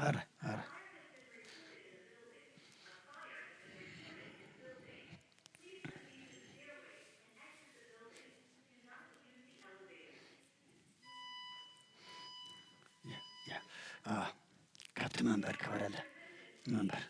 ኣረ፣ ኣረ። ያ፣ ያ። አ፣ ካብቲ መንበር ክበረለ። መንበር።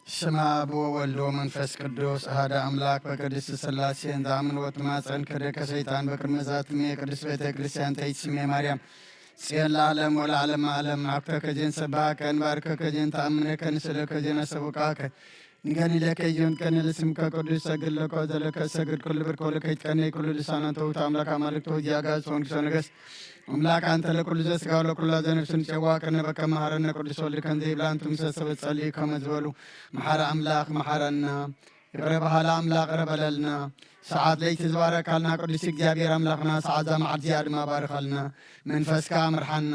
ስመ አብ ወወልድ ወመንፈስ ቅዱስ አሐደ አምላክ። በቅድስት ሥላሴ እንተ አምን ወትማጸን ከደከ ሰይጣን በቅድመ ዛትሜ ቅድስት ቤተ ክርስቲያን ተይትስሜ ማርያም ጽዮን ለዓለም ወለዓለመ ዓለም። አክተከ ዜን ሰብሐከ እንባርከከ ዜን ተአምነከ ንስእለከ ዜን አሰውቃከ ንገኒ ለከ ዮን ቀኒ ለስምከ ቅዱስ ሰግድ ለኮ ዘለከ ሰግድ ኩሉ ብርኮ ለከ ይትቀነይ ኩሉ ልሳነ ተውት አምላክ አማልክቶ ዚያጋ ዝኾን ክሶ ነገስ አምላክ አንተ ለኩሉ ዘስጋ ለኩላ ዘነፍስን ጨዋ ከነበከ መሐረነ ቅዱስ ወልድ ከንዘ ይብላ እንቱም ሰሰበ ጸልዩ ከመ ዝበሉ መሐረ አምላክ መሐረና። ይቅረ በሃላ አምላክ ይቅረ በለልና። ሰዓት ለይቲ ዝባረካልና ቅዱስ እግዚኣብሔር አምላክና ሰዓት ዛ መዓልቲ እዚኣ ድማ ባርኸልና። መንፈስካ ምርሓና።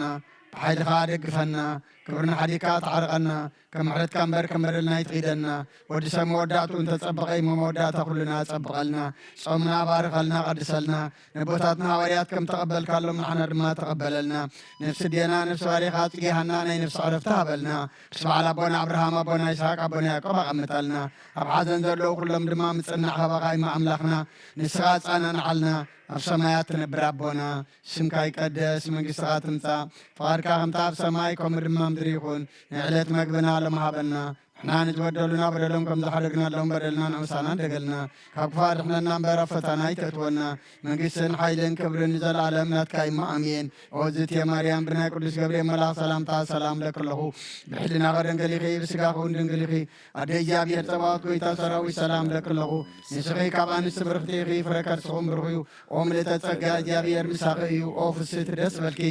ብሓይልኻ ደግፈና። ክብርና ሓዲግካ ተዓርቐና። ከም ምሕረትካ እምበር ከም በደልና ይትኺደና። ወዲ ሰብ መወዳእቱ እንተጸበቐ እሞ መወዳእታ ኩልና ጸብቐልና። ጾምና ባርኸልና ቀድሰልና። ነቦታትና ሃዋርያት ከም ተቐበልካሎም ንዓና ድማ ተቐበለልና። ነፍሲ ዴና ነፍሲ ባሪኻ ጽጌሃና ናይ ነፍሲ ዕረፍቲ ሃበልና። ምስ በዓል ኣቦና ኣብርሃም ኣቦና ይስሐቅ ኣቦና ያዕቆብ ኣቐምጠልና። ኣብ ሓዘን ዘለዉ ኩሎም ድማ ምጽናዕ ካባኻ እሞ ኣምላኽና። ንስኻ ኣጻናንዓልና። ኣብ ሰማያት ትነብር ኣቦና ስምካ ይቀደስ መንግስትኻ ትምጻእ ፍቓድካ ከምታ ኣብ ሰማይ ከምኡ ድማ ምድሪ ይኹን። ናይ ዕለት መግብና ሎም ሃበና። ንሕና ንዝበደሉና በደሎም ከም ዝሓደግናሎም በደልና ንእምሳና እንደገልና ካብ ክፉእ ኣድሕነና እምበር ኣብ ፈተና ኣይተእትወና። መንግስትን ሓይልን ክብርን ንዘለኣለም ናትካ እሞ ኣሜን። ኦ ዝትየ ማርያም ብናይ ቅዱስ ገብርኤል መልኣኽ ሰላምታ ሰላም ለክለኹ። ብሕልና ከደንገሊኺ ብስጋ ክውን ድንግሊኺ። ኣደ እግዚኣብሔር ጸባኦት ጎይታ ሰራዊት ሰላም ለክለኹ። ንስኺ ካብ ኣንስቲ ብርኽቲ ኢኺ ፍረ ከርስኹም ብሩኽ እዩ። ኦ ምልእተ ጸጋ እግዚኣብሔር ምሳኺ እዩ። ኦ ፍስህቲ ደስ በልኪ።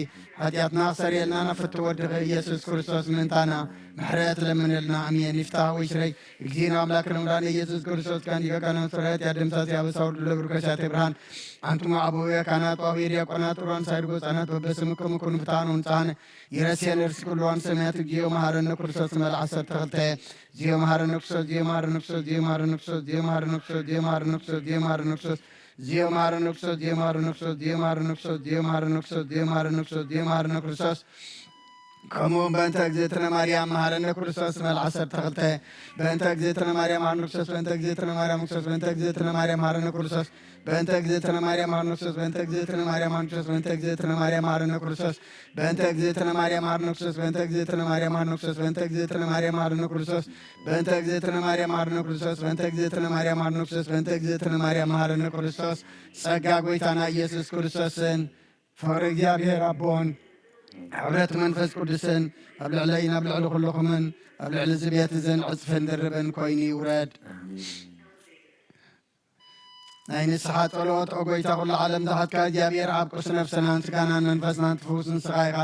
ሓጢኣትና ክሰርየልና ናብ ፍትው ወድኺ ኢየሱስ ክርስቶስ ምእንታና ምሕረት ለምንልና። ኣሜን። ይፍታህ ወይ ሽረይ እግዚእነ አምላክነ መድኃኒነ ኢየሱስ ክርስቶስ ከንዲከ ከነ ምሕረት ያደምሳስ ያበሳው ድለ ብርከሻቴ ብርሃን አንቱም አበው ካህናት ወአበው ዲያቆናት ሩዋን ሳይድጎ ህጻናት በበስምክሙ ኩኑ ፍትሐነ ወንጽሐነ ይረሴን እርስ ኩሉ ዋን ሰማያት እግዚኦ መሐረነ ክርስቶስ መልአ ዓሰርተ ክልተ። ዚዮ መሐረነ ክርስቶስ ዚዮ መሐረነ ክርስቶስ ዚዮ መሐረነ ክርስቶስ ዚዮ መሐረነ ክርስቶስ ዚዮ መሐረነ ክርስቶስ ዚዮ መሐረነ ክርስቶስ ዚዮ መሐረነ ክርስቶስ ዚዮ መሐረነ ክርስቶስ ዚዮ መሐረነ ክርስቶስ ዚዮ መሐረነ ክርስቶስ ዚዮ መሐረነ ክርስቶስ ዚዮ መሐረነ ክርስቶስ። ከምኡውን በእንተ እግዝእትነ ማርያም መሐረነ ክርስቶስ መልዓ ዓሰርተ ክልተ። በእንተ እግዝእትነ ማርያም መሐረነ ክርስቶስ በእንተ እግዝእትነ ማርያም ክርስቶስ በእንተ እግዝእትነ ማርያም መሐረነ ክርስቶስ በእንተ እግዝእትነ ማርያም መሐረነ ክርስቶስ በእንተ እግዝእትነ ማርያም መሐረነ ክርስቶስ በእንተ እግዝእትነ ማርያም መሐረነ ክርስቶስ በእንተ እግዝእትነ ማርያም መሐረነ ክርስቶስ በእንተ እግዝእትነ ማርያም መሐረነ ክርስቶስ በእንተ እግዝእትነ ማርያም መሐረነ ክርስቶስ በእንተ እግዝእትነ ማርያም መሐረነ ክርስቶስ በእንተ እግዝእትነ ማርያም መሐረነ ክርስቶስ በእንተ እግዝእትነ ማርያም መሐረነ ክርስቶስ። ጸጋ ጎይታና ኢየሱስ ክርስቶስን ፍቕሪ እግዚኣብሔር ኣቦን ሕብረት መንፈስ ቅዱስን ኣብ ልዕለይን ኣብ ልዕሊ ኩልኹምን ኣብ ልዕሊ እዚ ቤት እዝን ዕጽፍን ድርብን ኮይኑ ይውረድ። ናይ ንስሓ ጸሎት። ኦ ጎይታ ኩሉ ዓለም ዝሓትካ እግዚኣብሔር ኣብ ቅዱስ ነፍስናን ስጋናን መንፈስናን ትፍውስ ንስኻ ኢኻ።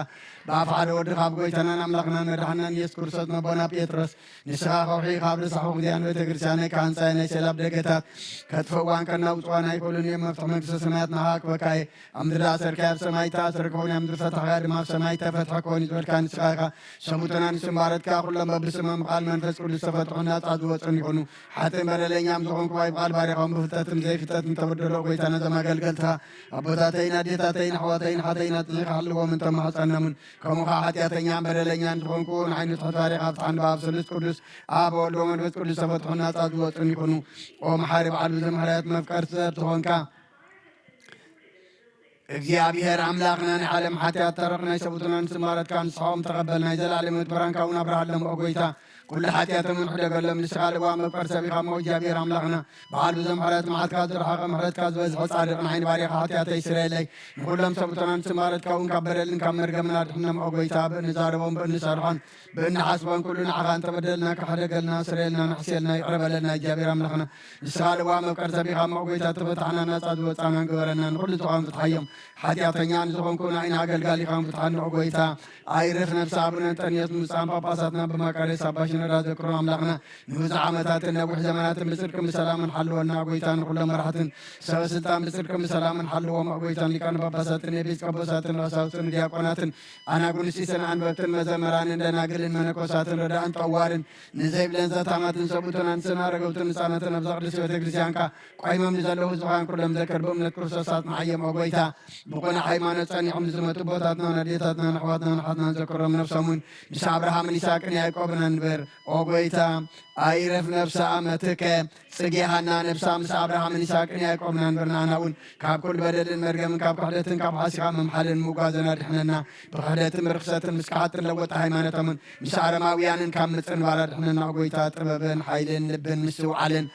ብኣፍ ሓደ ወድኻ ኣብ ጎይታናን ኣምላኽናን መድሓናን ኢየሱስ ክርስቶስ ነቦና ጴጥሮስ ንስኻ ከውሒ ኢኻ ኣብ ርሳሕ ውግዝያን ቤተ ክርስቲያን ናይ ካህንጻይ ናይ ሴላብ ደገታት ከጥፍእዋን ከናውጽዋን ኣይክእሉን እዮም። መፍትሒ መንግስተ ሰማያት ንኻ ክበካ እየ። ኣብ ምድሪ ዝኣሰርካዮ ኣብ ሰማይ ይተኣሰር ክኸውን፣ ኣብ ምድሪ ዝፈታሕካዮ ድማ ኣብ ሰማይ ይተፈትሐ ክኸውን እዩ ዝበልካ ንስኻ ኢኻ። ሰሙተና ንስም ባረትካ ኩሎም በብስሞም ብቃል መንፈስ ቅዱስ ዝተፈትሑን ናጻ ዝወጹን ይኹኑ። ሓጥእን በደለኛም ዝኾንኩ ባይ ብቃል ባሪኻውን ብፍልጠትም ዘይፍልጠት ንተበደሎ ጎይታ ነዞም ኣገልገልትኻ ኣቦታተይን ኣዴታተይን ኣሕዋተይን ሓተይን ኣጽኒዕካ ሓልዎም እንተማሕጸናምን ከምኡ ኸዓ ሓጢኣተኛን በደለኛን ዝኾንኩ ንዓይ ንትሑት ባሪኻ ፍትሓን ብኣብ ስሉስ ቅዱስ ኣብ ወልድ ወመንፈስ ቅዱስ ተፈትሑ ናጻ ዝወጹን ይኹኑ። ኦ መሓሪ በዓል ብዙሕ ምሕረት መፍቀር ሰብ ዝኾንካ እግዚኣብሔር ኣምላኽና ናይ ዓለም ሓጢኣት ተረኽ ናይ ሰቡትናን ስማረትካ ንስኻኦም ተቐበል ናይ ዘላለመት ብርሃንካ እውን ኣብርሃሎም ኦ ጎይታ ኩሉ ሓጢኣቶም ንሕደገሎም ንስኻ ልዋ መፍቀር ሰብ ኢኻ እሞ እግዚኣብሔር ኣምላኽና በዓል ብዙሕ ምሕረት መዓትካ ዝረሓቐ ምሕረትካ ዝበዝሐ ጻድቕ ንዓይኒ ባሪኻ ሓጢኣተይ ስረየለይ ንኹሎም ሰቡትናን ስማረትካ እውን ካብ በደልን ካብ መርገምን ኣድሕኖም ኦ ጎይታ ብእንዛረቦም ብእንሰርሖን ብእንሓስቦን ኩሉ ንዓኻ እንተበደልና ክሕደገልና ስረየልና ንሕስየልና ይቕረ በለልና እግዚኣብሔር ኣምላኽና ንስኻ ልዋ መፍቀር ሰብ ኢኻ እሞ ጎይታ ተፈታሕና ናጻ ዝወጻና ግበረና ንኹሉ ዝኾን ፍትሓዮም ሓጢኣተኛ ንዝኾንኩ ንዓይና ኣገልጋሊኻን ፍትሓኒ ኦ ጎይታ ኣይርፍ ነፍሲ ኣቡነ እንጠንዮስ ንብፁዓን ጳጳሳትና ብማቃርዮስ ኣባ ሽኖዳ ዘክሮ ኣምላኽና ንብዙሕ ዓመታትን ነዊሕ ዘመናትን ብጽድቅን ብሰላምን ሓልወና ጎይታ ንኹሎም መራሕትን ሰበ ስልጣን ብጽድቅን ብሰላምን ሓልዎም ኦ ጎይታን ሊቃነ ጳጳሳትን ኤጲስቆጶሳትን ቀሳውስትን ዲያቆናትን ኣናጉንስቲስን ኣንበብትን መዘመራንን ደናግልን መነኮሳትን ረዳእን ጠዋርን ንዘይብለን ዘታማትን ሰብኡትን ኣንስትን ኣረገውትን ህፃናትን ኣብዛ ቅድስቲ ቤተ ክርስቲያንካ ቆይሞም ንዘለዉ ህዝብኻን ኩሎም ዘክር ብእምነት ክርስቶስ ኣጽንዓዮም ኦ ጎይታ ብቑኑዕ ሃይማኖት ጸኒዖም ንዝመቱ ኣቦታትናን ኣዴታትናን ኣሕዋትናን ኣሓትናን ዘክሮም ነፍሶም እውን ምስ ኣብርሃምን ይስሐቅን ያዕቆብን ኣንብር ኦ ጎይታ ኣይረፍ ነፍሳ ኣመትከ ጽጌ ሃና ነፍሳ ምስ ኣብርሃምን ይስሐቅን ያዕቆብን ኣንብር ንኣና እውን ካብ ኩሉ በደልን መርገምን ካብ ክሕደትን ካብ ሓሲኻ ምምሓልን ምጓዘን ኣድሕነና ብክሕደትን ብርክሰትን ምስ ክሓጥን ለወጢ ሃይማኖቶምን ምስ ኣረማውያንን ካብ ምጽንባር ኣድሕነና ኦ ጎይታ ጥበብን ሓይልን ልብን ምስትውዓልን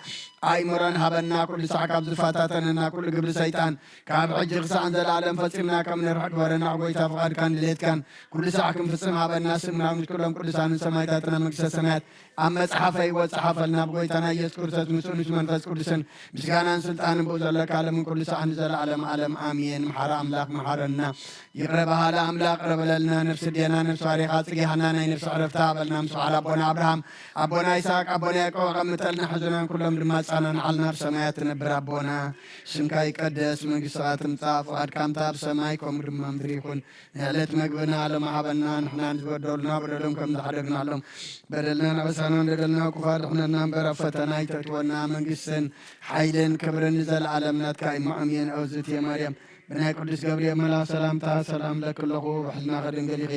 ኣእምሮን ሃበና ኩሉ ሳዕ ካብ ዝፈታተነና ኩሉ ግብሪ ሰይጣን ካብ ሕጂ ክሳዕ ንዘለኣለም ፈጺምና ከም ንርሕቅ ግበረና ኦ ጎይታ ፍቓድካን ድሌትካን ኩሉ ሳዕ ክንፍጽም ሃበና ስምና ምስ ኩሎም ቅዱሳንን ሰማዕታትና መንግስተ ሰማያት ኣብ መጽሓፈ ህይወት ጸሓፈልና ብጎይታና ኢየሱስ ክርስቶስ ምስኡ ምስ መንፈስ ቅዱስን ምስጋናን ስልጣንን ብኡ ዘለካ ዓለምን ኩሉ ሳዕ ንዘለኣለም ዓለም ኣሜን። መሓሪ ኣምላኽ መሓረና። ይቕረ በሃሊ ኣምላኽ ቅረ በለልና። ነፍሲ ዴና ነፍሲ ባሪኻ ጽጌ ሃና ናይ ነፍሲ ዕረፍታ ሃበልና። ምስ በዓል ኣቦና ኣብርሃም ኣቦና ይስሐቅ ኣቦና ያዕቆብ ኣቐምጠልና። ሕዙናን ኩሎም ድማ ኣጻናንዓልና። ኣብ ሰማያት ትነብር ኣቦና ስምካ ይቀደስ መንግስትኻ ትምጻእ ፍቓድካ ምታ ኣብ ሰማይ ከምኡ ድማ ምድሪ ይኹን። ንዕለት መግብና ሎሚ ሃበና ንሕና ንዝበደሉና በደሎም ከም ዝሓደግናሎም በደልና ናበሳና ንደደልና ክፋ ድሕነና እምበር ኣብ ፈተና ኣይተእትወና መንግስትን ሓይልን ክብርን ንዘለኣለም ናትካ እዩ። ኣሜን። እግዝእትየ ማርያም ብናይ ቅዱስ ገብርኤል መልኣኽ ሰላምታ ሰላም ለኪ ኣለኹ ብሕልናኺ ድንግል ኢኺ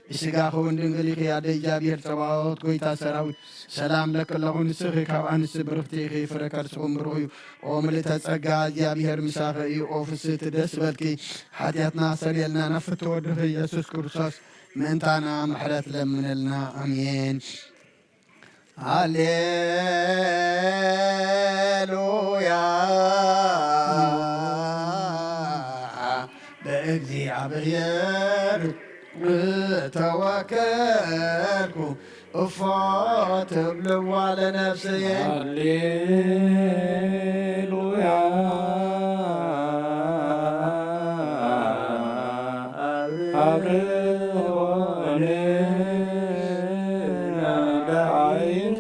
ብስጋኺ እውን ድንግል ኢኺ ኣደ እግዚኣብሔር ጸባኦት ጎይታ ሰራዊት ሰላም ለኪ ኣለኹ ንስኺ ካብ ኣንስቲ ብርኽቲ ኢኺ ፍረ ከርስኹም ብሩኽ እዩ ኦ ምልእተ ጸጋ እግዚኣብሔር ምሳኺ እዩ ኦ ፍስህቲ ደስ በልኪ ሓጢኣትና ኣሰርየልና ናብ ፍትወ ወድኺ ኢየሱስ ክርስቶስ ምእንታና ምሕረት ለምነልና ኣሜን። ሃሌሉያ በእግዚኣብሔር ተወከልኩ እፎ ትብልዋ ለነፍስየ። ሃሌሉያ ኣብርሆነ ለዓይን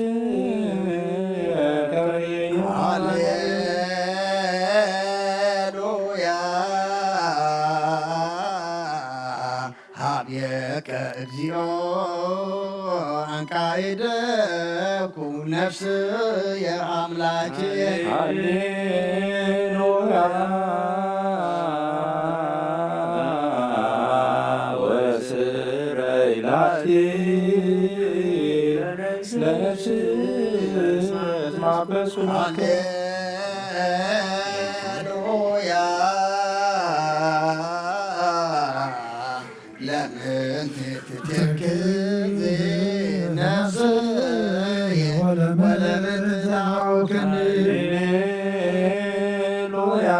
ከሪኑ። ሃሌሉያ ሀቤከ እግዚኦ አንቃይደኩ ነፍስየ አምላኬ። ሃሌሉያ ወስረይ ላቲ ነፍስ ማበሱ። ሃሌሉያ ለምን ትትክዝ ነፍስየ ወለምን ትዛውክኒ። ሃሌሉያ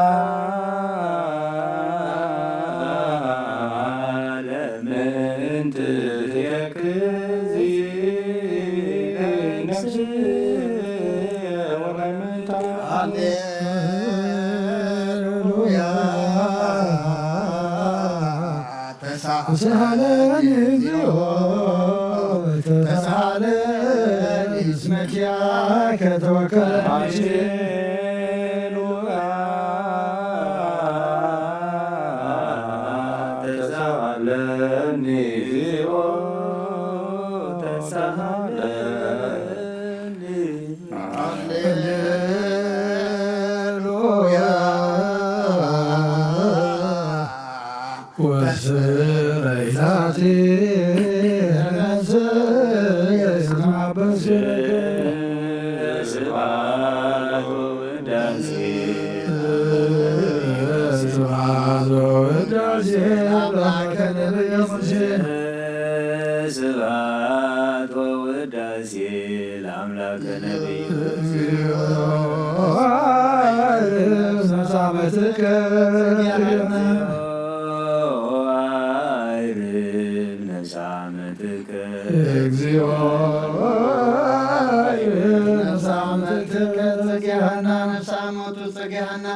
ለምን ትትክዝ ነፍስየ ወለምን ትዛውክኒ። ሃሌሉያ ተሳሃለኒ እግዚኦ ተሳሃለኒ እስመ ኪያከ ተወከልኩ። ሃሌሉያ ተሳሃለኒ እግዚኦ ተሳሃለኒ። ሃሌሉያ ወስረይታቲ ስማበስከ ስብሐት ወውዳሴ ስብሐት ወውዳሴ ለአምላከ ነቢየ ሙሴ። ስብሐት ወውዳሴ ለአምላከ ነቢየ ሙሴ። እግዚኦ መጻመትከ አይርብ ነፍሳመትከ። እግዚኦ ነፍሳመትከ ጽጌሃና ነፍሳመቱ ጽጌሃና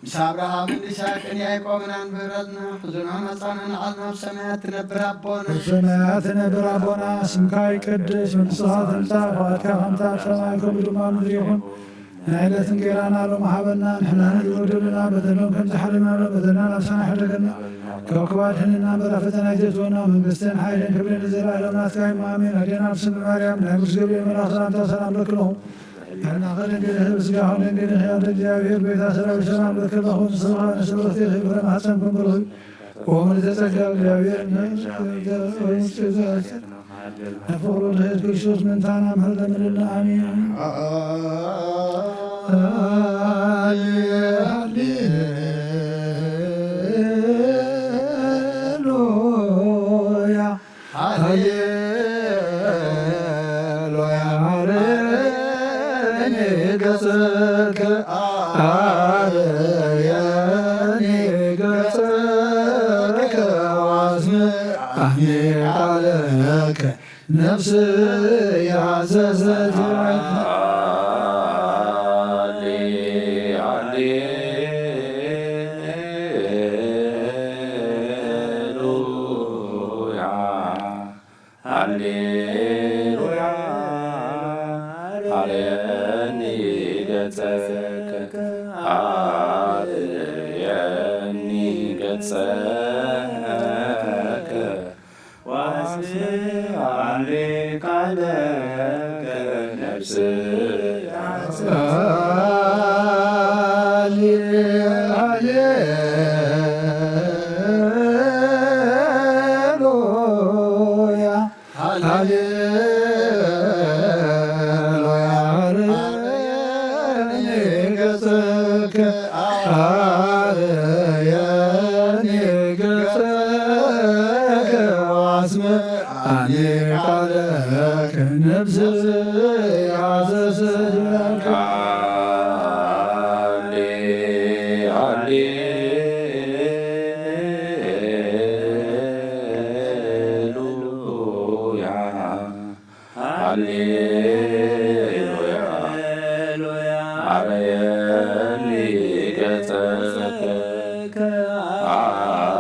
ምስ አብርሃምን ይስሐቅን ያዕቆብን አንብረትና። ሕዙና መጻና ነዓልና ኣብ ሰማያት ትነብር ኣቦና። ኣብ ሰማያት ትነብር ኣቦና፣ ስምካ ይቀደስ፣ መንግስትኻ ትምጻእ፣ ፍቓድካ ከምቲ ኣብ ሰማይ ከምኡ ድማ ኣብ ምድሪ ይኹን። ናይ ዕለት እንጌራና ሎሚ ሃበና፣ ንሕና ንበደሉና በደሎም ከም ዝሓለና በደልና ናብሳና ሕደገና፣ ካብ ክፉእ ኣድሕነና እምበር ኣብ ፈተና ኣይተእትወና፣ መንግስትን ሓይልን ክብርን ንዘለኣለም ናትካ እዩ፣ ኣሜን። ኣዴና ኣብ ስም ማርያም ናይ ቅዱስ ገብርኤል መልኣኽ ሰላምታ ሰላም ለኪ ኣለኹ። ሕና ከደንግልህ ብስጋ ከደንግልህ ያለ እግዚአብሔር ቤታ ሰራዊት ሰላም ለኪ ኣለኹ። ንስኻ ንስብርኽቲ ክብረ ማህፀን ኩን ብሩኽ እዩ። ወምልዕተ ጸጋ እግዚአብሔር ፍቅሩ ድሕት ክርስቶስ ምንታና ምህር ለምልና አሜን። ሃሌሉያ ሃሌሉያ። አርየኒ ገጽከ አርየኒ ገጽከ ወአስምዓኒ ቃለከ ነፍስ ያዘዘት። ሃሌሉያ ሃሌሉያ። አርየኒ ገጸከ አርየኒ ገጸከ ወአስምዓኒ ቃለከ ነፍስ ሃሌ ሃሌሉያ ሃሌሉያ። አርየኒ ገጸከ አርየኒ ገጸከ ወአስምዓኒ ቃለከ ነፍስ ያዘዘት። ሃሌ ሃሌ ሃሌሉያ ሃሌሉያ። አርየኒ ገጸከ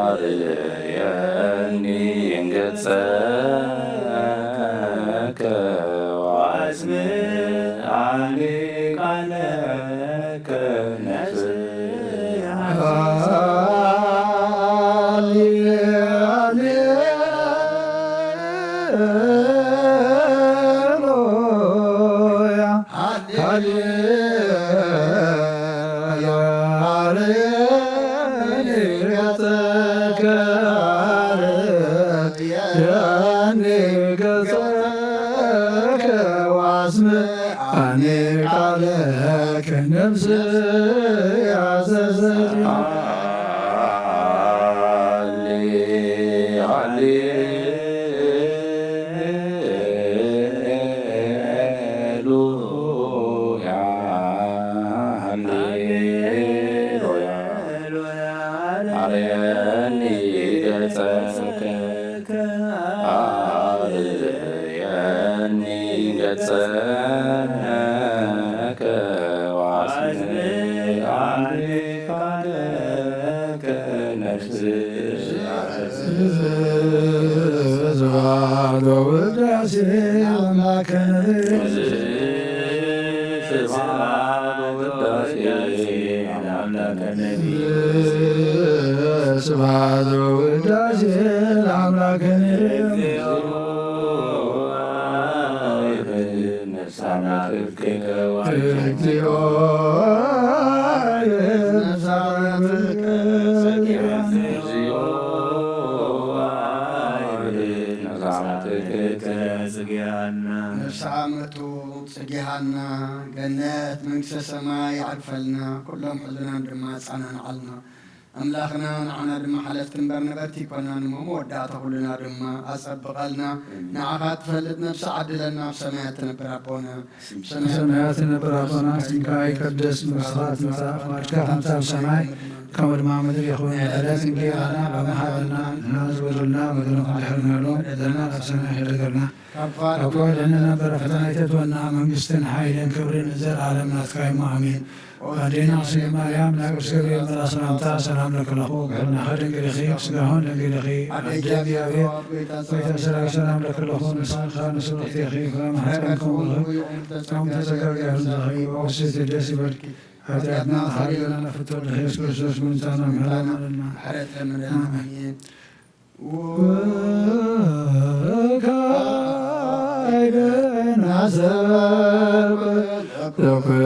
አርየኒ ገጸከ ወአስምዓኒ ቃለከ ነፍስ ሃሌ ሃሌሉያ ሃሌሉያ። አርየኒ ገጸከ አርየኒ ገጸከ ወአስምዓኒ ቃለከ ነፍስ ያዘዘት። ሃሌ ሃሌሉያ ሃሌሉያ። አርየኒ ገጸከ አርየኒ ገጸከ ወአስምዓኒ ቃለከ ነፍስ ስብሐት ወውዳሴ ለአምላከ ነቢይ። ስብሐት ወውዳሴ ለአምላከ ነቢይ። ስብሐት ወውዳሴ ለአምላከ ነቢይ። እግዚኦ ጽግያና። ነፍሲ ዓመቱ ጽጊሃና፣ ገነት መንግስተ ሰማይ ይዓርፈልና፣ ኩሎም ሕዙናን ድማ ጻናንዓልና። ኣምላኽና ንዓና ድማ ሓለፍቲ እምበር ነበርቲ ይኮናን እሞ፣ መወዳእታ ኩልና ድማ ኣጸብቐልና። ንዓኻ ትፈልጥ ነፍሲ ዓድለና፣ ኣብ ሰማያት ትነብር ኣቦና። ሰማያት ነበር ኣቦና፣ ስምካ ይቀደስ፣ መንግስትኻ ትምጻእ፣ ፍቓድካ ከምቲ ኣብ ሰማይ ከምኡ ድማ ኣብ ምድሪ ይኹን። ዕለት እንጀራና ሎሚ ሃበና፣ ንሕና ዝጎደለና በደልና ንሕና ንበድል፣ በደልና ናብ ሰማይ ኣይትግበር፣ ካብ ክፉ ኣድሕነና እምበር፣ ፈተና ኣይተእትወና፣ መንግስትን ሓይልን ክብርን ንዘለኣለም ናትካ እዩ፣ ኣሜን። ኣዴና ቅድስት ማርያም፣ ናይ ቅዱስ ገብርኤል መልኣክ ሰላምታ ሰላም ለክለኹ፣ ብሕልናኸ ድንግል ኢኺ፣ ብስጋኸ እውን ድንግል ኢኺ። ኣደ እግዚኣብሔር፣ ጎይታ ሰራዊት ሰላም ለክለኹ፣ ንስኻ ንስብእቲ ኢኺ፣ ፍረ ማህፀንኪ እውን ብሩክ እዩ። ጸጋ ዘረገ ዘረገ ወስት ደስ ይበልኪ። ኃጢአትና ተሐሪገና ፍቶ ኢየሱስ ክርስቶስ ምንታና ምሕረና ምሕረት ለምንና። አሜን። ወካይደና ሰብ ለኩሎ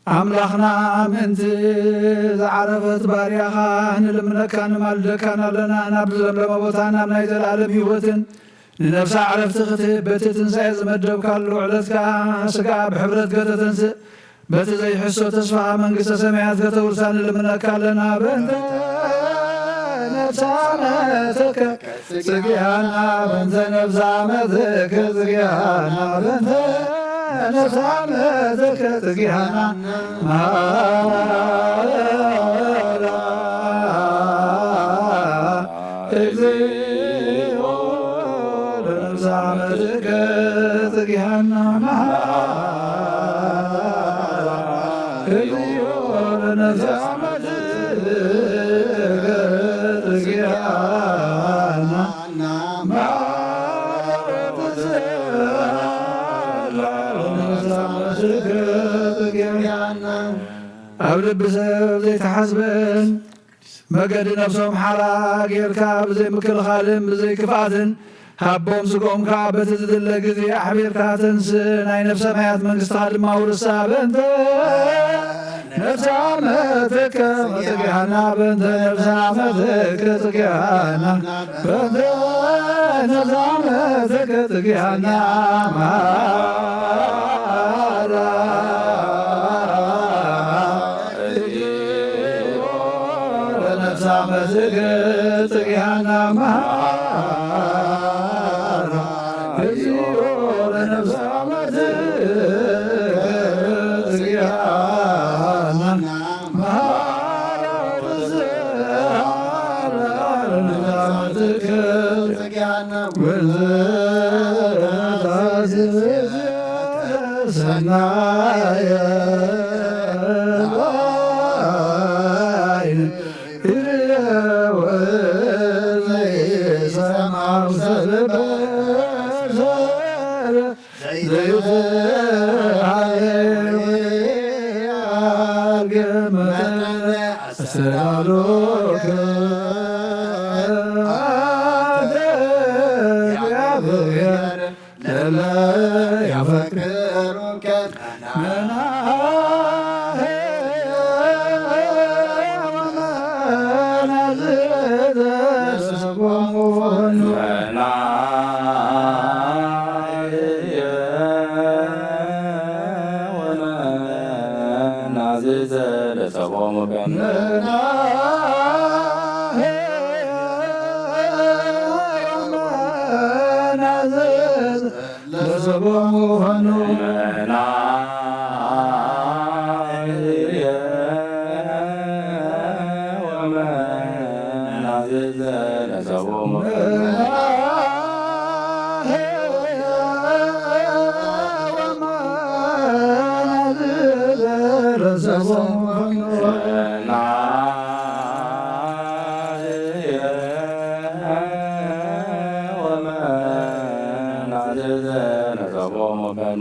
ኣምላኽና ምእንቲ ዝዓረፈት ባርያኻ ንልምነካ ንማልደካን ኣለና። ናብ ዝለምለመ ቦታ ናብ ናይ ዘለኣለም ህይወትን ንነፍሳ ዕረፍቲ ክትህብ በቲ ትንሳኤ ዝመደብካሉ ዕለት ከኣ ስጋ ብሕብረት ከተተንስእ በቲ ዘይሕሶ ተስፋ መንግስተ ሰማያት ከተውርሳ ንልምነካ ኣለና። በእንተ ነፍሳመትከ ጽግያና በእንተ ነፍሳመትከ ጽግያና በእንተ ነፍሳመትከ ጽግያና ማራ እግዚኦ ለነፍሳመትከ ጽግያና ማራ እግዚኦ ለነፍሳመትከ ጽግያና ኣብ ልቢ ሰብ ዘይተሓስበን መገዲ ነፍሶም ሓራ ጌርካ ብዘይ ምክልኻልን ብዘይ ክፍኣትን ሃቦም ስጎምካ በቲ ዝድለ ግዜ ኣሕቢርካ ተንስእ ናይ ነፍሰ ማያት መንግስትኻ ድማ ውርሳ በእንተ ነፍሳ መትከ ጽግያና በንተ ነፍሳ መትከ ጽግያና በንተ ነፍሳ መትከ ጽግያና ማራ ነፍሳ መትከ ጽግያና ማራ እግዚኦ ለነፍሳ መትከ ጽግያና ማራ አስተዳሎከ አንተ እግዚአብሔር ለለ ያፈቅሩከ መናሄ ወመናዝዘ ስቦሙ ናዝዘ ለጸቦሙ በመ ለጸቦሙ ሆኑ ለጸቦሙ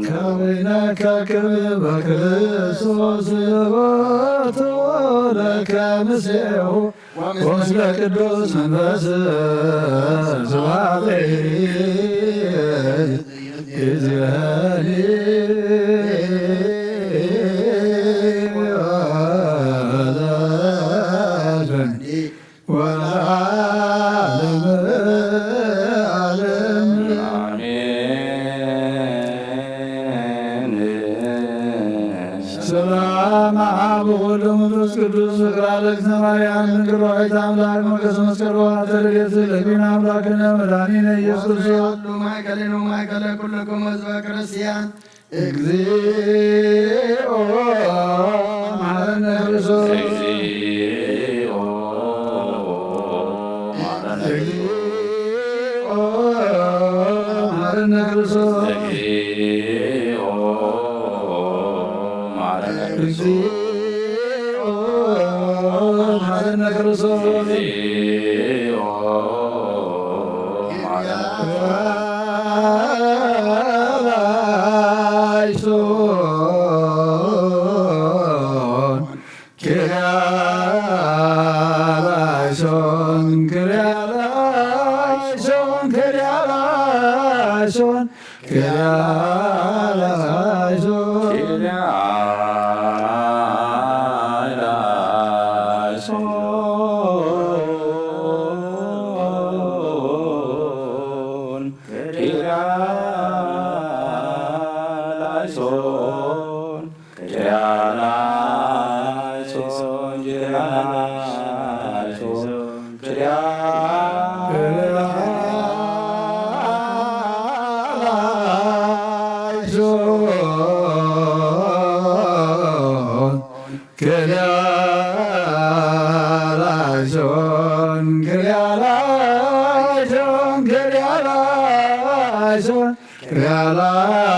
ከዊነከ ክብር በክርስቶስ ዘቦቱ ለከ ምስሌሁ ወምስለ ቅዱስ መንፈስ ስብሐት ይእዜኒ ወለዓለመ ዓለም። አሜን። ሰላም አብ ወወልድ ወመንፈስ ቅዱስ ፍቅር አለ እግዚእነ ማርያም ድንግል ወላዲተ አምላክ ሞገስ መስቀል ወአተርቤት ለቢነ አምላክነ መድኃኒነ ኢየሱስ ክርስቶስ። ሁሉ ማእከሌነ ወማእከለ ኩልክሙ ህዝበ ክርስቲያን። እግዚኦ መሐረነ ክርስቶስ። እግዚኦ መሐረነ ክርስቶስ። እግዚኦ መሐረነ ክርስቶስ። እግዚኦ መሐረነ ክርስቶስ። እግዚኦ መሐረነ ክርስቶስ። እግዚኦ መሐረነ ክርስቶስ። ኪርያላይሶን፣ ኪርያላይሶን፣ ኪርያላይሶን፣ ኪርያላይሶን። ኪርያላይሶን፣ ኪርያላይሶን፣ ኪርያላይሶን፣ ኪርያላይሶን፣ ኪርያላይሶን፣ ኪርያላይሶን፣ ኪርያላይሶን፣ ኪርያላይሶን፣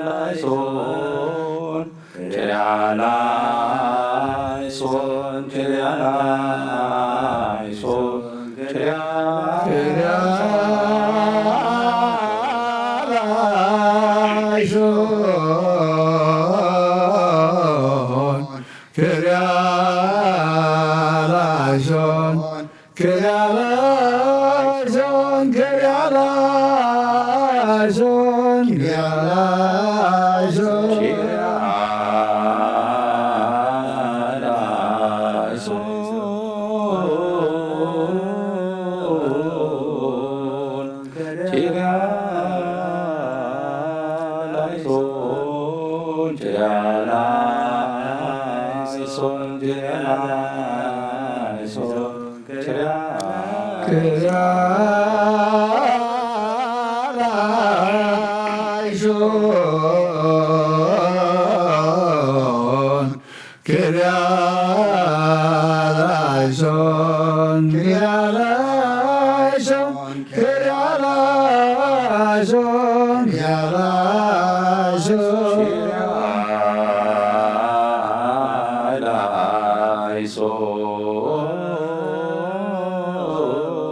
ኪርያላይሶን። ኪርያላይሶን፣ ኪርያላይሶን፣ ኪርያላይሶን፣ ኪርያ- ኪርያላይሶን፣ ኪርያ- ላይሶን፣ ክርያ ላይሶን፣ ክርያ ላይሶን፣ ክርያ ላይሶን። ክርያላይሶን፣ ክርያላይሶን፣ ክርያላይሶን፣ ክርያላይሶን።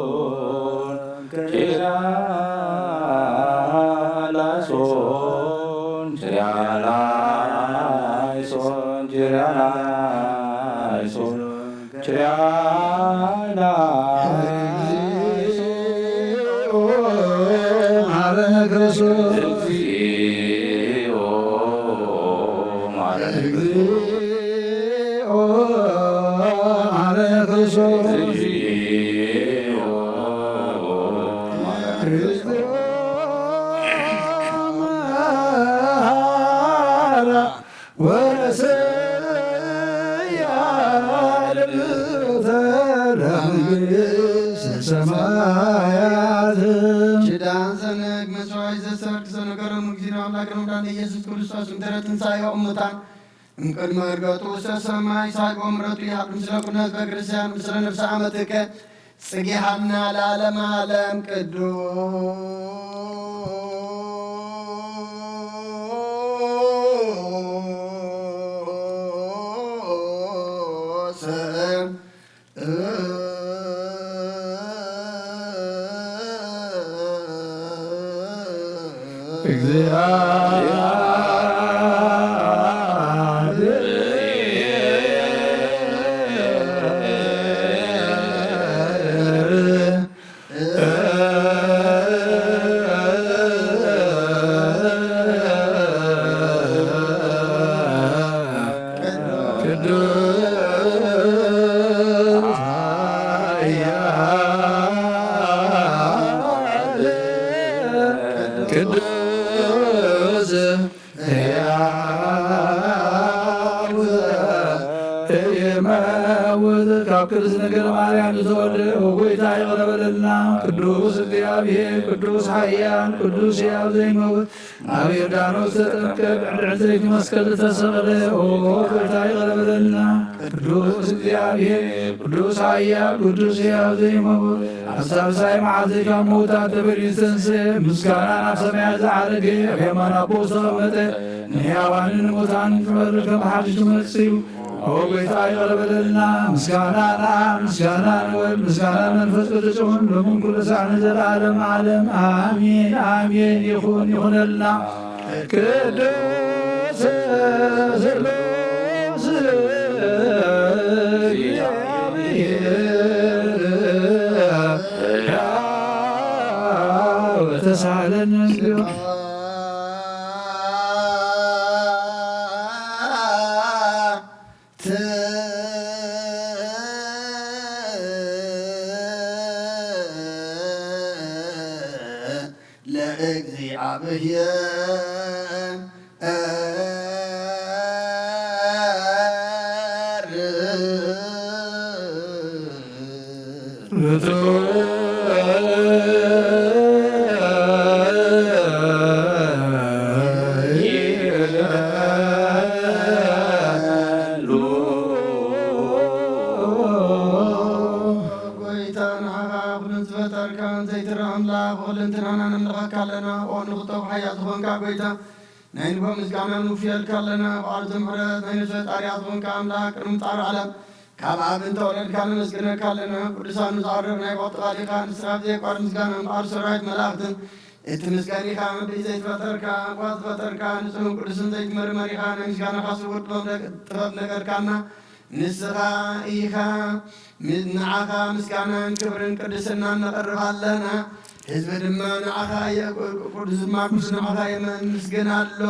ላይሶን፣ ችርያ ላይሶን፣ ችርያ ላይሶን፣ ችርያ ላይሶን፣ ችርያ ላይሶን። ማረ ክርስቶስ። እግዚኦ ማረ ክርስቶስ። ኦ ማረ ክርስቶስ። ወረሰያ ለብተ ለመንግስተ ሰማያት። ኪዳን ዘነግ መስዋዕት ዘሰርክ ዘነገረ ምግዚና ኣምላክ ረምዳን ኢየሱስ ክርስቶስ እንተረ ትንሳኤ እሙታን እምቅድመ ዕርገቱ ውስተ ሰማይ ሳልቦ ምሕረቱ ይሃብ። ምስለ ኩነ ህዝበ ክርስቲያን ምስለ ነፍሰ ኣመትከ ጽጌሃና ለዓለመ ዓለም ቅዱስ። ቅዱስ ኃያል ቅዱስ ሕያው ዘይመውት ካብ ቅድስት ድንግል ማርያም ዝተወልደ፣ ኦ ጐይታ ይቕረ በለልና። ቅዱስ እግዚኣብሔር፣ ቅዱስ ኃያል፣ ቅዱስ ሕያው ዘይመውት፣ ኣብ ዮርዳኖስ ተጠምቀ፣ ብዕንድዕን ዘይት መስቀል ተሰቕለ፣ ኦ ጐይታ ይቕረ በለልና። ቅዱስ እግዚኣብሔር፣ ቅዱስ ኃያል፣ ቅዱስ ሕያው ዘይመውት፣ ኣብ ሳልሳይ መዓልቲ ካብ ምዉታት ተፈልዩ ዝተንስአ፣ ምስጋና ናብ ሰማያት ዝዓረገ፣ ኣብ የማን ኣቦ ዝተቐመጠ፣ ንሕያዋንን ንሙታንን ክፈርድ ከም ሓድሽ መጺኡ፣ ኦ ጐይታ ይቕረ በለልና። ምስጋና ንኣብ፣ ምስጋና ንወልድ፣ ምስጋና ንመንፈስ ቅዱስ ይኹን፣ ሎምን ኩሉ ሳዕ ንዘለዓለም ዓለም። ኣሜን፣ ኣሜን። ይኹን፣ ይኹነልና። ቅዱስ ስሉስ እግዚአብሔር ተሳለነ። ለእግዚአብሔር ጐይታ ንዓኻ ኩሉ ዝፈጠርካ ዘይትረኣ ኣምላኽ ብኹልንትናና ነምልኸካ ኣለና። ኦ ንኽጠፉ ሓያል ዝኾንካ ጐይታ ናይ ንግሆ ምስጋና ንውፍየልካ ኣለና። በዓል ምሕረት ናይ ነፍሲ ፈጣሪያ ዝኾንካ ኣምላኽ ቅድሚ ምፍጣር ዓለም ካብ ኣብ እንተወለድካ ነመስግነካ ኣለና። ቅዱሳኑ ዝዓረፍ ናይ ቆጥ ቃል ኢኻ። ንስኻ ብዘየቋርጥ ምስጋና እምበኣር ሰራዊት መላእኽትን እቲ ምስጋኒኻ ምድሪ ዘይትፈጠርካ እኳ ዝፈጠርካ ንጹህን ቅዱስን ዘይትመርመር ኢኻ። ናይ ምስጋናኻ ስውር ጥበብ ነገርካና። ንስኻ ኢኻ። ም-፣ ንዓኻ ምስጋናን ክብርን ቅድስናን ነቕርብ ኣለና። ህዝቢ ድማ ንዓኻ የ-፣ ቅዱስ ማርቆስ ንዓኻ የመስግን ኣሎ።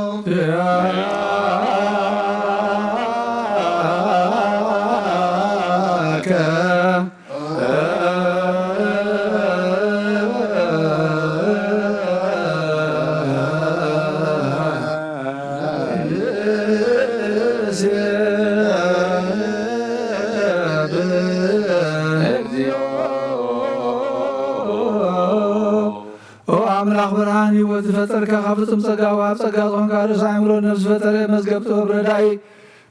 ኦ ኣምላኽ ብርሃን ህይወት ዝፈጠርካ፣ ካብ ፍጹም ጸጋ ወሃብ ጸጋ ዝኾንካ፣ ርእሰ ኣእምሮ ነፍሲ ፈጠረ፣ መዝገብ ጥበብ ረዳኢ፣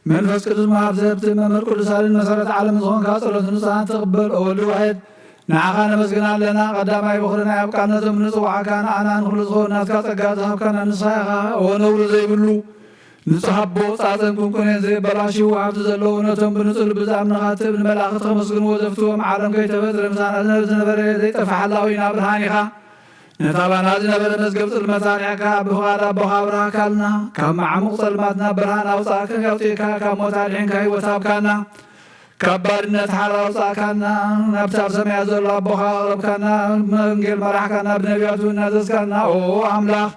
መንፈስ ቅዱስ መሃብ ዘህብቲ፣ መምህር ቅዱሳንን መሰረት ዓለም ዝኾንካ፣ ጸሎት ንጹሓን ትቕበል። ኦ ወልድ ዋሕድ፣ ንዓኻ ነመስግን ኣለና። ቀዳማይ በኹሪ ናይ ኣብ ቃልነቶም ንጽውዓካ፣ ንኣና ንኹሉ ዝኸውን ናትካ ጸጋ ዝሃብካና ንስኻ ኢኻ። ኦ ነውሪ ዘይብሉ ንጹሕ ኣቦ፣ ጻጸን ቁንቁኔን ዘየበላሽው፣ ሃብቲ ዘለዎ፣ ነቶም ብንጹህ ልቢ ዝኣምንኻ፣ ትብ ንመላእኽቲ ከመስግንዎ ዘፍትዎም፣ ዓለም ከይተፈጥረ ምሳና ዝነብ-፣ ዝነበረ ዘይጠፍእ ሓላዊና ብርሃን ኢኻ። ነታ ባና ዝነበረ መዝገብ ጽልመት ኣርሒቕካ፣ ብፍቓድ ኣቦኻ ኣብርሃካልና። ካብ መዓሙቕ ጸልማት ናብ ብርሃን ኣውጻእካ፣ ኣውጺእካ፣ ካብ ሞት ኣድሒንካ ህይወት ሃብካና። ካብ ባርነት ሓራ ኣውጻእካና፣ ናብቲ ኣብ ሰማያት ዘሎ ኣቦኻ ኣቕረብካና፣ ወንጌል መራሕካና፣ ብነቢያቱ እናዘዝካና። ኦ ኣምላኽ፣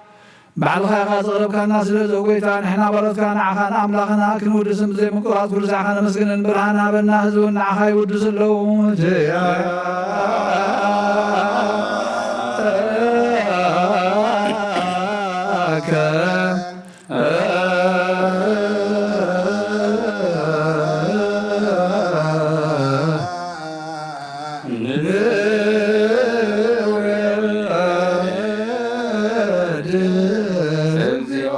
ባዕልኻ ኢኻ ዘቕረብካና። ስለዚ ኦ ጎይታ፣ ንሕና ባሮትካ ንዓኻን ኣምላኽና ክንውድስን ብዘይምቁራጽ ኩሉ ሳዕኻ ነመስግንን። ብርሃን ሃበና፣ ህዝቢ እውን ንዓኻ ይውድሱ ኣለዉ። ንውረድ። እግዚኦ።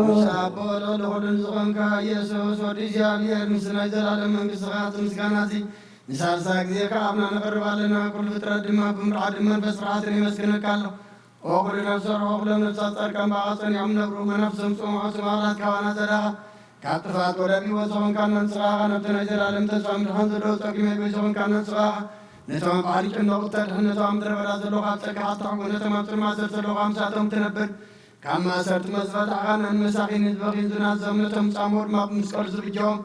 ንስኻ ኣቦ ልዕሊ ኩሉን ዝኾንካ ኢየሱስ ወዲ እግዚኣብሔር፣ ምስ ናይ ዘላለም መንግስትኻ እቲ ምስጋና እዚ ንሳልሳይ ግዜ ከኣ ኣብና ነቕርብ ኣለና። ኩሉ ፍጥረት ድማ ብምርዓድ መንፈስ ፍርሃትን የመስግነካ ኣሎ። ኦ ኩሉ ነፍሲ ርሆ፣ ኩሎም ነፍሳት ጻድቃን ብኣኻ ጸኒዖም ነብሩ፣ መናፍሶም ጽሙዖ፣ ስም ኣባላት ካባና ዘዳኻ፣ ካብ ጥፍኣት ወደብ ህይወት ዝኾንካን መንጽኻኻ፣ ነብቲ ናይ ዘላለም ተስፋ ምድሓን ዘለዎ ጸጊመ ጎይ ዝኾንካን መንጽኻኻ፣ ነቶም ኣብ ባሕሪ ጨንዶቕ እተድሕን፣ ነቶም ኣብ ምድረ በዳ ዘለዉ ካብ ጸግዒ ኣትሓጎ፣ ነቶም ኣብ ጽልማት ዘለዉ ካብ ምሳቶም ትነብር፣ ካብ ማእሰርቲ መዝፈታሕኻን ንመሳኺን ህዝብኺን ዝናዘም፣ ነቶም ጻምኡ ድማ ብመስቀሉ ዝብጀዎም፣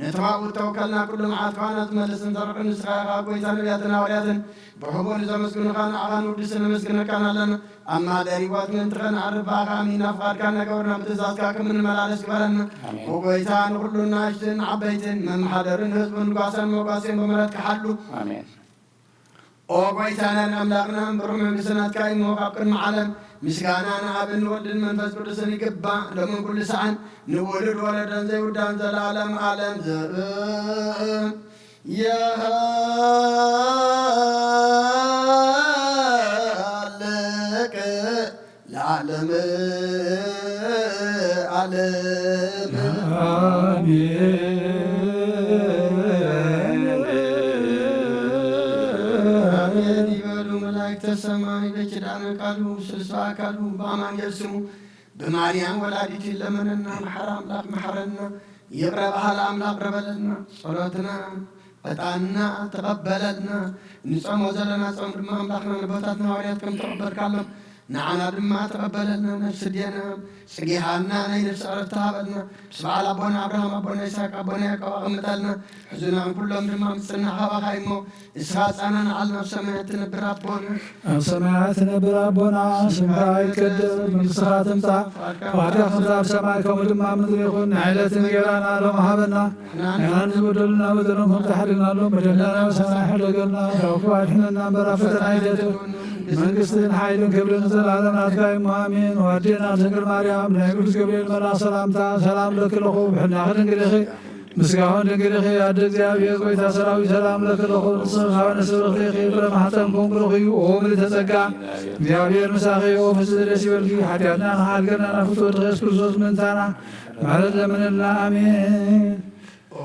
ነቶም ኣብኡ እተወከልና ኩሉ መዓት ካህናት መልስን ዘርዕን ንስኻ ኢኻ። ጎይታ ነቢያትን ሃዋርያትን ብሕቡእ ንዘመስግኑኻ ንዓኻ ንውድስን ነመስግነካን ኣለና። ኣብ ማሕደር ህይወት ምእንቲ ኸነዕርፍ ብኣኻ ኣሚንና ፍቓድካ እናገበርና ብትእዛዝካ ከም እንመላለስ ግበረና። ኣሜን። ኦ ጎይታ ንኹሉ ናእሽትን ዓበይትን መመሓደርን ህዝቡን ጓሳን መጓስን ብምሕረትካ ሓሉ። ኣሜን። ኦ ጎይታናን ኣምላኽናን ብሩኽ መንግስቲ ናትካ እዩ እሞ ካብ ቅድሚ ዓለም ምስጋና ንኣብን ንወልድን መንፈስ ቅዱስን ይግባእ፣ ሎምን ኩሉ ሰዓን ንውሉድ ወለዶን ዘይውዳን ዘለዓለም ዓለም ዘብ የሃልቅ ለዓለም ዓለም። ኣሜን። ኣሜን ይበሉ መላእክተ ሰማይ በኪዳነ ቃሉ ስልሳ ኣካሉ በአማኑኤል ስሙ ብማርያም ወላዲቱ ይለመነና። መሐረ ኣምላኽ መሐረና፣ ይቕረ በሃሊ ኣምላኽ ቅረ በለልና። ጸሎትና ዕጣንና ተቐበለልና። ንጾሞ ዘለና ጾም ድማ ኣምላኽና ንቦታትና ሃዋርያት ከም ተቐበልካሎም ንዓና ድማ ተቐበለልና። ነፍሲ ድየና ጽጊሃና ናይ ነፍሲ ዕረፍቲ ሃበልና። ምስ በዓል ኣቦና ኣብርሃም ኣቦና ይስሐቅ ኣቦና ያዕቆብ ኣቐምጠልና። ሕዙናን ኩሎም ድማ ምጽና ሃባኻ እሞ ንስኻ ጻና ንዓል ናብ ሰማያት ትነብር ኣቦና። ኣብ ሰማያት ትነብር ኣቦና፣ ስምካ ይትቀደስ፣ መንግስትኻ ትምጻእ፣ ፍቓድካ ከምቲ ኣብ ሰማይ ከምኡ ድማ ኣብ ምድሪ ይኹን። ንዕለት እንጌራና ሎሚ ሃበና፣ ንሕና ንዝበደሉና በደሎም ከም ትሓድግና ኣሎ፣ በደልና ንስኻ ይሕደገልና፣ ካብ ክፉእ ኣድሕነና እምበር ኣብ ፈተና ኣይተእትወና። መንግስትን ሓይልን ክብርን ንዘለኣለም ናትካ እዩ እሞ ኣሜን። ወኣዴና ድንግል ማርያም ናይ ቅዱስ ገብርኤል መልኣኽ ሰላምታ ሰላም ለኪ ኣለኹ፣ ብሕልናኺ ድንግል ኢኺ፣ ብስጋኺ ድንግል ኢኺ፣ ኣደ እግዚኣብሔር ጎይታ ሰራዊት ሰላም ለኪ ኣለኹ፣ ንስኺ ካብ ኣንስቲ ብርኽቲ ኢኺ፣ ፍረ ማሕፀንኩም ብሩኽ እዩ። ኦ ምልዕተ ጸጋ እግዚኣብሔር ምሳኺ፣ ኦ ፍስሕቲ ደስ ይበልኪ፣ ሓጢኣትና ከሓድገና ናብ ፍትወትኺ ኢየሱስ ክርስቶስ ምእንታና ምሕረት ለምንልና። ኣሜን። ኦ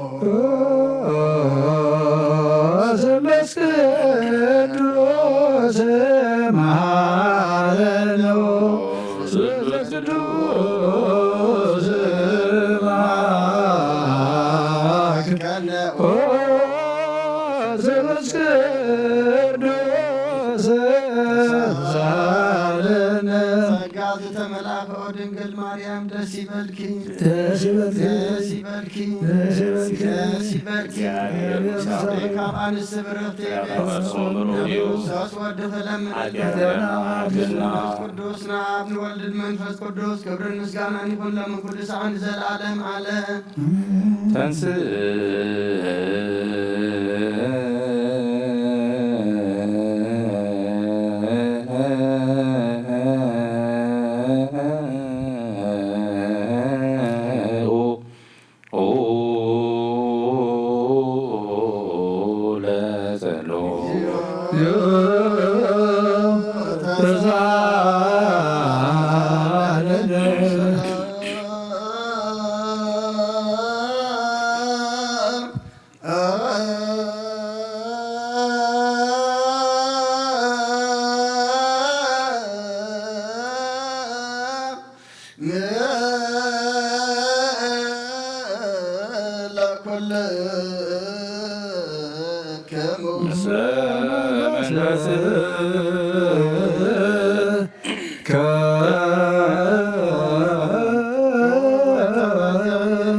መንፈስ ቅዱስ መሐረነ፣ መንፈስ ቅዱስ መሐረነ፣ መንፈስ ቅዱስ መሐረነ። ጸጋ ዝተመልኣኸ ድንግል ማርያም ደስ ይበልኪ፣ ደስ ይበልኪ፣ ደስ ይበልኪ፣ ደስ ይበልኪ። ደስ ይበልኪ። ካብ ኣንስቲ ብርኽቲ ኢኺ። ክርስቶስ ወዲ ክለምን መንፈስ ቅዱስ ንኣብ ንወልድ መንፈስ ቅዱስ ክብርን ምስጋናን ይኹን ለምን ኩሉ ሰዓን ንዘለዓለም ዓለም። ተንስእ ለጸሎት።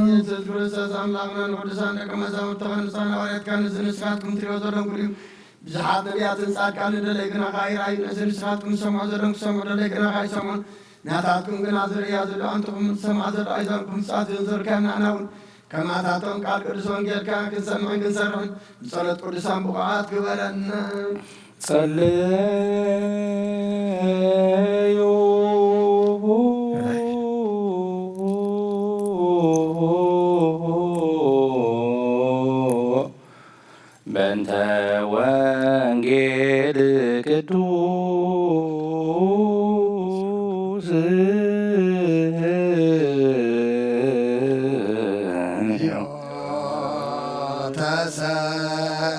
ኢየሱስ ክርስቶስ ኣምላኽና ንቅዱሳን ደቀ መዛሙርትኻ ንሳን ሃዋርያትካ ንዚ ንስኻትኩም ትሪኦ ዘለኹም ኩሉ እዩ። ብዙሓት ነቢያትን ጻድቃንን ደለይ ግናኻ ኣይረኣዩን፣ እዚ ንስኻትኩም ትሰምዑ ዘለኹም ክሰምዑ ደለይ ግናኻ ኣይሰምዑን። ናታትኩም ግና ዝርእያ ዘሎ ኣንትኹም ትሰምዓ ዘሎ ኣይዛንኩም ምጽኣት ዘንዘርካና ኣና እውን ከማታቶም ቃል ቅዱስ ወንጌልካ ክንሰምዕን ክንሰርሕን ብጸሎት ቅዱሳን ብቑዓት ግበረና። ጸልዩ በእንተ ወንጌል ቅዱስ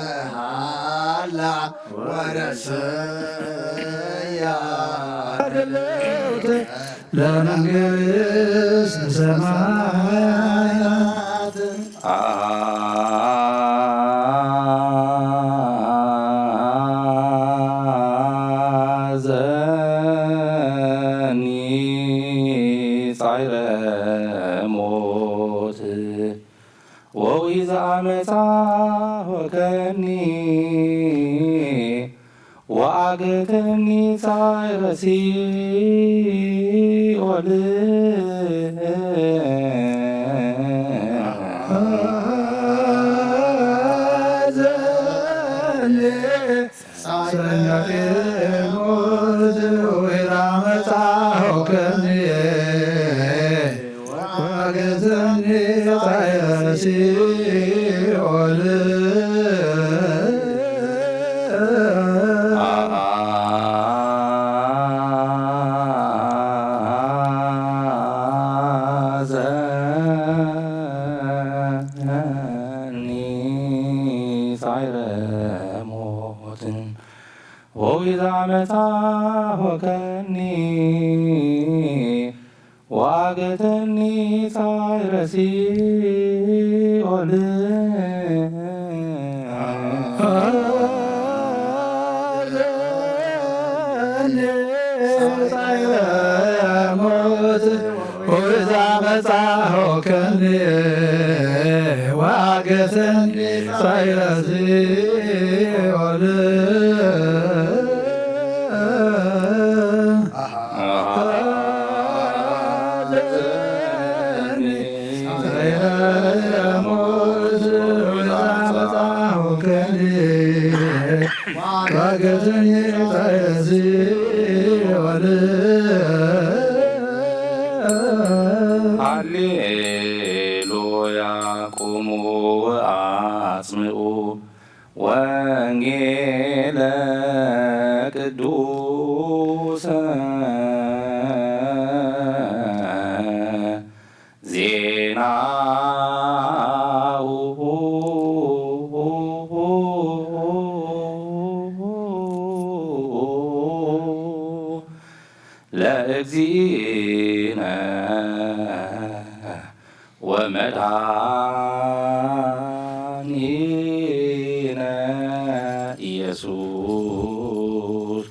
ተሰሃላ ወረሰያ ለመንግስተ ሰማያት። አዘኒ ጻዕረ ሞት ወኢዛ መጻወከኒ ወአገተኒ ጻዕረ ሲኦል። አዘኒ ጻዕረ ሞት ወኢዛ መጻወከኒ ወአገተኒ ጻዕረ ሲኦል። አዘኒ ጻዕረ ሞት ወኢዛ መጻወከኒ ወአገተኒ ጻዕረ ሲኦል። አዘኒ ጻዕረ ሞት ወኢዛ መጻወከኒ ወአገተኒ ጻዕረ ሲኦል። ሃሌሉያ ቁሙ ወአጽምዑ ወንጌለ ቅዱሰ ዜናሁ ለእግዚእነ ወመድኃኒነ ኢየሱስ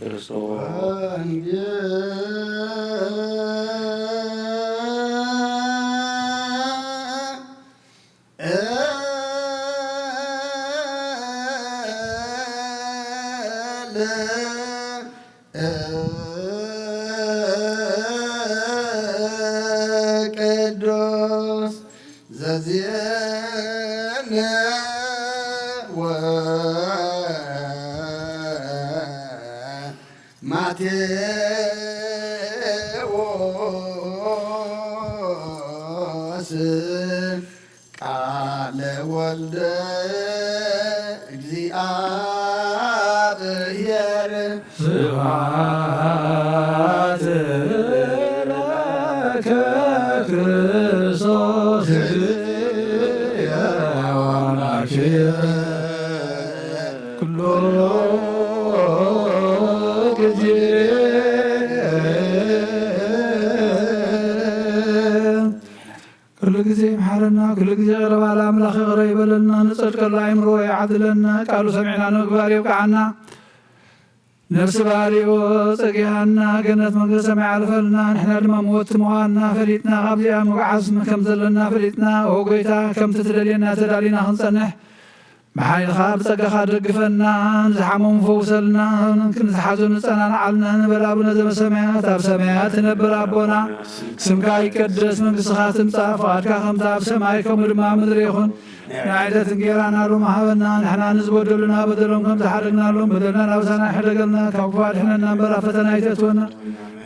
ክርስቶስ። ቅዱስ ዘዜነ ወ ማቴዎስ ቃለ ወልደ እግዚአብሔር። ስብሐት ለከ ክርስቶስ እግዚእየ ወአምላክየ። ኩሎ ግዜ ኩሉ ግዜ ይምሓረና፣ ኩሉ ግዜ ይቕረ በል ኣምላኽ ይቕረ ይበለልና፣ ንጸድቀሉ ኣእምሮ ይዓድለና፣ ቃሉ ሰሚዕና ንምግባር የብቅዓና። ነፍሲ ባህሪኦ ጸጊሃና፣ ገነት መንግስተ ሰማይ ኣልፈልና፣ ንሕና ድማ መወቲ ምዃንና ፈሊጥና፣ ካብዚኣ ምጉዓዝ ከም ዘለና ፈሊጥና፣ ኦ ጎይታ፣ ከምቲ ትደልየና ተዳሊና ክንጸንሕ፣ ብሓይልኻ ብጸጋኻ ደግፈና፣ ንዝሓመሙ ፈውሰልና፣ ንዝሓዘኑ ጸናንዓልና፣ ንበል ኣቡነ ዘበሰማያት፣ ኣብ ሰማያት ትነብር ኣቦና፣ ስምካ ይቀደስ፣ መንግስትኻ ትምጻእ፣ ፍቓድካ ከምቲ ኣብ ሰማይ ከምኡ ድማ ኣብ ምድሪ ይኹን። ናይ ዕለት እንጌራና ሎሚ ሃበና፣ ንሕና ንዝበደሉና በደሎም ከም ዝሓደግናሎም፣ በደልና ናብ ሳና ይሕደገልና፣ ካብ ክፉ ኣድሕነና እምበር ኣብ ፈተና ኣይተእትወና።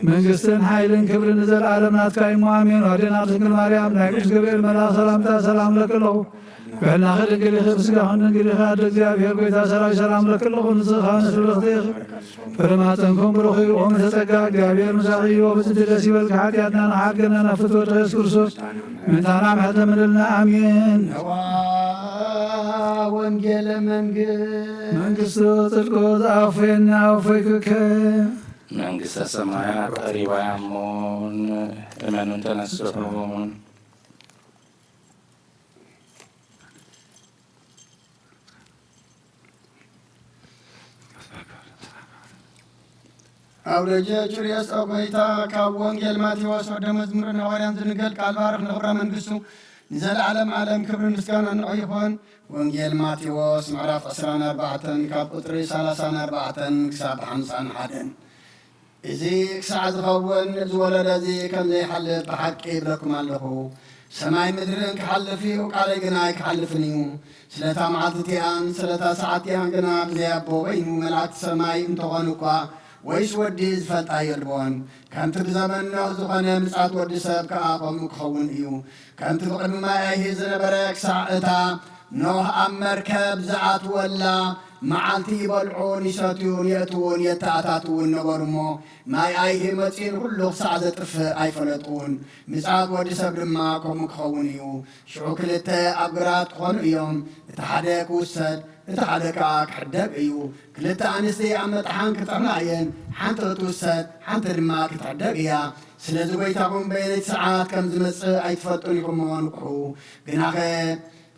መንግስትን ሓይልን ክብርን ንዘለኣለም ናትካ እዩ፣ ኣሜን። ኣዴና ቅድስት ድንግል ማርያም፣ ናይ ቅዱስ ገብርኤል መልኣኽ ሰላምታ ሰላም ለኪ ኣለኹ። ብሕልናኺ ድንግል ኢኺ፣ ብስጋኺ ድንግል ኢኺ፣ ኣደ እግዚኣብሔር ጎይታ ሰራዊት ሰላም ለኪ ኣለኹ። ንስኻ ንስልኽቲ ኢኺ፣ ፍረ ማፀንኩም ብሩኽ እዩ። ኦም ተጸጋ እግዚኣብሔር ምሳኺ እዩ። ብጽድቲ ደስ ይበልኪ፣ ሓጢኣትና ንሓድገና ናብ ፍትወት ኢየሱስ ክርስቶስ ምእንታና ምሕረት ለምንልና። ኣሜን። ነዋ ወንጌለ መንግስት መንግስቱ ጽድቁ ዝኣፈየና ኣወፈይኩከ። መንግስተ ሰማያት ቀሪባ እያ እሞን እመኑን ተነስሑን። ኣውደጀ ቹርየስ ኦጎይታ ካብ ወንጌል ማቴዎስ ወደ መዝሙርን ሃዋርያን ዝንገል ቃል ባርኽ ንኽብራ መንግስቱ ንዘለዓለም ዓለም ክብርን ምስጋና ንዑ ይኹን። ወንጌል ማቴዎስ ምዕራፍ ዕስራን ኣርባዕተን ካብ ቁጽሪ ሰላሳን ኣርባዕተን ክሳብ ሓምሳን ሓደን። እዚ ክሳዕ ዝኸውን እዚ ወለዶ እዚ ከም ዘይሓልፍ ብሓቂ ይብለኩም ኣለኹ። ሰማይ ምድርን ክሓልፍ እዩ፣ ቃለይ ግና ኣይክሓልፍን እዩ። ስለታ መዓልቲ እቲኣን ስለታ ሰዓት እቲኣን ግና ብዘይ ኣቦ በይኑ መላእክቲ ሰማይ እንተኾኑ እኳ ወይስ ወዲ ዝፈልጣ የልቦን። ከምቲ ብዘመን ኖህ ዝኾነ ምጽኣት ወዲ ሰብ ከኣ ከምኡ ክኸውን እዩ። ከምቲ ብቕድሚ ማይ ኣይሂ ዝነበረ ክሳዕ እታ ኖህ ኣብ መርከብ ዝኣትወላ መዓልቲ ይበልዑን ይሰትዩን የእትዉን የተኣታትዉን ነበሩ እሞ፣ ማይ ኣይሂ መጺኡ ንኹሉ ክሳዕ ዘጥፍእ ኣይፈለጡን። ምጽኣት ወዲ ሰብ ድማ ከምኡ ክኸውን እዩ። ሽዑ ክልተ ኣብ ግራት ክኾኑ እዮም፣ እቲ ሓደ ክውሰድ፣ እቲ ሓደ ከኣ ክሕደግ እዩ። ክልተ ኣንስቲ ኣብ መጥሓን ክጥሕና እየን፣ ሓንቲ ክትውሰድ፣ ሓንቲ ድማ ክትሕደግ እያ። ስለዚ ጎይታኹም በየነይቲ ሰዓት ከም ዝመጽእ ኣይትፈልጡን ኢኹም እሞ ንቕሑ። ግናኸ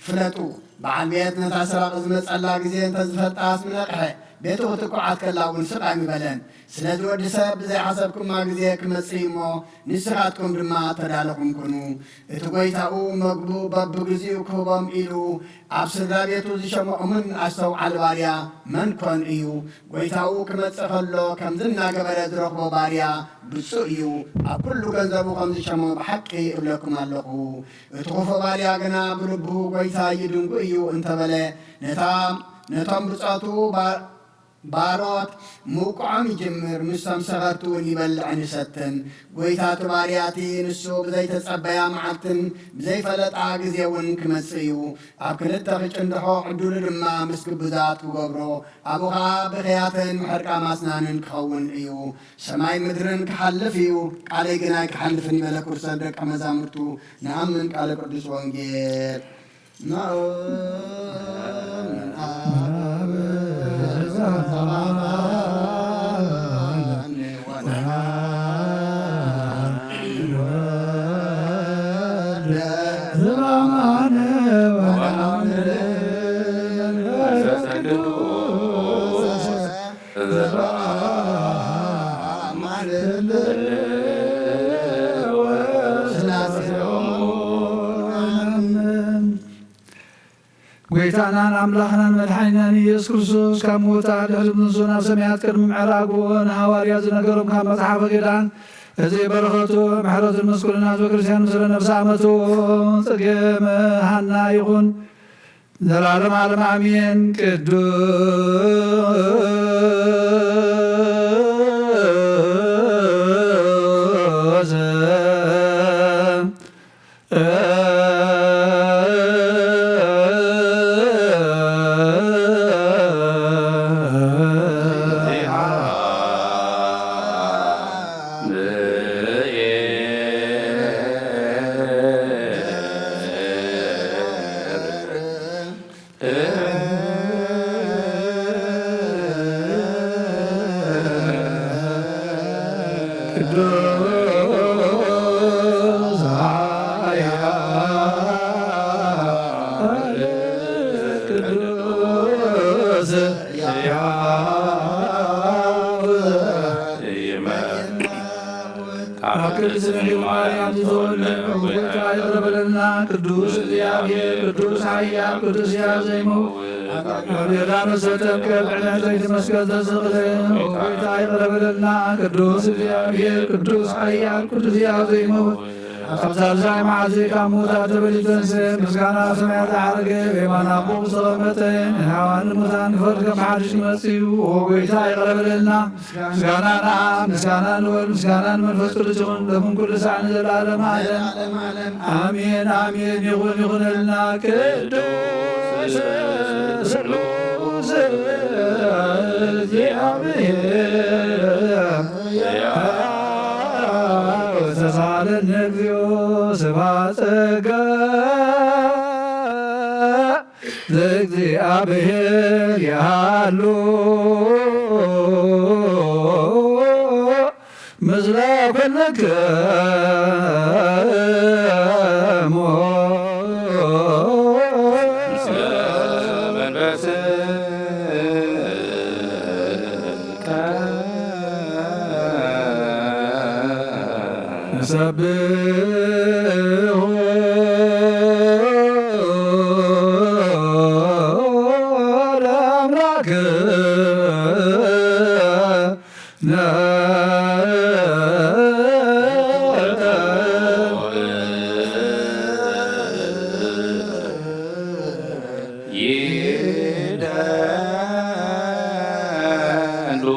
ፍለጡ፣ በዓል ቤት ነታ ሰራቒ ዝመጸላ ግዜ እንተ ዝፈልጣስ ምነቕሐ፣ ቤቱ ክትኩዓት ከላ እውን ስቕ ኣይምበለን። ስለዚ ወዲ ሰብ ብዘይሓሰብኩማ ግዜ ክመጽእ እዩ እሞ፣ ንስኻትኩም ድማ ተዳለኹም ኩኑ። እቲ ጎይታኡ መግቡ በብግዚኡ ክህቦም ኢሉ ኣብ ስድራ ቤቱ ዝሸመኦምን ኣስተውዓሊ ባርያ መን ኮን እዩ? ጎይታኡ ክመጽእ ከሎ ከምዚ እናገበረ ዝረኽቦ ባርያ ብፁዕ እዩ። ኣብ ኩሉ ገንዘቡ ከም ዝሸሞ ብሓቂ እብለኩም ኣለኹ። እቲ ክፉእ ባርያ ግና ብልቡ ጎይታይ ድንጉ እዩ እንተበለ፣ ነታ ነቶም ብጾቱ ባ-፣ ባሮት ምውቅዖም ይጅምር፣ ምስቶም ሰኸርቲ እውን ይበልዕን ይሰትን። ጎይታ እቲ ባርያ እቲ ንሱ ብዘይተጸበያ መዓልትን ብዘይፈለጣ ግዜ እውን ክመጽእ እዩ። ኣብ ክልተ ክጭንድሖ፣ ዕድሉ ድማ ምስ ግብዛት ክገብሮ፣ ኣብኡ ኸኣ ብኽያትን ምሕርቃም ኣስናንን ክኸውን እዩ። ሰማይ ምድርን ክሓልፍ እዩ፣ ቃለይ ግን ኣይክሓልፍን እዩ በለ። ክርስቶስ ደቀ መዛሙርቱ ንኣምን ቃለ ቅዱስ ወንጌል። ጎይታ ናን ኣምላኽናን መድሓኒናን ኢየሱስ ክርስቶስ ካብ ምውታ ድሕሪ ምንሱ ናብ ሰማያት ቅድሚ ምዕራጉ ንሃዋርያ ዝነገሮም ካብ መጽሓፈ ኪዳን እዚ በረኸቱ ምሕረቱን ምስኩልና ህዝበ ክርስቲያን ምስለ ነፍሰ ኣመቱ ጽጌ መሃና ይኹን። ዘላለም ዓለም ኣሜን። ቅዱስ ቅዱስ ኃያል ቅዱስ ሕያው ካብ ቅድስት ድንግል ማርያም ዝተወልደ ጐይታ ይቕረ በለልና። ቅዱስ እግዚኣብሔር፣ ቅዱስ ኃያል፣ ቅዱስ ሕያው ዘይመውት ኣብ ዮርዳኖስ ዘተጠምቀ፣ ብዕለት ለይቲ መስቀል ዝተሰቕለ፣ ጐይታ ይቕረ በለልና። ቅዱስ እግዚኣብሔር፣ ቅዱስ ኃያል፣ ቅዱስ ሕያው ዘይመውት ኣብ ሳልሳይ መዓልቲ ካብ ምውታት ተበሊቱ ተንሥአ፣ ምስጋና ኣብ ሰማያት ዝዓረገ፣ ብየማን ኣቦኡ ዝተቐመጠ፣ ንሕያዋን ንሙታን ክፈርድ ከም ሓድሽ መጺኡ፣ ኦ ጐይታ ይቕረ በለልና። ምስጋና ንኣብ፣ ምስጋና ንወልድ፣ ምስጋና ንመንፈስ ቅዱስ ይኹን፣ ሎምን ኩሉ ሳዕ ንዘለዓለም ዓለም። ኣሜን፣ ኣሜን። ይኹን፣ ይኹነልና። ቅዱስ ስሉስ እግዚአብሔር፣ ተሳለነ እግዚኦ ስብሐ ጸጋ ለእግዚአብሔር ይሃሉ ምስለ ኩልክሙ። ንሰብሖ ለአምላክነ። ይደሉ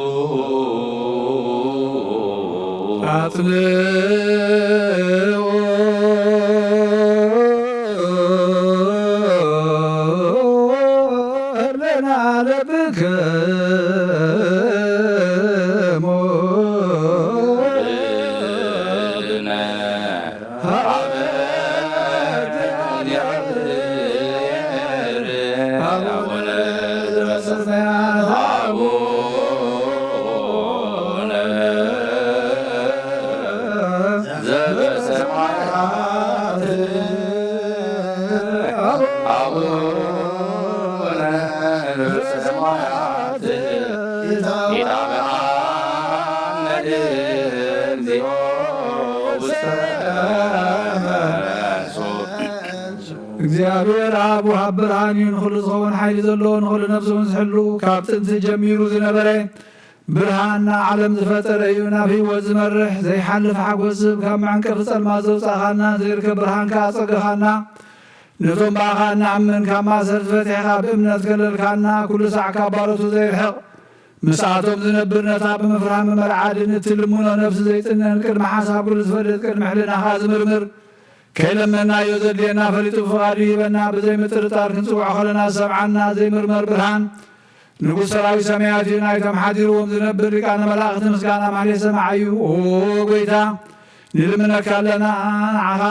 አጽንዑ ለነ ለብክሙ። እግዚኣብሔር ኣብ ወሃብ ብርሃን እዩ። ንኹሉ ዝኸውን ሓይሊ ዘለዎ፣ ንኹሉ ነፍሱ እውን ዝሕሉ፣ ካብ ጥንቲ ጀሚሩ ዝነበረ ብርሃን፣ ንዓለም ዝፈጠረ እዩ። ናብ ህይወት ዝመርሕ ዘይሓልፍ ሓጎስ ዝህብ፣ ካብ መዐንቀፊ ጸልማት ዘውጻእኻና፣ ዘይርከብ ብርሃን ከኣ ኣጸገኻና። ነቶም ብኣኻ እንኣምን ካብ ማእሰርቲ ፈቲሕኻ ብእምነት ከለልካና፣ ኩሉ ሳዕ ካብ ባሮቱ ዘይርሕቕ፣ ምስኣቶም ዝነብር፣ ነታ ብምፍራህን ብመርዓድን እትልምኖ ነፍሲ ዘይጽነን፣ ቅድሚ ሓሳብ ኩሉ ዝፈልጥ፣ ቅድሚ ሕልናኻ ዝምርምር፣ ከይለመናዮ ዘድልየና ፈሊጡ ብፍቓዱ ይህበና። ብዘይ ምጥርጣር ክንጽውዖ ከለና ዝሰምዓና ዘይምርመር ብርሃን ንጉሥ ሰራዊት ሰማያት እዩ። ናይቶም ሓዲርዎም ዝነብር ሊቃነ መላእኽቲ ምስጋና ማሕሌት ሰማዓ እዩ። ኦ ጐይታ፣ ንልምነካ ኣለና፣ ንዓኻ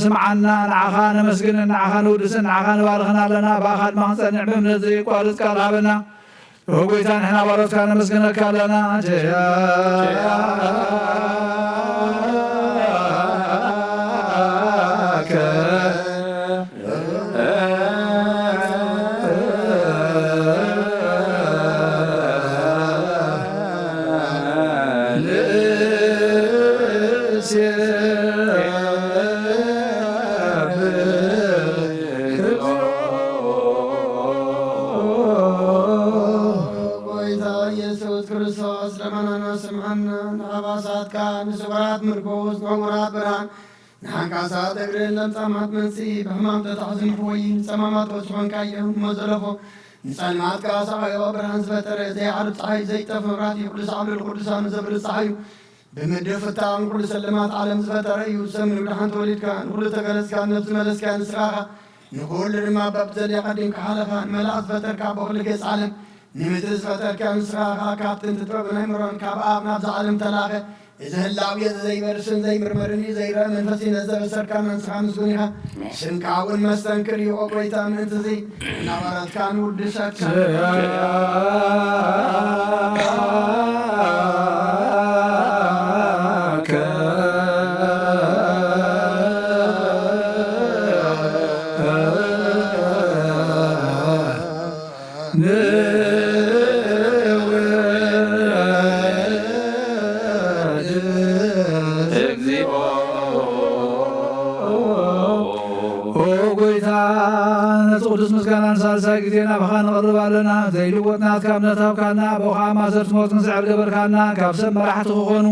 ስምዓና፣ ንዓኻ ነመስግንን፣ ንዓኻ ንውድስን፣ ንዓኻ ንባርኽን ኣለና። ብኣኻ ድማ ክንጸንዕ ብእምነት ዘየቋርጽ ቃል ሃበና። ኦ ጐይታ፣ ንሕና ባሮትካ ነመስግነካ ኣለና። ቸያከ ንሓንካሳት እግርን ለምጻማት መንስኢ ብሕማም ተታሕዙ ምሕወይን ጸማማት በዝሖንካዮ እሞ ዘለፎ ንጸልማት ከኣ ሰቓዮ ብርሃን ዝፈጠረ ዘይዓርብ ጸሓይ ዘይጠፍ መብራህቲ ቅዱስ ዓብዱል ቅዱሳኑ ዘብርህ ጸሓዩ ብምድሪ ፍታው ንኹሉ ሰለማት ዓለም ዝፈጠረ እዩ። ሰብ ንብድሓን ተወሊድካ ንኹሉ ተገለጽካ ነብሲ መለስካ ንስኻ ኢኻ። ንኹሉ ድማ በብዘድልዮ ቀዲምካ ሓለኻ ንመላእኽት ዝፈጠርካ ብኹሉ ገጽ ዓለም ንምድሪ ዝፈጠርካ ንስኻ ኢኻ። ካብ ጥንቲ ጥበብን ኣእምሮን ካብ ኣብ ናብዛ ዓለም ተላኸ። እዚ ህላው እዚ ዘይበርስን ዘይምርመርን እዩ። ዘይረአ መንፈስ እዩ። ነዚ ዘበሰርካና ንስኻ ምስጉን ኢኻ። ስምካ እውን መስተንክር እዩ። ኦ ጎይታ ምእንቲ እዚ እናባረትካ ንውድሰካ። ኦ ጎይታ፣ ነቲ ቅዱስ ምስጋና ንሳልሳይ ግዜ ናባኻ ንቐርብ ኣለና። ዘይልወጥ ናትካ እምነት ሃብካና፣ ብኡ ኸኣ ማእሰርቲ ሞት ክንስዕር ገበርካና፣ ካብ ሰብ መራሕቲ ክኾኑ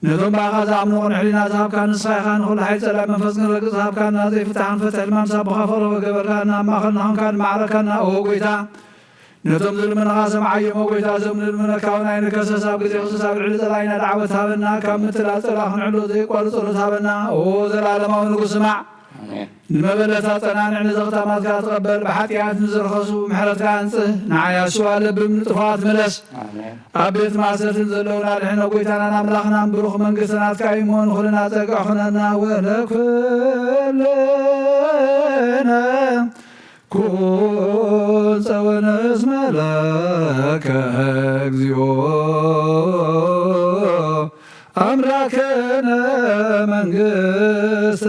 ነቶም ብኣኻ ዝኣምኑ ቅኑዕ ሕሊና ዝሃብካ ንስኻ ኢኻ። ንኹሉ ሓይሊ ጸላኢ መንፈስ ክንረግጽ ዝሃብካና፣ ዘይፍታሕን ፍትሕ ሕልማን ሳቦኻ ፍቕሪ ገበርካና፣ ኣብ ማእኸልና ኾንካ ንማዕረካና። ኦ ጎይታ፣ ነቶም ዝልምንኻ ሰምዓዮም፣ ኦ ጎይታ፣ እዞም ንልምነካ እውን ኣይንከሰስ። ኣብ ግዜ ክሱስ ኣብ ልዕሊ ጸላኢና ደዓወት ሃበና፣ ካብ ምትላል ጸላኢ ክንዕሎ ዘየቋርጽ ጸሎት ሃበና። ኦ ዘላለማዊ ንጉስ፣ ስማዕ። ኣሜን። ንመበለታ ጸናንዕ፣ ንዘኽታማትካ ተቐበል። ብሓጢኣት ንዝረኸሱ ምሕረትካ ኣንጽህ። ንዓይ ኣስዋ ለብም፣ ንጥፉኣት ምለስ። ኣሜን። ኣብ ቤት ማእሰርትን ዘለዉና ኣድሕኖ። ጎይታናን ኣምላኽናን ብሩኽ መንግስቲ ናትካ እዩ እሞ፣ ንኹልና ጸግዕ ኹነና። ወለኩልነ ኩን ጸወነ እስመ ለከ እግዚኦ ኣምላክነ መንግስት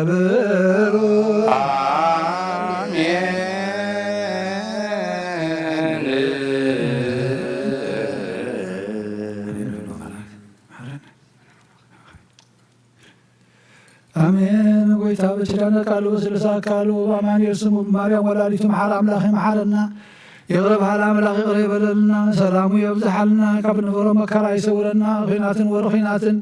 ብሩ። ኣሜን። ኣሜን። ጎይታ በኪዳነ ቃሉ በስልሳ ቃሉ በአማኑኤል ስሙ በማርያም ወላዲቱ መሓር ኣምላኽ ይመሓረና። ይቕረ በሃል ኣምላኽ ይቕረ ይበለልና። ሰላሙ የብዝሓልና። ካብ ንበሮ መከራ ይሰውረና። ኹናትን ወረ ኹናትን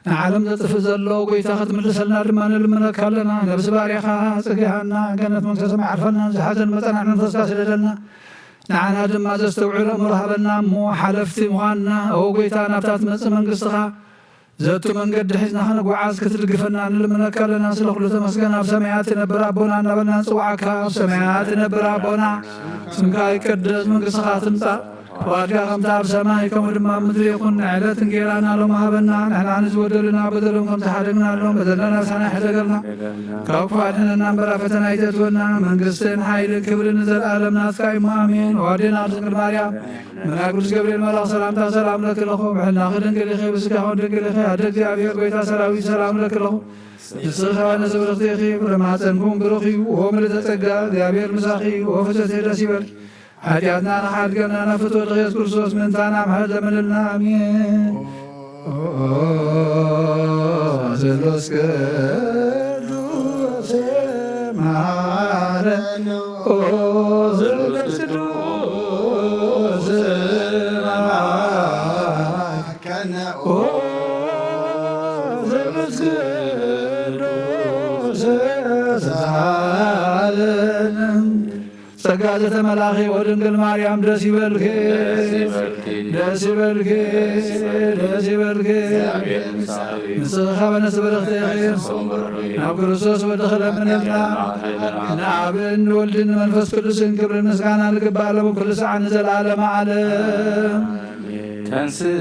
ንዓለም ዘጥፍእ ዘሎ ጎይታ ክትምልሰልና ድማ ንልምነካ ኣለና። ነብሲ ባርያኻ ጽግሃና፣ ገነት መንግስተ ሰማይ ዓርፈና። ዝሓዘን መጸናን መንፈስካ ስደደልና። ንዓና ድማ ዘስተውዕል ኣእምሮ ሃበና እሞ ሓለፍቲ ምዃንና። ኦ ጎይታ፣ ናብታ ትመጽእ መንግስትኻ ዘቱ መንገዲ ሒዝና ክንጓዓዝ ክትድግፈና ንልምነካ ኣለና። ስለ ኩሉ ተመስገን። ኣብ ሰማያት ትነብር ኣቦና እናበልና ንጽውዓካ። ኣብ ሰማያት ትነብር ኣቦና፣ ስምካ ይቀደስ፣ መንግስትኻ ትምጻእ፣ ፍቓድካ ከምቲ ኣብ ሰማይ ከምኡ ድማ ኣብ ምድሪ ይኹን። ንዕለት እንጌራና ሎም ሃበና። ንሕና ንዝበደሉና በደሎም ከም ዝሓደግናሎም በደልና ንስሓና ይሕደገልና። ካብ ክፉእ ኣድሕነና እምበር ኣብ ፈተና ኣይተእትወና። መንግስትን ሓይልን ክብርን ንዘለኣለም ናትካ እዩ። ኣሜን። ኦ ኣዴና ድንግል ማርያም፣ መልኣክ ቅዱስ ገብርኤል መልኣኽ ሰላምታ ሰላም ለኪ ለኹ። ብሕልናኺ ድንግል ኢኺ፣ ብስጋኺ ድንግል ኢኺ። ኣደ እግዚኣብሔር ጎይታ ሰራዊት ሰላም ለኪ ለኹ። ንስኺ ከበነ ስብርኽቲ ኢኺ፣ ፍረ ማሕፀንኩም ብሩኽ እዩ። ኦ ምልዕተ ጸጋ፣ እግዚኣብሔር ምሳኺ እዩ። ኦ ፍትሕቲ ደስ ይበል። ሓጢኣትና ንሓድገና ናብ ፍትወ ድኽየት ክርስቶስ ምእንታና ምሕረት ለምንልና። ኣሜን። ኦ ስሉስ ቅዱስ መሐረነ። ኦ ስሉስ ቅዱስ መሐረነ። ኦ ስሉስ ቅዱስ ተሳሃለነ። ጸጋ ዘተመላኺ ወድንግል ማርያም ደስ ይበልኪ፣ ደስ ይበልኪ፣ ደስ ይበልኪ። ንስኺ ካበነ ስብርኽቲ ኢኺ፣ ናብ ክርስቶስ ወድኺ ለምንልና። ንኣብን ንወልድን ንመንፈስ ቅዱስን ክብርን ምስጋናን ልግባእ ሎምን ኩሉ ሰዓት ንዘለዓለመ ዓለም። ተንስእ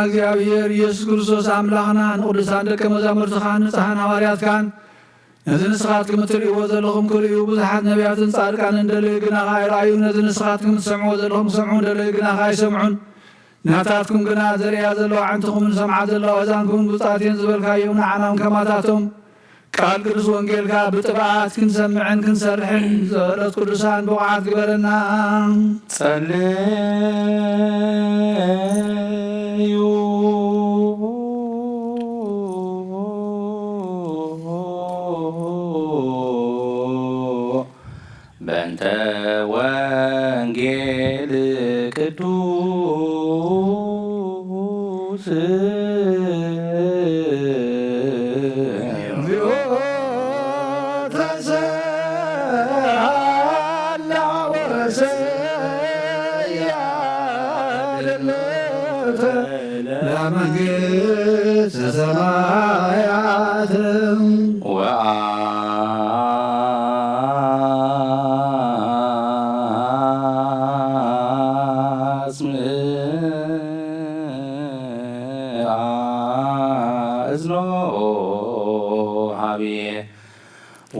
እግዚኣብሔር ኢየሱስ ክርስቶስ ኣምላኽና፣ ንቅዱሳን ደቀ መዛሙርትኻን ንጽሓን ሃዋርያትካን፣ ነዚ ንስኻትኩም እትርእይዎ ዘለኹም ክርእዩ ብዙሓት ነቢያትን ጻድቃንን ደለዩ፣ ግና ከኣ ኣይረኣዩ። ነዚ ንስኻትኩም እትሰምዕዎ ዘለኹም ክሰምዑ ደለዩ፣ ግና ከኣ ኣይሰምዑን። ናታትኩም ግና ዘርእያ ዘለዋ ኣዕንትኹምን ዝሰምዓ ዘለዋ ኣእዛንኩምን ብጻቴን ዝበልካዮም ንዓናም ከማታቶም ቃል ቅዱስ ወንጌልካ ብጥብዓት ክንሰምዕን ክንሰርሕን ዘበለት ቅዱሳን ብቑዓት ግበረና። ጸልዩ በእንተ ወንጌል ቅዱስ። እግዚኦ ተሰሃላ ወሰያ ለመንግስተ ሰማያት። ወአጽምዓ እዝኖ ሀብየ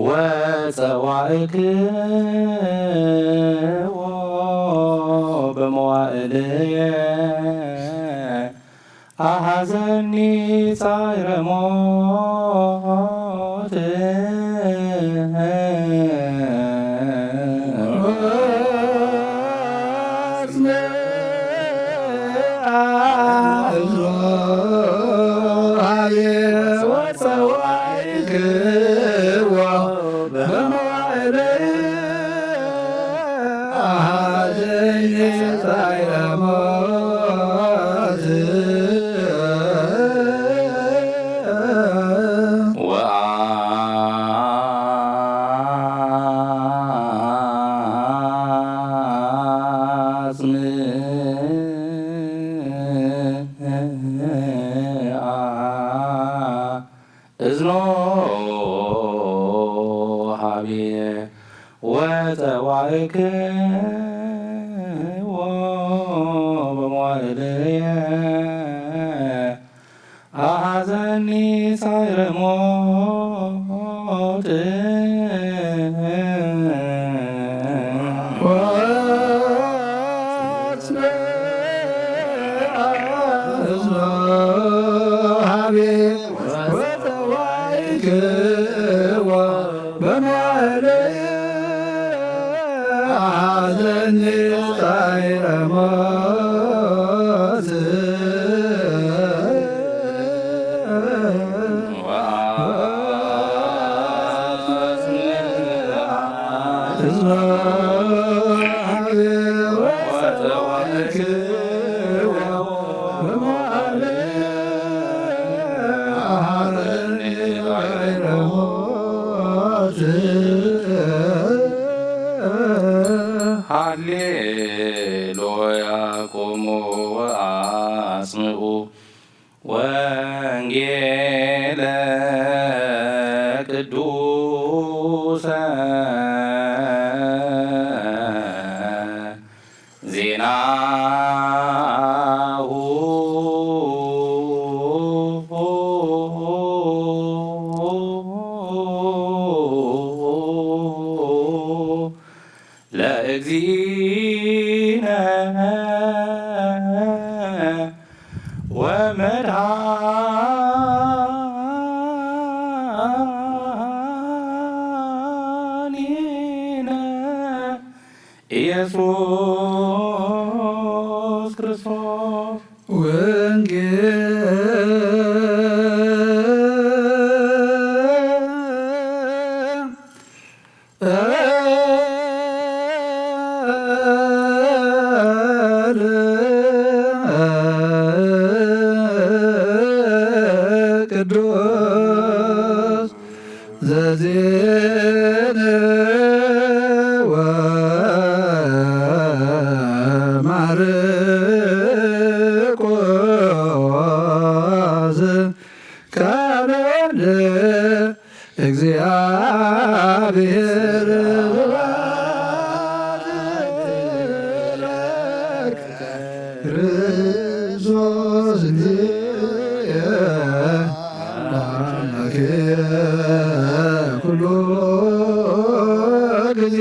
ወጸዋዕክዎ በመዋዕልየ አሐዘኒ ጻዕረ ሞት። ወአጽምዓ እዝኖ ሀብየ ወጸዋዕክዎ በመዋዕልየ አሐዘኒ ጻዕረ ሞት። ሃሌሉያ ቁሙ ወአጽምዑ ወንጌለ ቅዱሰ ዜናሁ ለእግዚእነ ወመድኃኒነ ኢየሱስ ክርስቶስ። ወንጌል ቅዱስ ዘዜነ ወማርቆስ ቃለ እግዚአብሔር። ክርስቶስ ኩሉ ግዜ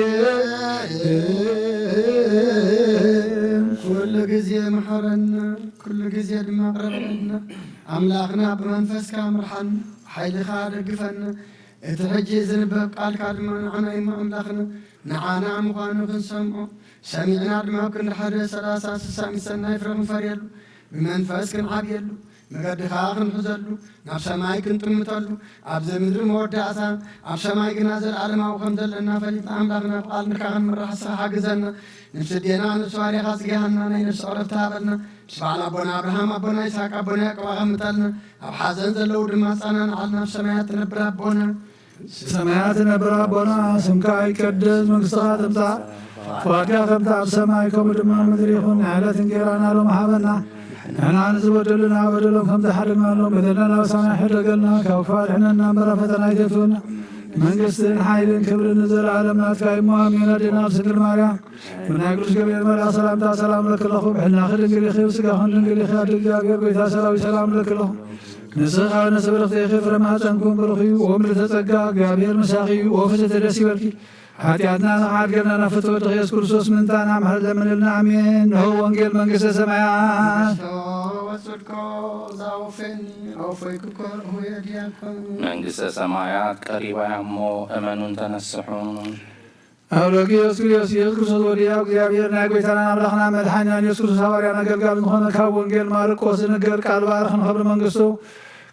ኩሉ ግዜ መሐረና፣ ኩሉ ግዜ ድማ ቅረበና። ኣምላኽና ብመንፈስካ ምርሓና፣ ሓይልኻ ደግፈና። እቲ ሕጂ ዝንበብ ቃልካ ድማ ንዓና እሞ ኣምላኽና፣ ንዓና ምዃኑ ክንሰምዖ፣ ሰሚዕና ድማ ኣብ ክንዲ ሓደ ሰላሳ ስሳ ሚእቲ ሰናይ ፍረ ክንፈርየሉ፣ ብመንፈስ ክንዓብየሉ፣ መገድኻ ክንሕዘሉ፣ ናብ ሰማይ ክንጥምተሉ፣ ኣብዚ ምድሪ መወዳእታ፣ ኣብ ሰማይ ግና ዘለኣለማዊ ከም ዘለና ፈሊጥና ኣምላኽና ብቓል ንካ ክንምራሕ ንስኻ ሓግዘና። ነፍሲ ኣዴና ነፍሲ ባርያኻ ጽጊሃና፣ ናይ ነፍሲ ዕረፍቲ ሃበልና። ምስ በዓል ኣቦና ኣብርሃም፣ ኣቦና ይስሐቅ፣ ኣቦና ያዕቆብ ኣቐምጠልና። ኣብ ሓዘን ዘለዉ ድማ ኣጸናንዓልና። ኣብ ሰማያት ትነብር ኣቦና፣ ሰማያት ትነብር ኣቦና፣ ስምካ ይቀደስ፣ መንግስትኻ ትምጻእ፣ ፍቓድካ ከምቲ ኣብ ሰማይ ከምኡ ድማ ኣብ ምድሪ ይኹን። ንዕለት እንጌራና ሎም ሃበና። ንሕና ንዝበደሉና በደሎም ከም ዝሓደግናሎም በደልና ናብ ሰማይ ሕደገልና፣ ካብ ክፉእ ኣድሕነና እምበር ኣብ ፈተና ኣይተእትወና። መንግስትን ሓይልን ክብርን ንዘለኣለም ናትካ እዩ እሞ ኣሜን። ኣዴና ቅድስት ድንግል ማርያም፣ ብናይ ቅዱስ ገብርኤል መልኣኽ ሰላምታ ሰላም እብለኪ ኣለኹ። ብሕልናኺ ድንግል ኢኺ፣ ብስጋኺ ድንግል ኢኺ። ኣደ እግዚኣብሔር ጎይታ ሰራዊት ሰላም እብለኪ ኣለኹ። ንስኺ ካብ ኣንስቲ ብርኽቲ ኢኺ፣ ፍረ ማህፀንኪ እውን ብሩኽ እዩ። ኦ ምልዕተ ጸጋ፣ እግዚኣብሔር ምሳኺ እዩ። ኦ ፍስሕቲ ደስ ይበልኪ። ሓጢኣትና ንኽሓድገና ናብ ፍትወ ወድኺ ኢየሱስ ክርስቶስ ምእንታና ምሕረት ለምንልና። ኣሜን። ንሆ ወንጌል መንግስተ ሰማያት። ወጽድቆ ዛውፌኒ ኣውፈይኩኮ ሆየ ዲያኮን። መንግስተ ሰማያት ቀሪባ እያ እሞ እመኑን ተነስሑን። ኣብ ደግ ኢየሱስ ክርስቶስ፣ ኢየሱስ ክርስቶስ ወዲ ኣብ እግዚኣብሔር ናይ ጎይታና ኣምላኽና መድሓኒና ኢየሱስ ክርስቶስ ሃዋርያን ኣገልጋልን ዝኾነ ካብ ወንጌል ማርቆስ ዝንገር ቃል ባርኽ ንኽብሪ መንግስቱ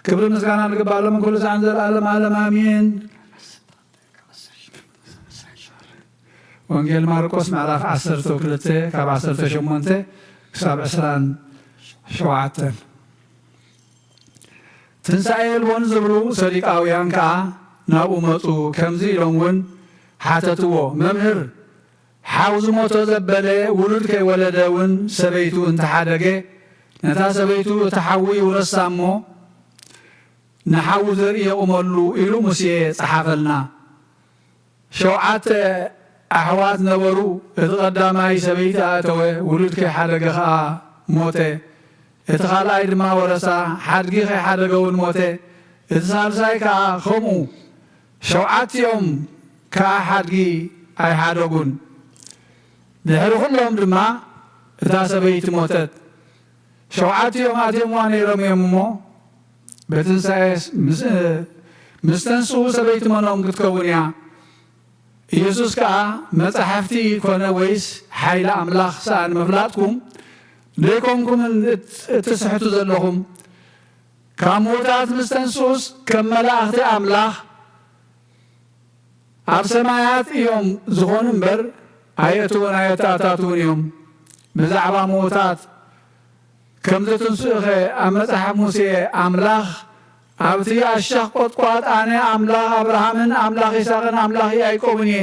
ክብሪ ምስጋና ንግባእ ሎም ኩሉ ሰዓን ዘለኣለም ዓለም ኣሜን። ወንጌል ማርቆስ ምዕራፍ ዓሰርተ ክልተ ካብ ዓሰርተ ሸሞንተ ክሳብ ዕስራን ሸውዓተን። ትንሳኤ የልቦን ዝብሉ ሰዲቃውያን ከኣ ናብኡ መጹ፣ ከምዚ ኢሎም እውን ሓተትዎ፣ መምህር፣ ሓው ዝሞቶ ዘበለ ውሉድ ከይወለደ እውን ሰበይቱ እንተሓደገ፣ ነታ ሰበይቱ እቲ ሓዊ ይውረሳ እሞ፣ ንሓዉ ዘርኢ የቑመሉ ኢሉ ሙሴ ጸሓፈልና። ሸውዓተ ኣሕዋት ነበሩ። እቲ ቀዳማይ ሰበይቲ ኣእተወ፣ ውሉድ ከይሓደገ ኸኣ ሞተ። እቲ ኻልኣይ ድማ ወረሳ፣ ሓድጊ ከይሓደገ እውን ሞተ። እቲ ሳልሳይ ከኣ ከምኡ። ሸውዓቲኦም ከኣ ሓድጊ ኣይሓደጉን። ድሕሪ ኹሎም ድማ እታ ሰበይቲ ሞተት። ሸውዓቲኦም ኣትዮምዋ ነይሮም እዮም እሞ፣ ብትንሳኤስ ምስ፣ ምስ ተንስኡ ሰበይቲ መኖም ክትከውን እያ? ኢየሱስ ከኣ መጻሕፍቲ ኮነ ወይስ ሓይሊ ኣምላኽ ሰኣን ምፍላጥኩም ደይኮንኩምን እት-፣ እትስሕቱ ዘለኹም? ካብ ምዉታት ምስ ተንስኡስ ከም መላእኽቲ ኣምላኽ ኣብ ሰማያት እዮም ዝኾኑ እምበር፣ ኣየእትዉን ኣየተኣታትዉን እዮም። ብዛዕባ ምዉታት ከም ዘትንስኡኸ ኣብ መጽሓፍ ሙሴ ኣምላኽ ኣብቲ ኣሻኽ ቈጥቋጥ ኣነ ኣምላኽ ኣብርሃምን ኣምላኽ ይስሐቅን ኣምላኽ ያዕቆብን እየ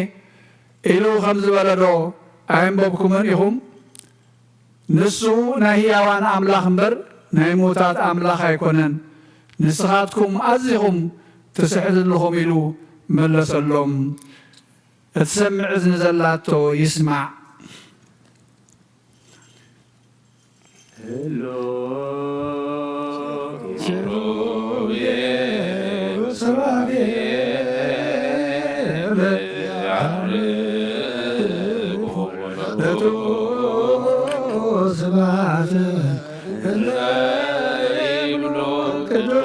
ኢሉ ከም ዝበለ ዶ ኣየንበብኩምን ኢኹም? ንሱ ናይ ህያዋን ኣምላኽ እምበር ናይ ምዉታት ኣምላኽ ኣይኮነን። ንስኻትኩም ኣዚኹም ትስሕቱ ኣለኹም ኢሉ መለሰሎም። እትሰምዕ እዝኒ ዘላቶ ይስማዕ። ስብሐት እንተ ይብሉ ቅዱስ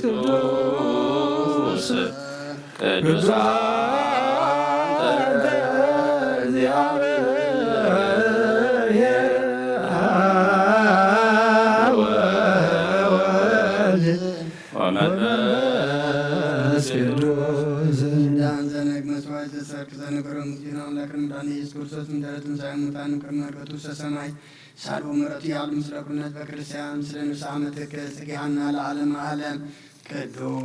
ቅዱስ ቅዱስ አንተ እግዚአብሔር አብ ወወልድ ወመንፈስ ቅዱስ። ኪዳን ዘነግ መስዋዕት ዘሰርክ ዘነገሮም ዜና ኣምላክ ንምዳን ኢየሱስ ክርስቶስ ምድረ ትንሳኤ ሙታን ቅድመ ዕርገቱ ውስተ ሰማይ ሳልቦ ምሕረቱ ያዕሉ ምስለ ኩልነ ህዝበ ክርስቲያን ምስለ ንስሐ መትክ ጽጊሃና ለዓለመ ዓለም። ቅዱስ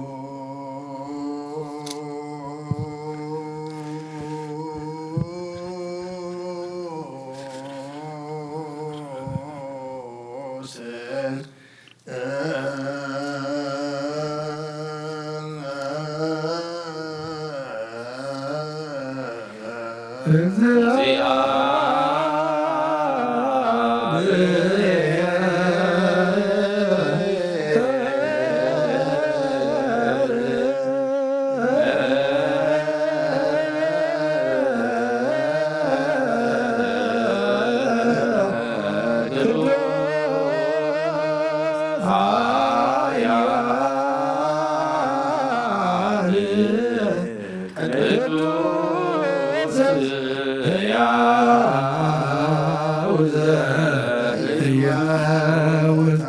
ቅዱስ ሕያው ዘኢይመውት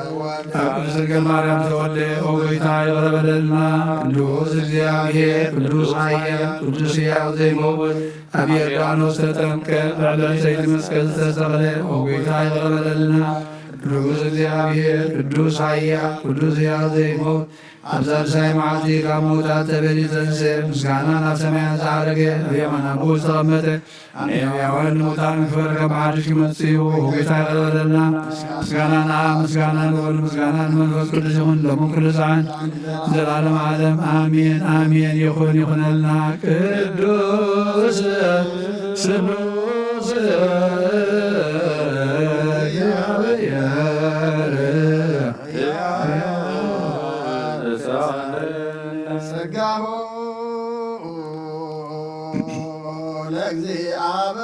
ኣብ ቅድስት ድንግል ማርያም ተወልደ። ኦ ጌታ ይቕረ በለልና። ቅዱስ እግዚኣብሔር፣ ቅዱስ ኃያል፣ ቅዱስ ሕያው ዘይመውት፣ ኣብ ዮርዳኖስ ተጠምቀ፣ ብዕለት ሰይቲ መስቀል ዝተሰቕለ። ኦ ጌታ ይቕረ በለልና። ቅዱስ እግዚኣብሔር፣ ቅዱስ ኃያል፣ ቅዱስ ሕያው ዘይመውት፣ ኣብ ሳልሳይ መዓልቲ ካብ ምዉታት ተፈልዩ ዝተንስአ፣ ምስጋና ናብ ሰማያት ዝዓረገ፣ ኣብ የማን ኣቦኡ ዝተቐመጠ፣ ንሕያዋን ንሙታን ክፈርድ ከም ሓድሽ ክመጽእ እዩ። ጌታ ይቕረ በለልና። ምስጋና ንኣብ፣ ምስጋና ንወልድ፣ ምስጋና ንመንፈስ ቅዱስ ይኹን፣ ሎምን ኩሉ ሰዓት፣ ዘላለም ዓለም ኣሜን፣ ኣሜን። ይኹን፣ ይኹነልና። ቅዱስ ስሉስ ጸጋሁ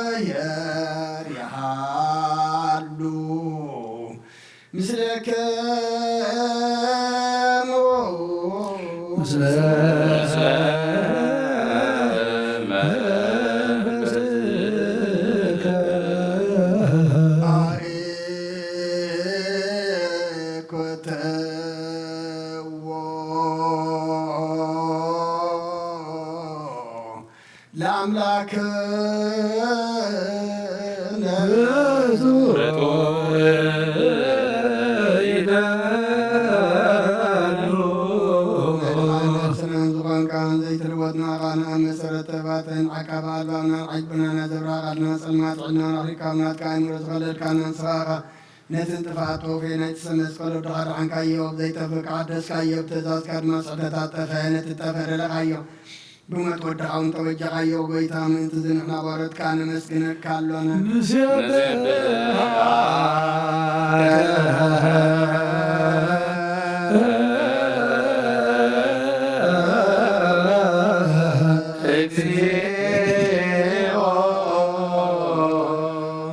ለእግዚኣብሔር ይሃሉ ምስለክሙ። ምስለ መንፈስከ። አርኮተዎ ለአምላክነ። ስነን ዝኾንካን ዘይትልወጥና ቃና መሰረተ ባተን ዓቃብ ኣልባብና ዓጅብና ናዘብራ ቃልና ጸልማት ዕልና ናኽሪካብ ናትካ ኣእምሮ ዝኸለልካና ንስኻ ኢኻ። ነቲ ንጥፍኣት ተወፈየ ናይቲ ሰብ መስቀል ወድኻ ደሓንካዮ፣ ብዘይጠፍእ ከሓደስካዮ፣ ብትእዛዝካ ድማ ስሕተታት ጠፈአ፣ ነቲ ጠፈ ደለኻዮ። ብሞት ወድኻ እውን ተበጀኻዮ። ጎይታ፣ ምእንቲ እዚ ንሕና ባሮትካ ነመስግነካ ኣሎና። ንሴብሐካ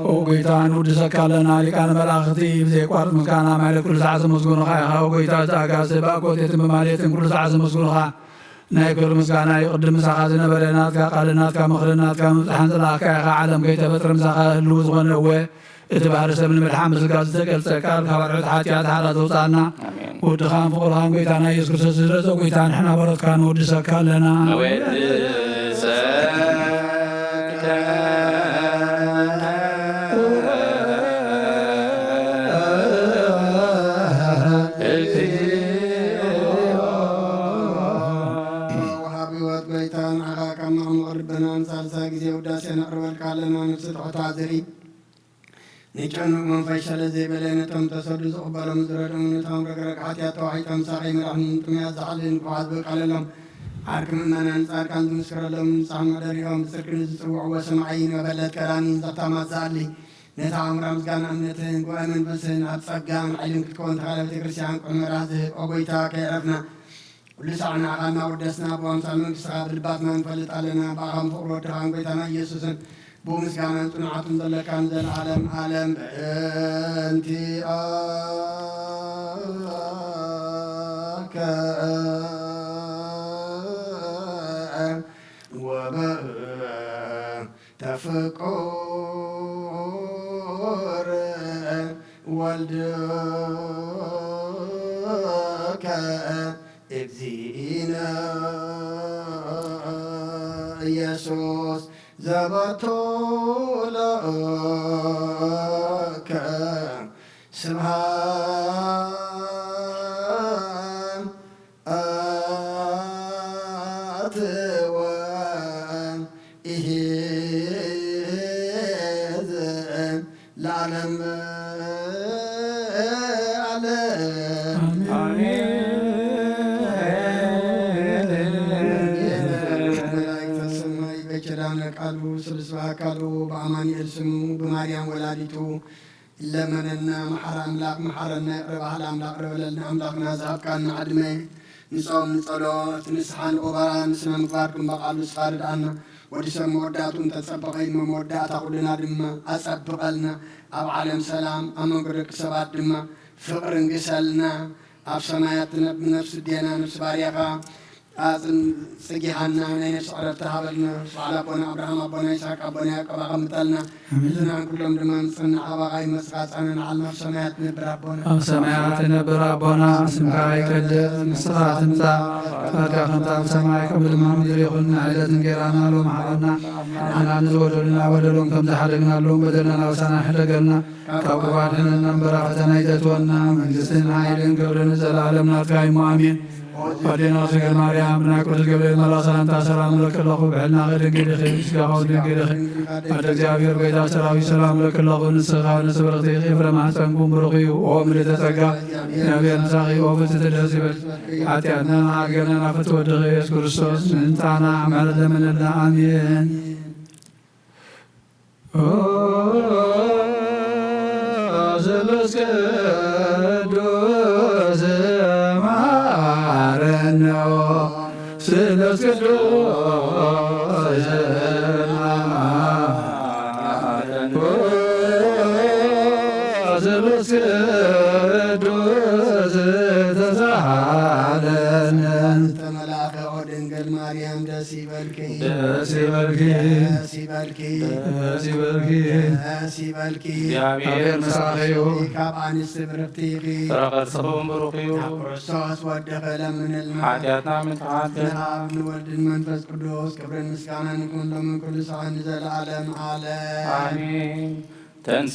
ኦ ጎይታ፣ ንውድሰካ ኣለና። ሊቃነ መላእኽቲ ብዘየቋርጥ ምስጋና ማሕሌት ኩሉ ሰዓት ዘመስግኑኻ ኢኻ። ኦ ጎይታ፣ እቲ ኣጋዝእ ብኣኮቴትን ብማህሌትን ኩሉ ሰዓት ዘመስግኑኻ። ናይ ክብሪ ምስጋና እዩ። ቅድም ምሳኻ ዝነበረ ናትካ ቃልን ናትካ ምኽርን ናትካ ምብጽሓን ዝለኣኽካ ኢኻ። ዓለም ከይተፈጥረ ምሳኻ ህልው ዝኾነ እወ፣ እቲ ባህሪ ሰብ ንምድሓን ብስጋ ዝተገልጸ ቃል ካብ ኣርዑት ሓጢኣት ሓራ ዘውጽኣና ኣሜን። ወድኻን ፍቑርኻን ጎይታና ኢየሱስ ክርስቶስ ዝረዘ ጎይታ ንሕና ባሮትካ ንወድሰካ ኣለና። ንወድሰካ እግዚኦ። ወሃቢ ህይወት ጎይታ ንዓኻ ካብ መቕመቕ ልብና ንሳልሳይ ግዜ ውዳሴ ነቕርበልካ ኣለና። ነፍሲ ትሑታ ዝርኢ ንጨኑቕ መንፈስ ሸለ ዘይበለ ነቶም ተሰዱ ዝቕበሎም ዝረድኦም ነቶም ረግረግ ሓጢኣት ተዋሒጦም ሳቐይ መራሕንን ጥሙያት ዝሓልን ክፉዓት ዝበቀለሎም ዓርኪ ምእመናን ጻድቃን ዝምስክረሎም ንጻሕ መሕደሪኦም ብጽድቂ ንዝጽውዕዎ ሰማዒን መበለት ከላሚን ዘኽታማት ዝኣሊ ነታ ኣምራ ምስጋና እምነትን ጉባኤ መንፈስን ኣብ ጸጋን ሓይልን ክትከውን ተኻለ ቤተ ክርስቲያን ቅድመ ራህ ዝህብ ኦ ጎይታ ከየዕረፍና ኩሉ ሳዕ ንዓኻ እናወደስና ብኣምሳል መንግስትኻ ብልባትና ንፈልጥ ኣለና። ብኣኻን ፍቕሪ ወድኻን ጎይታና ኢየሱስን ብኡ ምስጋናን ጽንዓቱን ዘለካን ዘለዓለም ዓለም በእንቲኣከ ወበእንተ ፍቁር ወልድከ እግዚእነ ኢየሱስ ዘባቶ ለከ ስብሐት ወኢሕዝን ለዓለም ዓለም። አሜን። መላእክተ ሰማይ በኪዳነ ቃሉ ስሉስ በአካሉ በአማኑኤል ስሙ በማርያም ወላዲቱ ለመነና። መሐረ አምላክ መሐረነ፣ ይቅረ በሀል አምላክ ይቅረ በለልና። አምላክና ዝሃብካና ዕድመ ንጾም ንጸሎት ንስሓ ንቁርባን ንስነ ምግባር ክንበቃሉ ንስኻ ርድኣና። ወዲ ሰብ መወዳእቱ እንተጸበቐ እዩ፣ መወዳእታ ኩልና ድማ ኣጸብቐልና። ኣብ ዓለም ሰላም፣ ኣብ መንጎ ደቂ ሰባት ድማ ፍቕሪ ንግሰልና። ኣብ ሰማያት ትነብ ነፍሲ ዴና ነፍሲ ባርያኻ ኣጽን ጽጊ ሃና ናይ ነፍሲ ዕረፍቲ ሃበልና። በዓል ኣቦና ኣብርሃም፣ ኣቦና ይስሐቅ፣ ኣቦና ያዕቆብ ኣቐምጠልና። ኣሜን። እዝናን ኩሎም ድማ ምጽና ኣባኻ ይመስኻ ጻና ንዓል ናብ ሰማያት ንብር ኣቦና። ኣብ ሰማያት ንብር ኣቦና፣ ስምካ ይቀደስ፣ መንግስትኻ ትምጻእ፣ ፈቃድካ ከምታ ኣብ ሰማይ ከምኡ ድማ ኣብ ምድሪ ይኹን። ንዕለት እንጌራና ሎም ሃበና። ንዓና ንዝበደሉና በደሎም ከም ዝሓደግናሎም በደልና ኣበሳና ይሕደገልና። ካብ ክፉ ኣድሕነና እምበር ኣብ ፈተና ኣይተእትወና። መንግስትን ሓይልን ክብርን ንዘለኣለም ናትካ እዩ። ኣሜን። ኣዴና ድንግል ማርያም፣ ብናይ ቅዱስ ገብርኤል መልኣኽ ሰላምታ ሰላም እለኪ ኣለኹ። ብሕልናኺ ድንግል ኢኺ፣ ብስጋኺ እውን ድንግል ኢኺ። ኣደ እግዚኣብሔር፣ ጎይታ ሰራዊት፣ ሰላም እለኪ ኣለኹ። ንስኺ ከኣ ንጽብርኽቲ ኢኺ፣ ፍረ ማሕፀንኩም ብሩኽ እዩ። ኦ ምልዕተ ጸጋ፣ እግዚኣብሔር ምሳኺ፣ ኦ ፍጽሕቲ ደስ ይበል። ሓጢኣትና መሓር ጌርና ናብ ፍትወድኺ ኢየሱስ ክርስቶስ ምእንታና ምሕረት ለምንልና። ኣሜን። ኦ ስሉስ ቅዱስ መሐረነ፣ ስሉስ ቅዱስ መሐረነ፣ ስሉስ ቅዱስ ተሳሃለነ። ተመላእከ ኦ ድንግል ማርያም ደስ ይበልኪ። ደስ ይበልኪ። ደስ ይበልኪ። ደስ ይበልኪ። ደስ ይበልኪ። እግዚኣብሔር ምሳኺ እዩ። ካብ ኣንስቲ ብርኽቲ ኢኺ። ፍረ ከርስኺ እውን ብሩኽ እዩ። ናብ ክርስቶስ ወድኺ ለምንልና። ሓጢኣትና ምትሓት። ንኣብ ንወልድን መንፈስ ቅዱስ ክብርን ምስጋናን ይኹን ሎምን ኩሉ ሰዓት ንዘለዓለም ዓለም። ኣሜን። ተንስ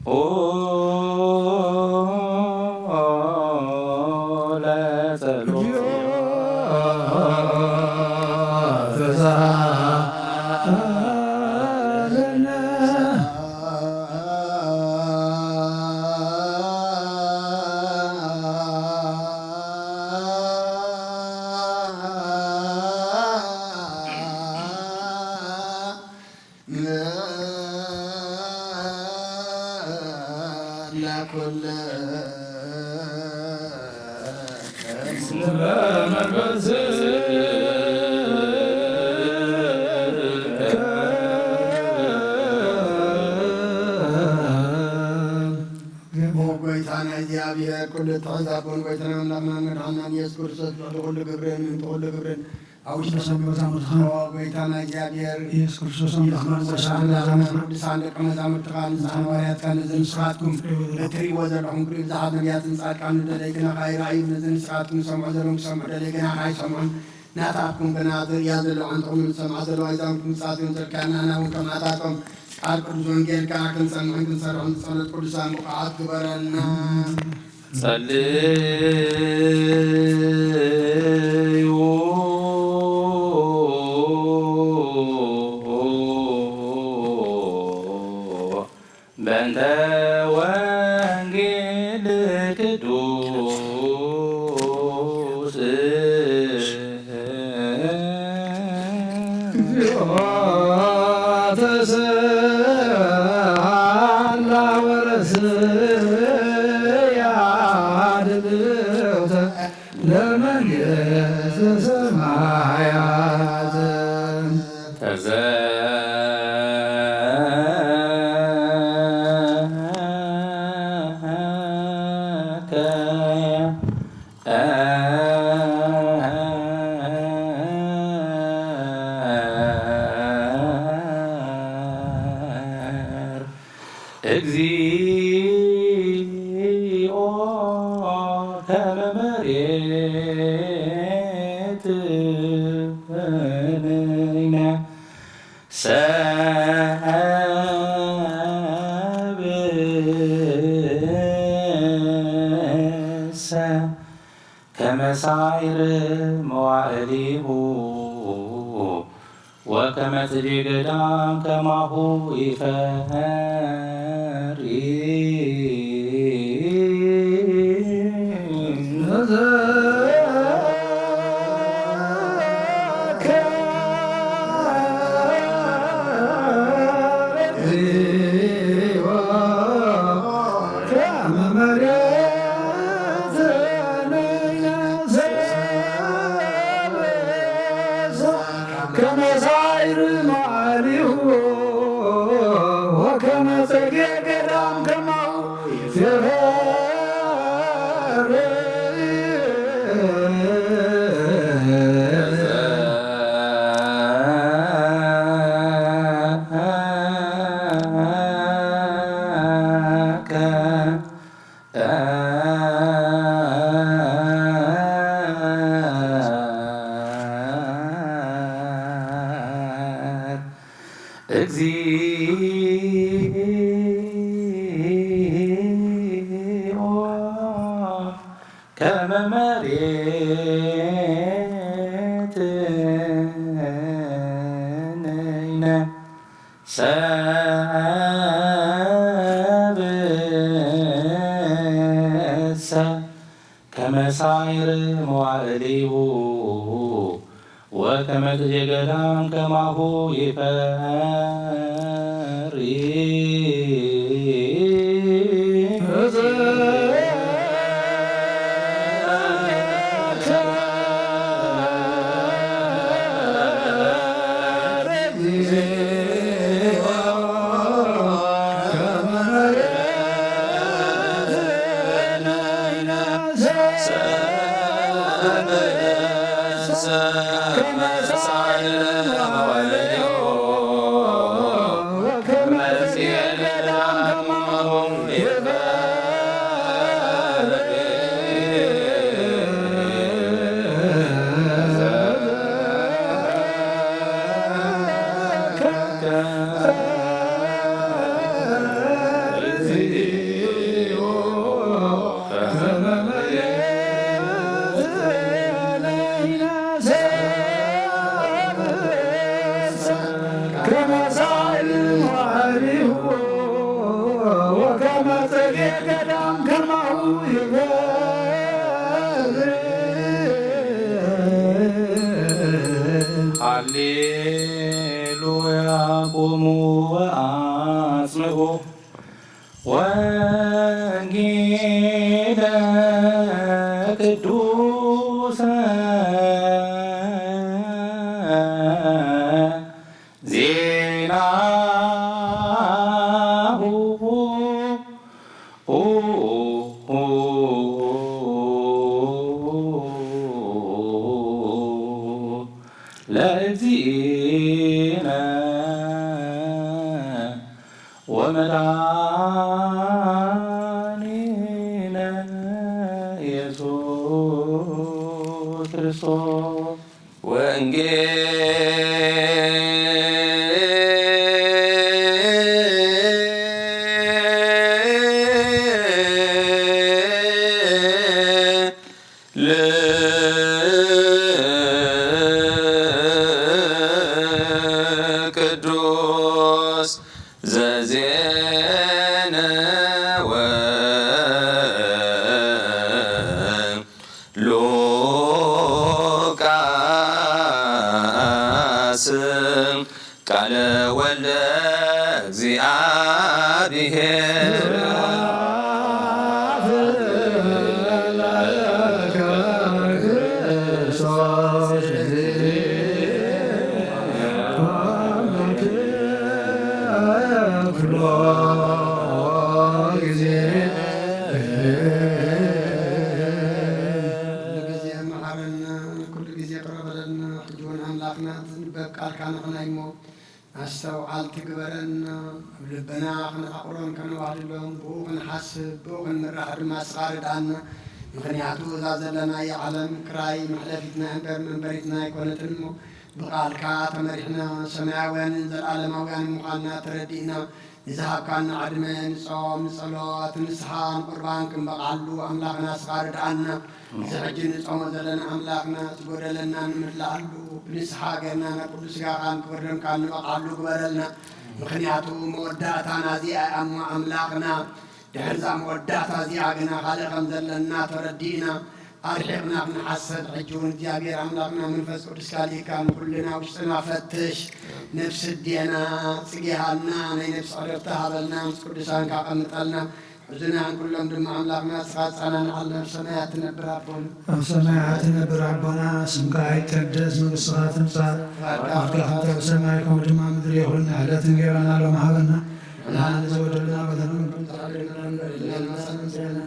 ኦ ጎይታና እግዚኣብሔር፣ ኩሉ እትሕዝ ኣቦን ጎይታና ኣምላኽናን መድሓንናን ኢየሱስ ክርስቶስ፣ ልዕሊ ኩሉ ግብርን ምእንቲ ኩሉ ግብርን፣ ኣብ ውሽጢ ቅዱሳን መዛሙርትኻ፣ ኦ ጎይታና እግዚኣብሔር፣ ኢየሱስ ክርስቶስ ኣምላኽና፣ ኢየሱስ ክርስቶስ ወሰን ኣምላኽና፣ መዛሙርትኻ፣ ቅዱሳን ደቀ መዛሙርትኻ፣ ንስኻ ሃዋርያትካ፣ ነዚ ንስኻትኩም እትርእይዎ ዘለኹም፣ ክርእዩ ብዙሓት ነቢያትን ጻድቃንን ደለይ ግና ከኣ ይረኣዩ፣ ነዚ ንስኻትኩም ዝሰምዑ ዘለኹም ክሰምዑ ደለይ ግና ከኣ ኣይሰምዑን። ናታትኩም ግና ዝርእያ ዘለዋ እንተኹም ዝሰምዓ ዘለዋ ይዛንኩም ምጻት እዮም ዘልካና። ንሕና እውን ከማታቶም ቃል ቅዱስ ወንጌል ከኣ ክንሰምዕን ክንሰርሕን ዝጸሎት ቅዱሳን ብቑዓት ግበረና። ጸልዩ በእንተ ወንጌል ቅዱስ እግዚኦ ተስሃላ ወረስያ ድልውተ ለመንግስተ ሰማያት። ተዘከ እግዚኦ ከመ መሬት ሰብእሰ ከመ ሳይር መዋዕሊሁ ወከመ ጽጌ ገዳም ከማሁ ይፈሪ። መዓልሁ ወከመ ጽጌ ገዳም ከማሁ ይፈሪ። እግዚኦ ከመ መሬትነ ሰብእሰ ከመ ሳዕር መዋዕሊሁ ወከመ ጽጌ ገዳም ከማሁ ይፈሪ። ሃሌሉያ ቁሙ ወአጽምዑ ወንጌለ ቅዱሰ ዜናሁ ለእግዚእነ ወመድኃኒነ ኢየሱስ ክርስቶስ። ወንጌለ ቅዱስ ዘዜነወ ሉቃስ ቃለ ወልደ እግዚአብሔር። ኩሉ ግዜ መሓረና፣ ኩሉ ግዜ ቅረ በለልና። ሕጂ እውን ኣምላኽና፣ እቲ ዝንበብ ቃልካ ንቕናይ እሞ፣ ኣስተውዓልቲ ግበረና። ኣብ ልብና ክንዓቑሮን ከነዋህልሎን፣ ብኡ ክንሓስብ፣ ብኡ ክንምራሕ ድማ ንስኻ ርድኣና። ምኽንያቱ እዛ ዘለናያ ዓለም ክራይ መሕለፊትና እምበር መንበሪትና ኣይኮነትን እሞ፣ ብቓልካ ተመሪሕና ሰማያውያንን ዘለኣለማውያንን ምዃንና ተረዲእና፣ ንዝሃብካና ዕድመ ንጾም፣ ንጸሎት፣ ንንስሓ፣ ንቁርባን ክንበቕዓሉ ኣምላኽና ንስኻ ርድኣና። እዚ ሕጂ ንጾሞ ዘለና ኣምላኽና ዝጎደለና ንምልኣሉ ብንስሓ ጌርና ናብ ቅዱስ ስጋኻን ክቡር ደምካን ንበቕዓሉ ግበረልና። ምኽንያቱ መወዳእታና እዚኣ እያ እሞ ኣምላኽና። ድሕሪ እዛ መወዳእታ እዚኣ ግና ካልእ ከም ዘለና ተረዲእና፣ ኣርሒቕና ክንሓሰብ፣ ሕጂ እውን እግዚኣብሔር ኣምላኽና መንፈስ ቅዱስካ ልኢካ ንኹልና ውሽጥና ፈትሽ። ነፍሲ እዴና ጽጌሃልና፣ ናይ ነፍሲ ዕረፍቲ ሃበልና፣ ምስ ቅዱሳንካ ቀምጠልና። ሕዝናን ኩሎም ድማ ኣምላኽና ንስኻ ኣጸናንዓልና። ኣብ ሰማያት ትነብር ኣቦና፣ ኣብ ሰማያት ትነብር ኣቦና፣ ስምካ ይቀደስ፣ መንግስትኻ ትምጻእ፣ ፍቓድካ ፍቓድካ ከምቲ ኣብ ሰማይ ከምኡ ድማ ኣብ ምድሪ ይኹን። ዕለት እንጌራና ሎሚ ሃበና፣ ንሕና ንዝበደሉና በደሎም፣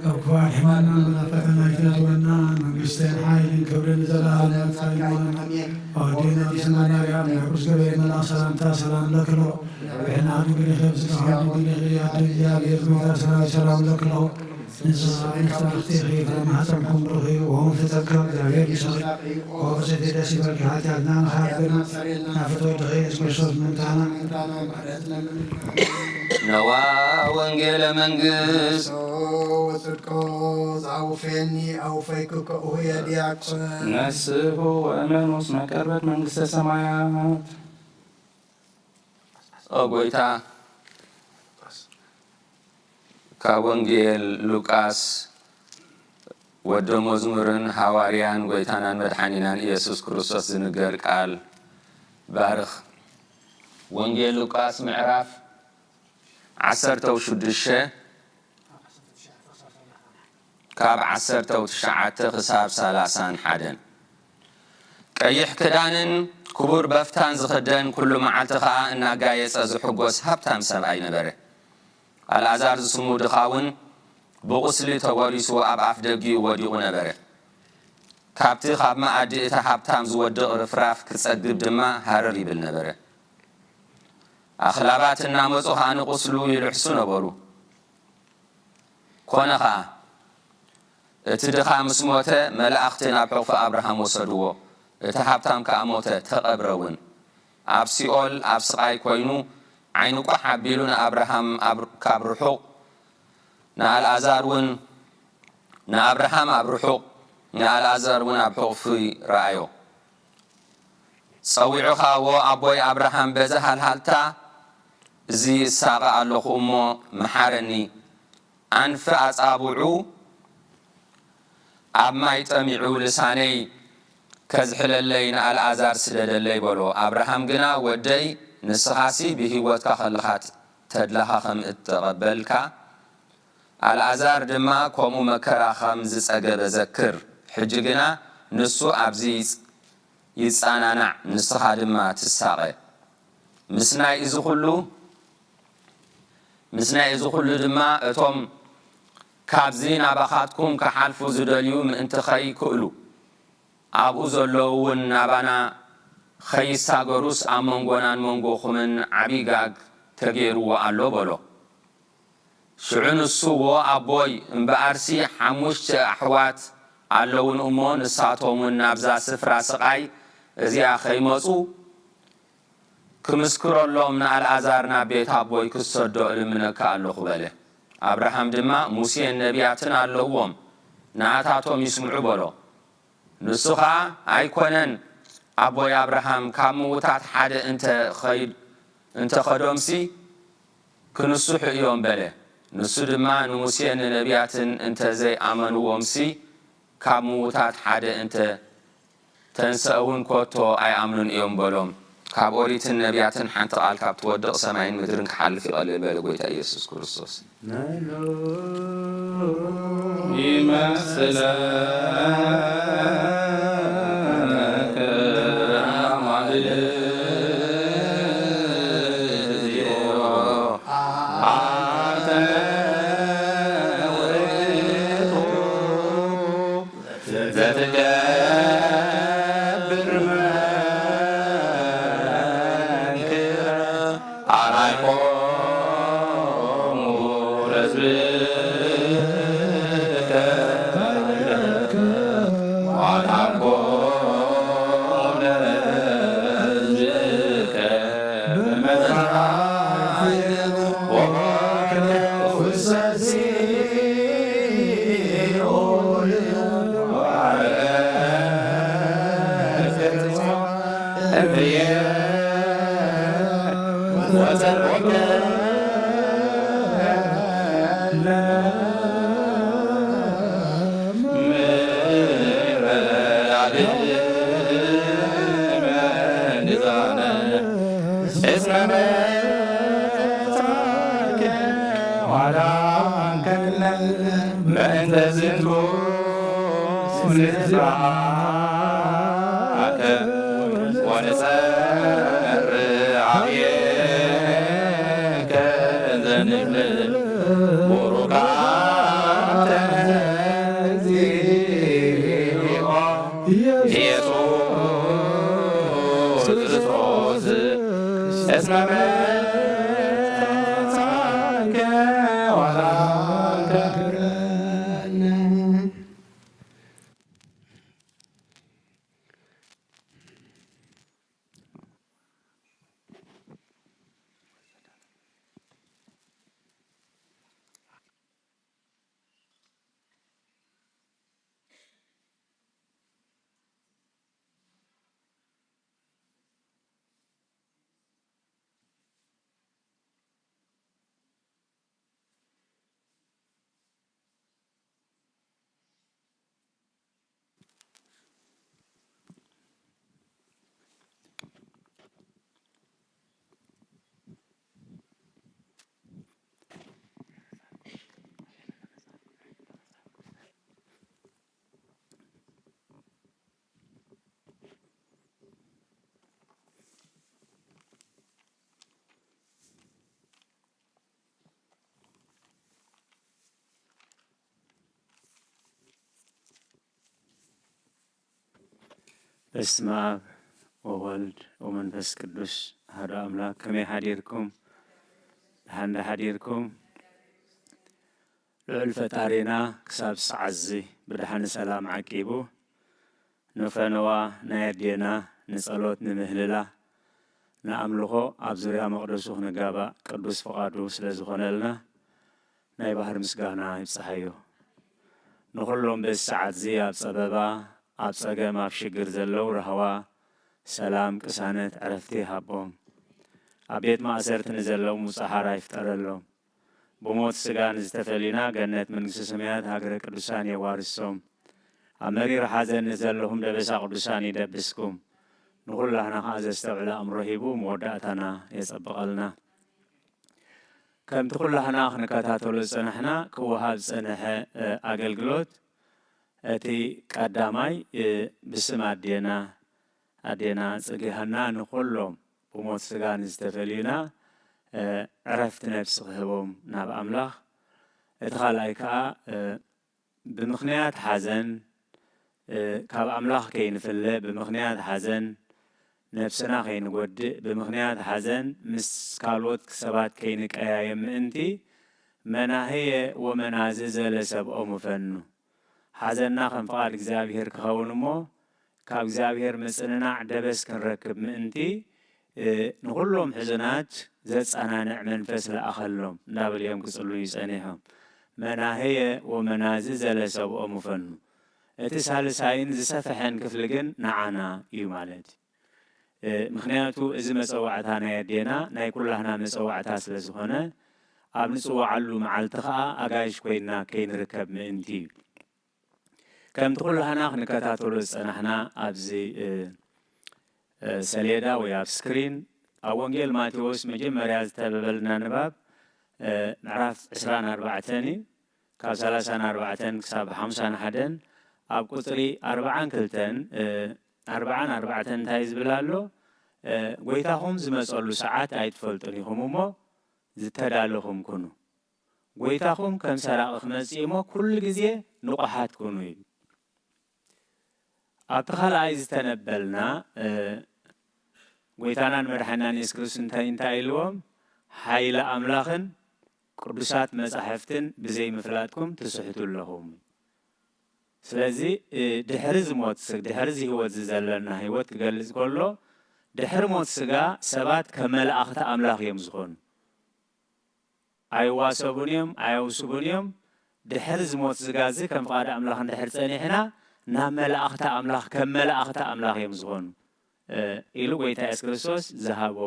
ኣብ ክፉ ኣድሕነና፣ እምበኣር ፈተና ኣይተእትወና፣ መንግስትን ሓይልን ክብርን ንዘለኣለም ናትካ እዩ። ኣሜን። ኣወዲና ብስመ ማርያም ናይ ቅዱስ ገብርኤል መልኣክ ሰላምታ ሰላም ለክሎ ብሕና ድንግል ኢኺ፣ ብስጋ ድንግል ኢኺ፣ ኣደ እግዚኣብሔር ጎይታ ሰራዊት ሰላም ለክሎ። ንስኻ ንፍትሕቲ ኢኺ፣ ፍረ ማህፀንኩም ብሩኽ እዩ። ወሙልቲ ጸጋ እግዚኣብሔር ምሳኺ። ኦ ብፅዕቲ ደስ ይበልኪ፣ ሓጢኣትና ንኻሕብር ናብ ፍትወ ወድኺ ኢየሱስ ክርስቶስ ምእንታና። ነዋ ወንጌለ መንግስት። ወጽድቆ ዘአውፌኒ አውፈይኩ ከኡሁ የዲያቆን። ነስሑ ወእመኑ እስመ ቀርበት መንግስተ ሰማያት። ኦ ጎይታ፣ ካብ ወንጌል ሉቃስ ወደ መዝሙርን ሃዋርያን ጎይታናን መድሓኒናን ኢየሱስ ክርስቶስ ዝንገር ቃል ባርኽ። ወንጌል ሉቃስ ምዕራፍ ዓሰርተው ሽዱሽተ ካብ ዓሰርተው ትሽዓተ ክሳብ ሰላሳን ሓደን። ቀይሕ ክዳንን ክቡር በፍታን ዝኽደን፣ ኩሉ መዓልቲ ኸኣ እናጋየጸ ዝሕጎስ ሃብታም ሰብኣይ ነበረ። ኣልኣዛር ዝስሙ ድኻ እውን ብቑስሊ ተወሪሱ ኣብ ኣፍ ደጊኡ ወዲቑ ነበረ። ካብቲ ካብ መኣዲ እቲ ሃብታም ዝወድቕ ርፍራፍ ክጸግብ ድማ ሃረር ይብል ነበረ። ኣኽላባት እናመጹ ኸኣ ንቑስሉ ይልሕሱ ነበሩ። ኮነ ኸኣ፣ እቲ ድኻ ምስ ሞተ፣ መላእኽቲ ናብ ሕቑፊ ኣብርሃም ወሰድዎ። እቲ ሃብታም ከኣ ሞተ፣ ተቐብረ እውን። ኣብ ሲኦል ኣብ ስቓይ ኮይኑ፣ ዓይኑ ቋሕ ኣቢሉ ንኣብርሃም ኣብ፣ ካብ ርሑቕ፣ ንኣልኣዛር እውን፣ ንኣብርሃም ኣብ ርሑቕ፣ ንኣልኣዛር እውን ኣብ ሕቑፊ ረኣዮ። ጸዊዑኻ፣ "ዎ ኣቦይ ኣብርሃም፣ በዚ ሃልሃልታ እዚ እሳቐ ኣለኹ እሞ፣ መሓረኒ። ኣንፊ ኣጻብዑ ኣብ ማይ ጠሚዑ ልሳነይ ከዝሕለለይ ንኣልኣዛር ስደደለይ" በሎ። ኣብርሃም ግና፣ "ወደይ፣ ንስኻሲ ብህይወትካ ከለኻ ተድላኻ ከም እተቐበልካ፣ ኣልኣዛር ድማ ከምኡ መከራ ከም ዝጸገበ ዘክር። ሕጂ ግና ንሱ ኣብዚ ይጽ-፣ ይጸናናዕ፣ ንስኻ ድማ ትሳቐ። ምስ ናይ እዚ ኹሉ፣ ምስ ናይ እዚ ኹሉ ድማ እቶም ካብዚ ናባኻትኩም ክሓልፉ ዝደልዩ ምእንቲ ኸይክእሉ፣ ኣብኡ ዘለዉ እውን ናባና ኸይሳገሩስ ኣብ መንጎናን መንጎኹምን ዓብዪ ጋግ ተገይርዎ ኣሎ" በሎ። ሽዑ ንሱ፣ "ዎ ኣቦይ፣ እምበኣርሲ ሓሙሽተ ኣሕዋት ኣለዉን እሞ፣ ንሳቶም እውን ናብዛ ስፍራ ስቓይ እዚኣ ኸይመጹ ክምስክረሎም ንኣልኣዛር ናብ ቤት ኣቦይ ክሰዶ እልምነካ ኣለኹ" በለ። ኣብርሃም ድማ፣ "ሙሴን ነቢያትን ኣለውዎም፣ ንኣታቶም ይስምዑ" በሎ። ንሱ ኸኣ፣ "ኣይኮነን ኣቦይ ኣብርሃም፣ ካብ ምዉታት ሓደ እንተ ኸይድ-፣ እንተ ኸዶምሲ ክንስሑ እዮም" በለ። ንሱ ድማ፣ "ንሙሴን ንነቢያትን እንተ ዘይኣመንዎምሲ፣ ካብ ምዉታት ሓደ እንተ ተንሰእውን ኮቶ ኣይኣምኑን እዮም" በሎም። ካብ ኦሪትን ነቢያትን ሓንቲ ቃል ካብ ትወድቕ ሰማይን ምድርን ክሓልፍ ይቐልል በለ ጎይታ ኢየሱስ ክርስቶስ። ይመስለከ ኣማልክት እዚኦ ኣንተ ውእቱ ዘትገብር መንክር ኣርኣይኮሙ ለሕዝብከ ወአድኃንኮሙ ለሕዝብከ። ተዝንቱ ንትባከ ወንጸር ኣብየከ ዘንብል ቡሩካተ እግዚኦ ኢየሱስ ክርስቶስ እስመ መጻእከ ወላከ በስመ አብ ወወልድ ወመንፈስ ቅዱስ አሐዱ አምላክ። ከመይ ሓዲርኩም? ደሓን ዶ ሓዲርኩም? ልዑል ፈጣሪና ክሳብ ሰዓት እዚ ብደሓን ሰላም ዓቂቡ ንፈነዋ ናይ ኣዴና ንጸሎት ንምህልላ ንኣምልኾ ኣብ ዙርያ መቕደሱ ክንጋባእ ቅዱስ ፍቓዱ ስለ ዝኾነልና ናይ ባህር ምስጋና ይብጽሓዮ። ንኹሎም በዚ ሰዓት እዚ ኣብ ጸበባ፣ ኣብ ጸገም፣ ኣብ ሽግር ዘለዉ ራህዋ፣ ሰላም፣ ቅሳነት፣ ዕረፍቲ ይሃቦም። ኣብ ቤት ማእሰርቲ ንዘለዉ ውጽእ ሓራ ይፍጠረሎም። ብሞት ስጋ ንዝተፈልዩና ገነት መንግስቲ ሰማያት ሃገረ ቅዱሳን የዋርሶም። ኣብ መሪር ሓዘን ንዘለኹም ደበሳ ቅዱሳን ይደብስኩም። ንኹላህና ከኣ ዘስተውዕል ኣእምሮ ሂቡ መወዳእታና የጸብቐልና። ከምቲ ኩላህና ክንከታተሎ ዝጸናሕና ክወሃብ ዝጸንሐ፣ እ፣ ኣገልግሎት እቲ ቀዳማይ፣ እ፣ ብስም ኣዴና፣ ኣዴና ጽጌ ሃና ንኹሎም ብሞት ስጋ ንዝተፈልዩና፣ እ፣ ዕረፍቲ ነፍሲ ክህቦም ናብ ኣምላኽ። እቲ ካልኣይ ከኣ፣ እ፣ ብምኽንያት ሓዘን፣ እ፣ ካብ ኣምላኽ ከይንፍለ፣ ብምኽንያት ሓዘን ነፍስና ከይንጎድእ፣ ብምኽንያት ሓዘን ምስ ካልኦት ሰባት ከይንቀያየም ምእንቲ፣ መናህየ ወመናዝዘ ለሰብኦሙ ፈኑ። ሓዘንና ከም ፍቓድ እግዚኣብሔር ክኸውን እሞ፣ ካብ እግዚኣብሔር ምጽንናዕ ደበስ ክንረክብ ምእንቲ፣ እ፣ ንኹሎም ሕዙናት ዘጸናንዕ መንፈስ ለኣኸሎም እንዳበሉ እዮም ክጽልዩ ጸኒሖም። መናህየ ወመናዝዘ ለሰብኦሙ ፈኑ። እቲ ሳልሳይን ዝሰፍሐን ክፍሊ ግን ንዓና እዩ ማለት እዩ። እ፣ ምኽንያቱ እዚ መጸዋዕታ ናይ ኣዴና ናይ ኩላህና መጸዋዕታ ስለ ዝኾነ፣ ኣብ ንጽዋዓሉ መዓልቲ ኸኣ ኣጋይሽ ኮይንና ከይንርከብ ምእንቲ እዩ። ከምቲ ኩላህና ክንከታተሎ ዝጸናሕና ኣብዚ፣ እ፣ እ፣ ሰሌዳ ወይ ኣብ ስክሪን ኣብ ወንጌል ማቴዎስ መጀመርያ ዝተበበልና ንባብ፣ እ፣ ምዕራፍ ዕስራን ኣርባዕተን እዩ። ካብ ሰላሳን ኣርባዕተን ክሳብ ሓምሳን ሓደን ኣብ ቁጽሪ ኣርባዓን ክልተን፣ እ፣ ኣርባዓን ኣርባዕተን እንታይ ዝብል ኣሎ? እ፣ ጎይታኹም ዝመጸሉ ሰዓት ኣይትፈልጡን ኢኹም እሞ ዝተዳለኹም ኩኑ። ጎይታኹም ከም ሰራቒ ክመጽእ እሞ ኩሉ ግዜ ንቑሓት ኩኑ እዩ። ኣብቲ ካልኣይ ዝተነበልና፣ እ፣ ጎይታናን መድሓኒናን የሱስ ክርስቶስ እንታይ፣ እንታይ ኢልዎም? ሓይሊ ኣምላኽን ቅዱሳት መጻሕፍትን ብዘይምፍላጥኩም ትስሕቱ ኣለኹም። ስለዚ፣ እ፣ ድሕሪ ዝሞት ስ-፣ ድሕሪ እዚ ህይወት እዚ ዘለና ህይወት ክገልጽ ከሎ፣ ድሕሪ ሞት ስጋ ሰባት ከም መላእኽቲ ኣምላኽ እዮም ዝኾኑ። ኣይዋሰቡን እዮም፣ ኣየውስቡን እዮም። ድሕሪ ዝሞት ስጋ እዚ ከም ፍቓድ ኣምላኽ እንድሕር ጸኒሕና፣ ናብ መላእኽቲ ኣምላኽ፣ ከም መላእኽቲ ኣምላኽ እዮም ዝኾኑ፣ እ፣ ኢሉ ጎይታ የሱስ ክርስቶስ ዝሃቦ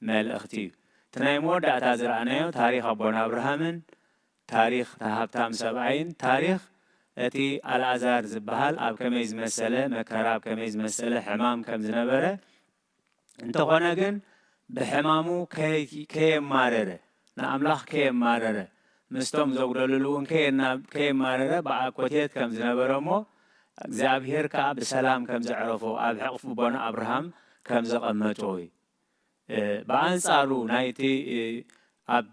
መልእኽቲ እዩ። እቲ ናይ መወዳእታ ዝረኣናዮ ታሪኽ ኣቦና ኣብርሃምን ታሪኽ እቲ ሃብታም ሰብኣይን ታሪኽ እቲ ኣልኣዛር ዝበሃል ኣብ ከመይ ዝመሰለ መከራ፣ ኣብ ከመይ ዝመሰለ ሕማም ከም ዝነበረ፣ እንተኾነ ግን ብሕማሙ ከይ-፣ ከየማረረ፣ ንኣምላኽ ከየማረረ፣ ምስቶም ዘጉደልሉ እውን ከየና-፣ ከየማረረ ብኣኮቴት ከም ዝነበረ እሞ እግዚኣብሔር ከኣ ብሰላም ከም ዘዕረፎ ኣብ ሕቕፊ ኣቦና ኣብርሃም ከም ዘቐመጦ እዩ። እ፣ ብኣንጻሩ ናይቲ፣ እ፣ ኣብ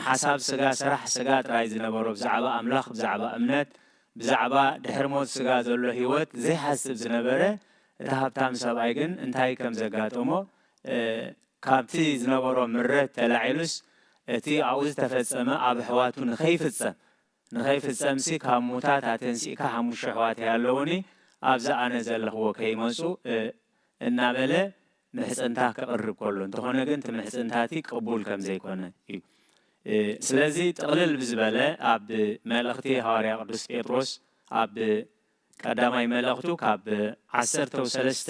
ሓሳብ ስጋ፣ ስራሕ ስጋ ጥራይ ዝነበሮ ብዛዕባ ኣምላኽ፣ ብዛዕባ እምነት፣ ብዛዕባ ድሕሪ ሞት ስጋ ዘሎ ህይወት ዘይሓስብ ዝነበረ እቲ ሃብታም ሰብኣይ ግን እንታይ ከም ዘጋጠሞ፣ እ፣ ካብቲ ዝነበሮ ምረት ተላዒሉስ እቲ ኣብኡ ዝተፈጸመ ኣብ ኣሕዋቱ ንኸይፍጸም፣ ንኸይፍጸምሲ ካብ ሙታት ኣተንሲእካ ሓሙሽተ ኣሕዋተይ ኣለዉኒ፣ ኣብዚ ኣነ ዘለኽዎ ከይመጹ፣ እ፣ እናበለ ምሕጽንታ ከቕርብ ከሎ፣ እንተኾነ ግን እቲ ምሕጽንታቲ ቅቡል ከም ዘይኮነ እዩ። እ፣ ስለዚ ጥቕልል ብዝበለ ኣብ መልእኽቲ ሃዋርያ ቅዱስ ጴጥሮስ ኣብ ቀዳማይ መልእኽቱ ካብ ዓሰርተ ሰለስተ፣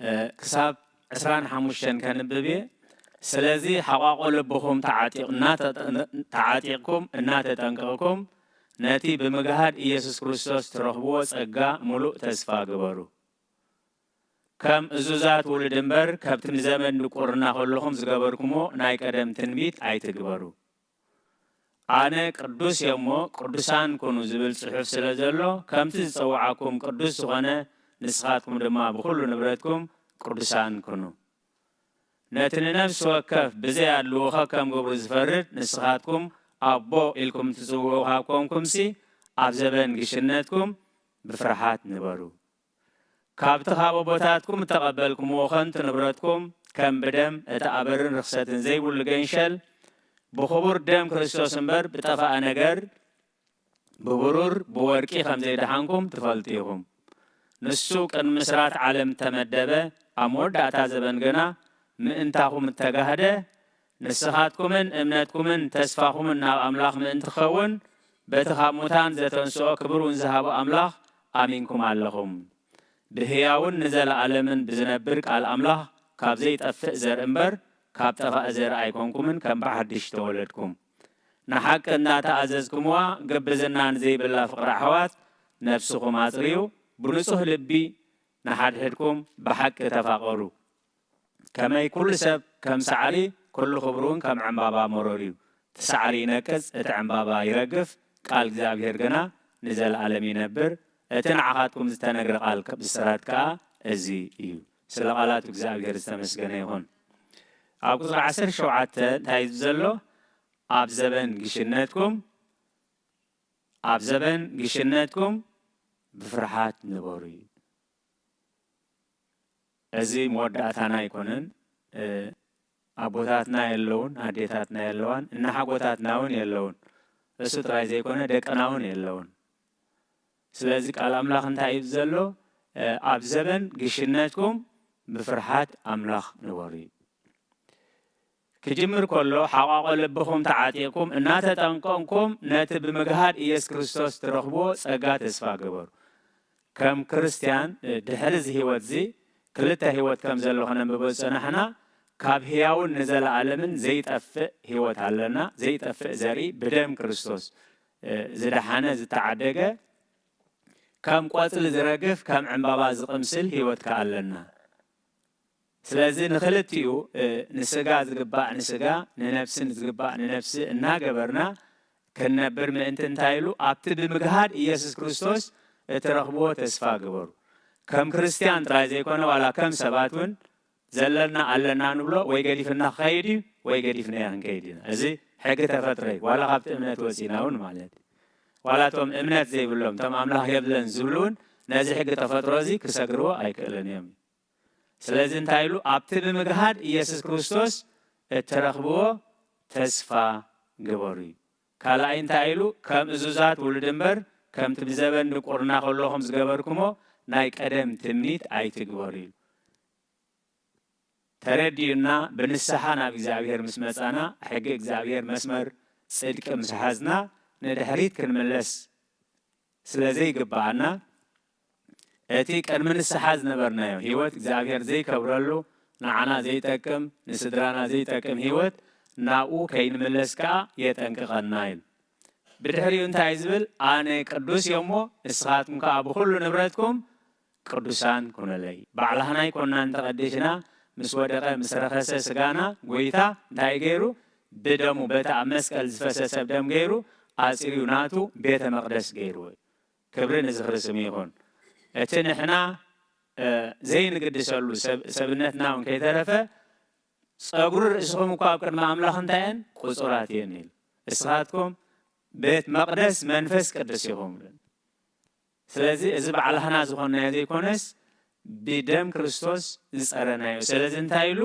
እ፣ ክሳብ ዕስራን ሓሙሽተን ከንብብ እየ። ስለዚ ሓቋቆ ልብኹም ተዓጢቕ-፣ እናተ-፣ ተዓጢቕኩም እናተጠንቀቕኩም ነቲ ብምግሃድ ኢየሱስ ክርስቶስ ትረኽብዎ ጸጋ ምሉእ ተስፋ ግበሩ። ከም እዙዛት ውሉድ እምበር፣ ከብቲ ንዘመን ድቁርና ከለኹም ዝገበርኩሞ ናይ ቀደም ትንቢት ኣይትግበሩ። ኣነ ቅዱስ እየ እሞ ቅዱሳን ኩኑ ዝብል ጽሑፍ ስለ ዘሎ፣ ከምቲ ዝጸውዓኩም ቅዱስ ዝኾነ፣ ንስኻትኩም ድማ ብኹሉ ንብረትኩም ቅዱሳን ኩኑ። ነቲ ንነፍሲ ወከፍ ብዘይ ኣድልዎ ከከም ግብሩ ዝፈርድ፣ ንስኻትኩም ኣቦ ኢልኩም ትጽውዑ ካብ ኮንኩምሲ፣ ኣብ ዘበን ግሽነትኩም ብፍርሃት ንበሩ። ካብቲ ካብ ኣቦታትኩም እተቐበልኩምዎ ኸንቱ ንብረትኩም፣ ከም ብደም እቲ ኣበርን ርኽሰትን ዘይብሉ ገንሸል፣ ብኽቡር ደም ክርስቶስ እምበር ብጠፋኣ ነገር፣ ብብሩር ብወርቂ ከም ዘይደሓንኩም ትፈልጡ ኢኹም። ንሱ ቅድሚ ምስራት ዓለም እተመደበ፣ ኣብ መወዳእታ ዘበን ግና ምእንታኹም እተጋህደ፣ ንስኻትኩምን እምነትኩምን ተስፋኹምን ናብ ኣምላኽ ምእንቲ ክኸውን፣ በቲ ካብ ሙታን ዘተንስኦ ክብር እውን ዝሃቦ ኣምላኽ ኣሚንኩም ኣለኹም። ብህያውን ንዘለኣለምን ብዝነብር ቃል ኣምላኽ ካብ ዘይጠፍእ ዘርኢ እምበር፣ ካብ ጠፋኢ ዘርኢ ኣይኮንኩምን፣ ከም ብሓድሽ ተወለድኩም። ንሓቂ እናተኣዘዝኩምዋ፣ ግብዝና ንዘይብላ ፍቕሪ ኣሕዋት ነፍስኹም ኣጽርዩ፣ ብንጹህ ልቢ ንሓድሕድኩም ብሓቂ ተፋቐሩ። ከመይ ኩሉ ሰብ ከም ሳዕሪ፣ ኩሉ ክብሩ እውን ከም ዕምባባ መሮር እዩ። እቲ ሳዕሪ ይነቅጽ፣ እቲ ዕምባባ ይረግፍ፣ ቃል እግዚኣብሔር ግና ንዘለኣለም ይነብር። እቲ ንዓኻትኩም ዝተነግረ ቃል ክ-፣ ብስራት ከኣ እዚ እዩ። ስለ ቃላቱ እግዚኣብሔር ዝተመስገነ ይኹን። ኣብ ቁጽሪ ዓሰርተ ሸውዓተ እንታይ እዩ ዘሎ? ኣብ ዘበን ግሽነትኩም፣ ኣብ ዘበን ግሽነትኩም ብፍርሃት ንበሩ እዩ። እዚ መወዳእታና ኣይኮነን። እ፣ ኣቦታትና የለውን፣ ኣዴታትና የለዋን፣ እናሓጎታትና እውን የለውን። እሱ ጥራይ ዘይኮነ ደቅና እውን የለውን። ስለዚ ቃል ኣምላኽ እንታይ እዩ ዘሎ? እ፣ ኣብ ዘበን ግሽነትኩም ብፍርሃት ኣምላኽ ንበሩ እዩ። ክጅምር ከሎ፣ ሓቋቆ ልብኹም ተዓጢቕኩም እናተጠንቀቕኩም ነቲ ብምግሃድ ኢየሱስ ክርስቶስ ትረኽብዎ ጸጋ ተስፋ ግበሩ። ከም ክርስትያን፣ እ፣ ድሕሪ እዚ ህይወት እዚ ክልተ ህይወት ከም ዘሎ ከነንብቦ ዝጸናሕና፣ ካብ ህያውን ንዘለኣለምን ዘይጠፍእ ህይወት ኣለና። ዘይጠፍእ ዘርኢ ብደም ክርስቶስ፣ እ፣ ዝደሓነ ዝተዓደገ፣ ከም ቆጽሊ ዝረግፍ፣ ከም ዕምባባ ዝቕምስል ህይወት ከኣ ኣለና። ስለዚ ንኽልቲኡ፣ እ፣ ንስጋ ዝግባእ ንስጋ፣ ንነፍሲ ዝግባእ ንነፍሲ እናገበርና ክንነብር ምእንቲ እንታይ ኢሉ ኣብቲ ብምግሃድ ኢየሱስ ክርስቶስ እትረኽብዎ ተስፋ ግበሩ። ከም ክርስትያን ጥራይ ዘይኮነ ዋላ ከም ሰባት እውን ዘለና ኣለና ንብሎ ወይ ገዲፍና ክኸይድ እዩ ወይ ገዲፍናዮ ክንከይድ ኢና። እዚ ሕጊ ተፈጥሮ እዩ። ዋላ ካብቲ እምነት ወጺና እውን ማለት እዩ። ዋላ እቶም እምነት ዘይብሎም፣ እቶም ኣምላኽ የብለን ዝብሉ እውን ነዚ ሕጊ ተፈጥሮ እዚ ክሰግርዎ ኣይክእልን እዮም። ስለዚ እንታይ ኢሉ? ኣብቲ ብምግሃድ ኢየሱስ ክርስቶስ እትረኽብዎ ተስፋ ግበሩ እዩ። ካልኣይ እንታይ ኢሉ? ከም እዙዛት ውሉድ እምበር፣ ከምቲ ብዘበን ድቁርና ከለኹም ዝገበርኩሞ ናይ ቀደም ትምኒት ኣይትግበሩ ኢሉ። ተረዲኡና ብንስሓ ናብ እግዚኣብሔር ምስ መጻና፣ ሕጊ እግዚኣብሔር መስመር ጽድቂ ምስ ሓዝና፣ ንድሕሪት ክንምለስ ስለ ዘይግብኣና፣ እቲ ቅድሚ ንስሓ ዝነበርናዮ ህይወት እግዚኣብሔር ዘይከብረሉ፣ ንዓና ዘይጠቅም፣ ንስድራና ዘይጠቅም ህይወት ናብኡ ከይንምለስ ከኣ የጠንቅቐና ኢሉ። ብድሕሪኡ እንታይ ዝብል? ኣነ ቅዱስ እየ እሞ ንስኻትኩም ከኣ ብኹሉ ንብረትኩም ቅዱሳን ኩኑለይ። ባዕላህና ኣይኮንናን ተቐዲስና፣ ምስ ወደቐ ምስ ረኸሰ ስጋና ጎይታ እንታይ ገይሩ? ብደሙ በቲ ኣብ መስቀል ዝፈሰሰ ደም ገይሩ ኣጽርዩ ናቱ ቤተ መቕደስ ገይርዎ እዩ። ክብሪ ንዝኽሪ ስሙ ይኹን። እቲ ንሕና ዘይንግድሰሉ ሰብነትና እውን ከይተረፈ ጸጉሪ ርእስኹም እኳ ኣብ ቅድሚ ኣምላኽ እንታይ እየን? ቁጹራት እየን ኢሉ። እስኻትኩም ቤት መቕደስ መንፈስ ቅዱስ ኢኹም። ስለዚ እዚ ባዕላህና ዝኾንናዮ ዘይኮነስ ብደም ክርስቶስ ዝጸረናዮ። ስለዚ እንታይ ኢሉ?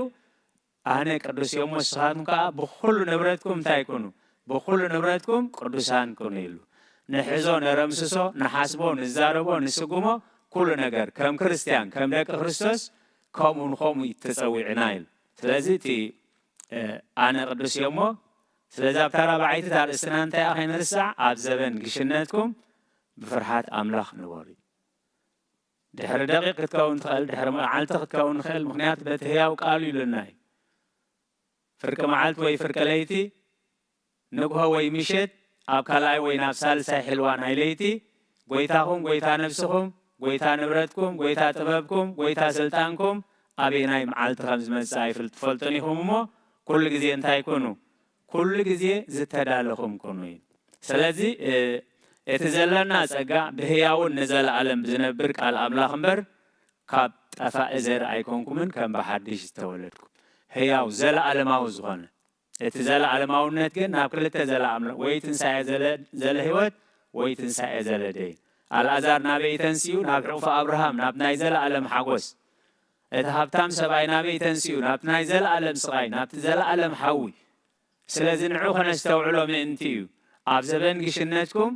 ኣነ ቅዱስ እየ እሞ ንስኻትኩም ከኣ ብኹሉ ንብረትኩም እንታይ ኩኑ? ብኹሉ ንብረትኩም ቅዱሳን ኩኑ ኢሉ። ንሕዞ፣ ነረምስሶ፣ ንሓስቦ፣ ንዛረቦ፣ ንስጉሞ ኩሉ ነገር ከም ክርስትያን፣ ከም ደቂ ክርስቶስ ከምኡ ንኸምኡ ተጸዊዕና ኢሉ። ስለዚ እቲ ኣነ ቅዱስ እየ እሞ ስለዚ ኣብታ ራብዓይቲ ኣርእስትና እንታይ እያ ከይንርሳዕ? ኣብ ዘበን ግሽነትኩም ብፍርሃት ኣምላኽ ንበሩ። ድሕሪ ደቂቕ ክትከውን ትኽእል፣ ድሕሪ መዓልቲ ክትከውን ትኽእል፣ ምኽንያቱ በቲ ህያው ቃሉ ኢሉና እዩ። ፍርቂ መዓልቲ ወይ ፍርቂ ለይቲ፣ ንግሆ ወይ ምሸት፣ ኣብ ካልኣይ ወይ ናብ ሳልሳይ ሕልዋ ናይ ለይቲ፣ ጎይታኹም፣ ጎይታ ነብስኹም፣ ጎይታ ንብረትኩም፣ ጎይታ ጥበብኩም፣ ጎይታ ስልጣንኩም ኣበየናይ መዓልቲ ከም ዝመጽእ ኣይፍል-፣ ትፈልጡን ኢኹም እሞ፣ ኩሉ ግዜ እንታይ ኩኑ? ኩሉ ግዜ ዝተዳለኹም ኩኑ እዩ። ስለዚ እቲ ዘለና ጸጋ ብህያውን ንዘለኣለም ብዝነብር ቃል ኣምላኽ እምበር ካብ ጠፋኢ ዘርኢ ኣይኮንኩምን፣ ከም ብሓድሽ ዝተወለድኩም ህያው ዘለኣለማዊ ዝኾነ እቲ ዘለኣለማውነት ግን ናብ ክልተ ዘለኣለም ወይ ትንሳኤ ዘለ ህይወት ወይ ትንሳኤ ዘለ ደይን። ኣልኣዛር ናበይ ተንሲኡ? ናብ ሕቑፊ ኣብርሃም፣ ናብ ናይ ዘለኣለም ሓጎስ። እቲ ሃብታም ሰብኣይ ናበይ ተንሲኡ? ናብቲ ናይ ዘለኣለም ስቓይ፣ ናብቲ ዘለኣለም ሓዊ። ስለዚ ንዑ ከነስተውዕሎ ምእንቲ እዩ። ኣብ ዘበን ግሽነትኩም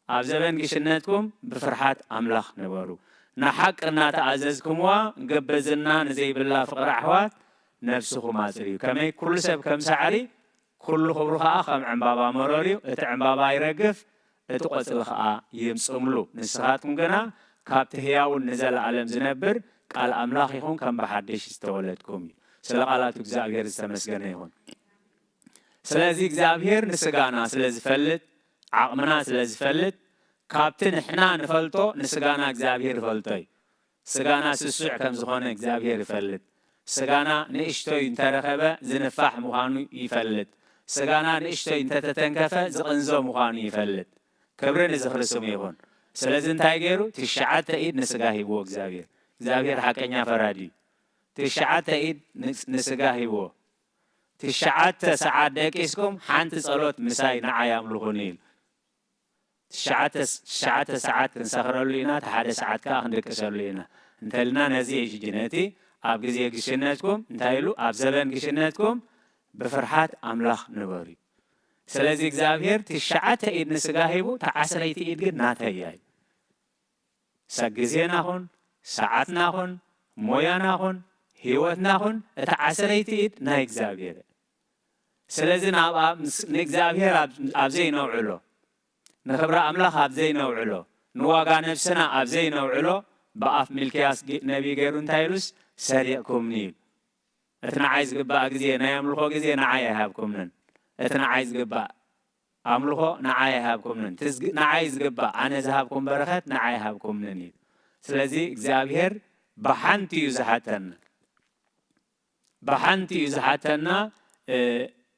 ኣብ ዘበን ግሽነትኩም ብፍርሓት ኣምላኽ ንበሩ። ንሓቂ እናተኣዘዝኩምዋ፣ ግብዝና ንዘይብላ ፍቕሪ ኣሕዋት ነፍስኹም ኣጽርዩ። ከመይ ኩሉ ሰብ ከም ሳዕሪ፣ ኩሉ ክብሩ ኸኣ ከም ዕምባባ መረር እዩ። እቲ ዕምባባ ይረግፍ፣ እቲ ቖጽሊ ኸኣ ይጽምሉ። ንስኻትኩም ግና ካብቲ ህያውን ንዘለኣለም ዝነብር ቃል ኣምላኽ ኢኹም፣ ከም ብሓድሽ ዝተወለድኩም እዩ። ስለ ቃላቱ እግዚኣብሔር ዝተመስገነ ይኹን። ስለዚ እግዚኣብሔር ንስጋና ስለ ዝፈልጥ፣ ዓቕምና ስለ ዝፈልጥ፣ ካብቲ ንሕና ንፈልጦ ንስጋና እግዚኣብሔር ይፈልጦ እዩ። ስጋና ስሱዕ ከም ዝኾነ እግዚኣብሔር ይፈልጥ። ስጋና ንእሽቶይ እንተረኸበ ዝንፋሕ ምዃኑ ይፈልጥ። ስጋና ንእሽቶይ እንተተተንከፈ ዝቕንዞ ምዃኑ ይፈልጥ። ክብሪ ንዝኽሪ ስሙ ይኹን። ስለዚ እንታይ ገይሩ? ትሽዓተ ኢድ ንስጋ ሂብዎ እግዚኣብሔር። እግዚኣብሔር ሓቀኛ ፈራዲ እዩ። ትሽዓተ ኢድ ንስ-፣ ንስጋ ሂብዎ። ትሽዓተ ሰዓት ደቂስኩም ሓንቲ ጸሎት ምሳይ ንዓይ ኣምልኹኒ ኢሉ። ትሽዓተ፣ ትሽዓተ ሰዓት ክንሰኽረሉ ኢና፣ እቲ ሓደ ሰዓት ከኣ ክንድቅሰሉ ኢና እንተልና ነዚ እዩ። ሕጂ ነቲ ኣብ ግዜ ግሽነትኩም እንታይ ኢሉ? ኣብ ዘበን ግሽነትኩም ብፍርሓት ኣምላኽ ንበሩ እዩ። ስለዚ እግዚኣብሔር ትሽዓተ ኢድ ንስጋ ሂቡ፣ እታ ዓስረይቲ ኢድ ግን ናተይ እያ እዩ። ሳ-፣ ግዜና ኹን፣ ሰዓትና ኹን፣ ሞያና ኹን፣ ህይወትና ኹን፣ እታ ዓስረይቲ ኢድ ናይ እግዚኣብሔር እያ። ስለዚ ናብ ኣብ-፣ ምስ-፣ ንእግዚኣብሔር ኣብ-፣ ኣብ ዘይነውዕሎ፣ ንኽብሪ ኣምላኽ ኣብ ዘይነውዕሎ፣ ንዋጋ ነብስና ኣብ ዘይነውዕሎ፣ ብኣፍ ሚልክያስ ጌ-፣ ነቢይ ገይሩ እንታይ ኢሉስ? ሰሪቕኩምኒ ኢሉ። እቲ ንዓይ ዝግባእ ግዜ፣ ናይ ኣምልኾ ግዜ ንዓይ ኣይሃብኩምንን። እቲ ንዓይ ዝግባእ ኣምልኾ ንዓይ ኣይሃብኩምንን። እቲ ዝግ-፣ ንዓይ ዝግባእ፣ ኣነ ዝሃብኩም በረኸት ንዓይ ኣይሃብኩምንን እዩ። ስለዚ እግዚኣብሔር ብሓንቲ እዩ ዝሓተና። ብሓንቲ እዩ ዝሓተና። እ፣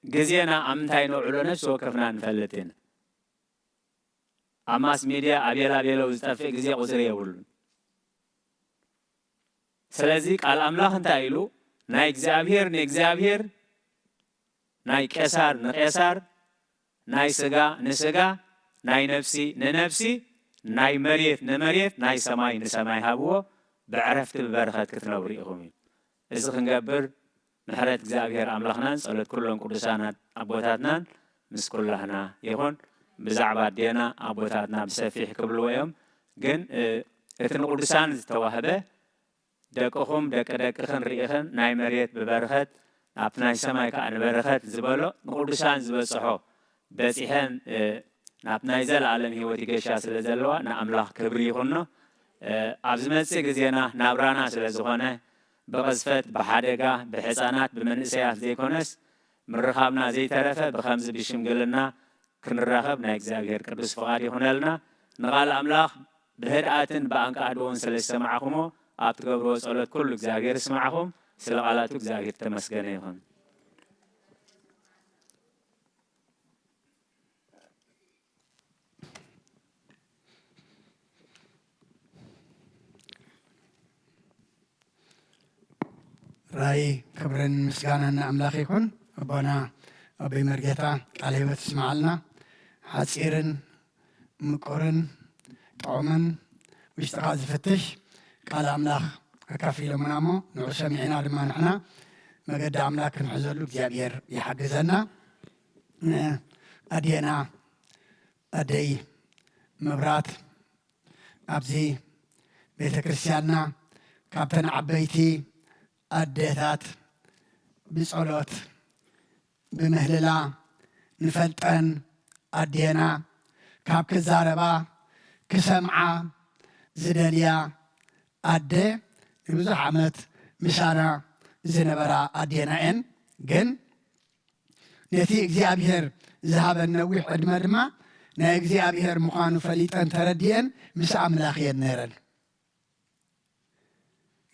ግዜና ኣብ ምንታይ ነውዕሎ ነፍሲ ወከፍና ንፈልጥ ኢና። ኣብ ማስ ሚድያ ኣቤላ ቤለው ዝጠፍእ ግዜ ቁጽሪ የብሉን። ስለዚ ቃል ኣምላኽ እንታይ ኢሉ? ናይ እግዚኣብሔር ንእግዚኣብሔር፣ ናይ ቄሳር ንቄሳር፣ ናይ ስጋ ንስጋ፣ ናይ ነፍሲ ንነፍሲ፣ ናይ መሬት ንመሬት፣ ናይ ሰማይ ንሰማይ ሃብዎ፣ ብዕረፍቲ ብበረኸት ክትነብሩ ኢኹም እዩ። እዚ ክንገብር ምሕረት እግዚኣብሔር ኣምላኽናን ጸሎት ኩሎም ቅዱሳን ኣቦታትናን ምስ ኩላህና ይኹን። ብዛዕባ ኣዴና ኣቦታትና ብሰፊሕ ክብልዎ እዮም። ግን፣ እ፣ እቲ ንቅዱሳን ዝተዋህበ ደቅኹም ደቂ ደቅኽን ርኢኽን ናይ መሬት ብበረኸት ናብቲ ናይ ሰማይ ከኣ ንበረኸት ዝበሎ ንቅዱሳን ዝበጽሖ በጺሐን፣ እ፣ ናብ ናይ ዘለኣለም ህይወት ይገሻ ስለ ዘለዋ ንኣምላኽ ክብሪ ይኹኖ። እ፣ ኣብ ዝመጽእ ግዜና ናብራና ስለ ዝኾነ ብቕዝፈት፣ ብሓደጋ፣ ብሕጻናት፣ ብመንእሰያት ዘይኮነስ ምርኻብና ዘይተረፈ ብኸምዚ ብሽምግልና ክንራኸብ ናይ እግዚኣብሔር ቅዱስ ፍቓድ ይኹነልና። ንቓል ኣምላኽ ብህድኣትን ብኣንቃዕድዎን ስለ ዝሰማዕኹሞ ኣብ ትገብርዎ ጸሎት ኩሉ እግዚኣብሔር ይስማዕኹም። ስለ ቃላቱ እግዚኣብሔር ተመስገነ ይኹን። ራይ ክብርን ምስጋናን ንኣምላኽ ይኹን። ኣቦና ኣቦይ መርጌታ ቃለ ህይወት ይስምዓልና። ሓጺርን ምቁርን ጥዑምን ውሽጥኻ ዝፍትሽ ቃል ኣምላኽ ኣካፊሎምና እሞ ንዑ ሰሚዕና ድማ ንሕና መገዲ ኣምላኽ ክንሕዘሉ እግዚኣብሔር ይሓግዘና። ኣዴና ኣደይ መብራት ኣብዚ ቤተ ክርስቲያንና ካብተን ዓበይቲ ኣዴታት ብጸሎት ብምህልላ ንፈልጠን ኣዴና ካብ ክዛረባ ክሰምዓ ዝደልያ ኣደ ንብዙሕ ዓመት ምሳና ዝነበራ ኣዴና እየን። ግን ነቲ እግዚኣብሔር ዝሃበን ነዊሕ ዕድመ ድማ ናይ እግዚኣብሔር ምዃኑ ፈሊጠን ተረዲኤን ምስ ኣምላኽ እየን ነይረን።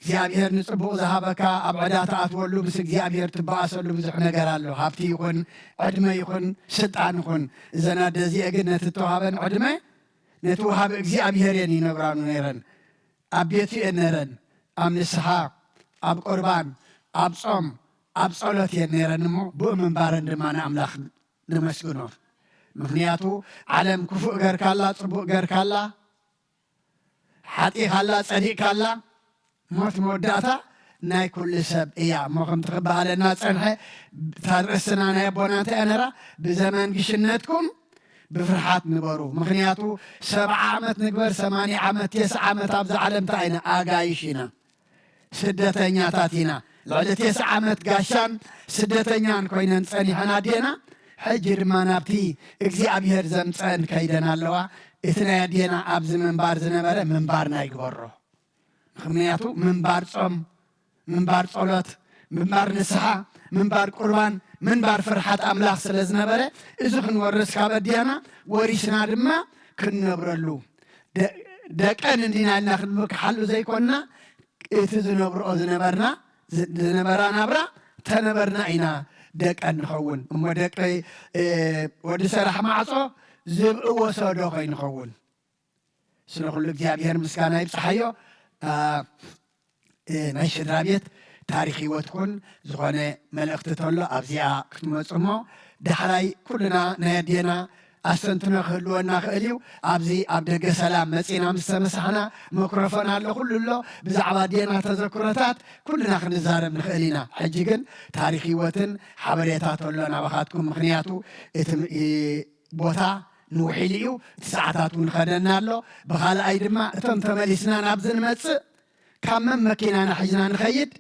እግዚኣብሔር ንጽቡቕ ዝሃበካ ኣብ ዕዳ ትኣትወሉ ምስ እግዚኣብሔር ትበኣሰሉ ብዙሕ ነገር ኣሎ። ሃብቲ ይኹን ዕድመ ይኹን ስልጣን ይኹን እዘን ኣደ እዚአ ግን ነቲ እተዋሃበን ዕድመ ነቲ ወሃቢ እግዚኣብሔር እየን ይነብራሉ ነይረን። ኣብ ቤቱ እየን ነይረን። ኣብ ንስሓ፣ ኣብ ቁርባን፣ ኣብ ጾም፣ ኣብ ጸሎት እየን ነይረን እሞ ብኡ ምንባረን ድማ ንኣምላኽ ነመስግኖ። ምኽንያቱ ዓለም ክፉእ ገርካላ፣ ጽቡቕ ገርካላ፣ ሓጢኻላ፣ ጸዲቕካላ፣ ሞት መወዳእታ ናይ ኩሉ ሰብ እያ። እሞ ከምቲ ክበሃለና ጸንሐ፣ እታ ርእስና ናይ ኣቦና እንታይ እያ ነራ? ብዘመን ግሽነትኩም ብፍርሓት ንበሩ። ምኽንያቱ ሰብዓ ዓመት ንግበር፣ ሰማንያ ዓመት፣ ተስዓ ዓመት ኣብዛ ዓለም እንታይ ኢና? ኣጋይሽ ኢና። ስደተኛታት ኢና። ልዕሊ ተስዓ ዓመት ጋሻን ስደተኛን ኮይነን ጸኒሐን ኣዴና፣ ሕጂ ድማ ናብቲ እግዚኣብሔር ዘምጸአን ከይደን ኣለዋ። እቲ ናይ ኣዴና ኣብዚ ምንባር ዝነበረ ምንባርና ይግበሮ። ምኽንያቱ ምንባር ጾም፣ ምንባር ጸሎት፣ ምንባር ንስሓ፣ ምንባር ቁርባን፣ ምንባር ፍርሓት ኣምላኽ ስለ ዝነበረ፣ እዚ ክንወርስ ካብ ኣዴና ወሪስና ድማ ክንነብረሉ። ደ-፣ ደቀን እንዲና ኢልና ክንምክሓሉ ዘይኮንና፣ እቲ ዝነብርኦ ዝነበርና፣ ዝ-፣ ዝነበራ ናብራ ተነበርና ኢና ደቀን ንኸውን። እሞ ደቂ፣ እ፣ ወዲ ሰራሕ ማዕጾ ዝብኢ ወሰዶ ከይንኸውን። ስለ ኩሉ እግዚኣብሔር ምስጋና ይብጽሓዮ። አ፣ እ፣ ናይ ስድራ ቤት ታሪኽ ህይወትኩን ዝኾነ መልእኽቲ ተሎ ኣብዚኣ ክትመጹ እሞ ዳሕራይ ኩልና ናይ ኣዴና ኣስተንትኖ ክህልወና ክእል እዩ። ኣብዚ ኣብ ደገ ሰላም መጺና ምስ ተመሳሕና መክሮፎን ኣሎ፣ ኩሉ ኣሎ። ብዛዕባ ኣዴና ተዘክሮታት ኩልና ክንዛረብ ንኽእል ኢና። ሕጂ ግን ታሪኽ ህይወትን ሓበሬታ ተሎ ናባኻትኩም። ምኽንያቱ እቲ ም-፣ እ፣ ቦታ ንውሒሉ እዩ፣ እቲ ሰዓታት እውን ኸደና ኣሎ። ብኻልኣይ ድማ እቶም ተመሊስና ናብዚ ንመጽእ ካብ መን መኪናና ሒዝና ንኸይድ?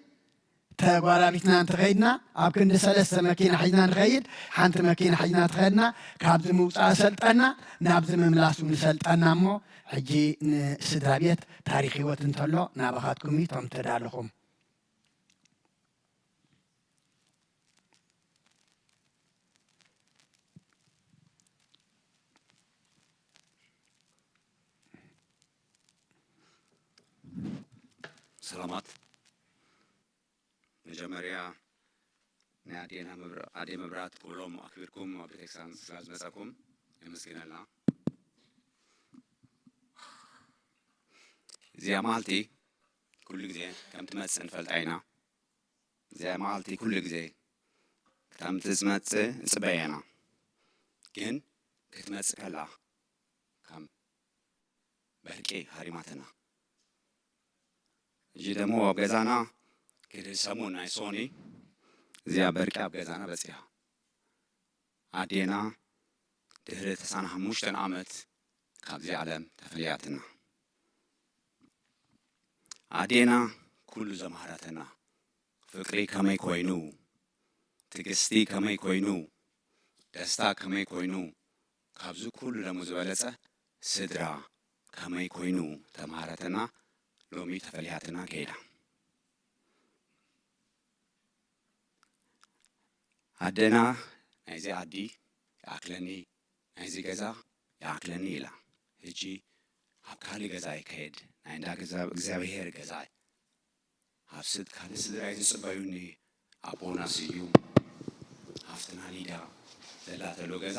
ተጓራቢትና እንተኸይድና ኣብ ክንዲ ሰለስተ መኪና ሒዝና ንኸይድ፣ ሓንቲ መኪና ሒዝና ተኸድና ካብዚ ምውፃእ ሰልጠና ናብዚ ምምላስ እውን ሰልጠና እሞ ሕጂ ንስድራ ቤት ታሪኽ ህይወት እንተሎ ናባኻትኩም እቶም ተዳለኹም። ሰላማት። መጀመርያ ናይ ኣዴና መብራ-፣ ኣዴ መብራት ክብሎም ኣክቢርኩም ኣብ ቤተክርስትያን ስለ ዝመጸኩም የመስግነልና። እዚኣ መዓልቲ ኩሉ ግዜ ከም ትመጽእ ንፈልጣ ኢና። እዚኣ መዓልቲ ኩሉ ግዜ ከም ትመጽእ ንጽበያ ኢና። ግን ክትመጽእ ከላ ከም በርቂ ሃሪማትና። ሕጂ ደሞ ኣብ ገዛና ክድህል ሰሙን ናይ ሶኒ እዚኣ በርቂ ኣብ ገዛና በጺሓ። ኣዴና ድሕሪ ተሳን ሓሙሽተን ዓመት ካብዚ ዓለም ተፈልያትና። ኣዴና ኩሉ ዘምሃረትና፣ ፍቅሪ ከመይ ኮይኑ፣ ትግስቲ ከመይ ኮይኑ፣ ደስታ ከመይ ኮይኑ፣ ካብዚ ኩሉ ደሞ ዝበለጸ ስድራ ከመይ ኮይኑ ተምሃረትና፣ ሎሚ ተፈልያትና ከይዳ። ኣደና ናይዚ ዓዲ ይኣክለኒ፣ ናይዚ ገዛ ይኣክለኒ ኢላ። ሕጂ ኣብ ካልእ ገዛ ይከየድ፣ ናይ እንዳ ገዛ እግዚኣብሔር ገዛ ኣብ ስድ-፣ ካልእ ስድራ እዩ ዝጽበዩኒ። ኣቦና ስዩም፣ ሃፍትና ሊዳ ዘላ ተሎ ገዛ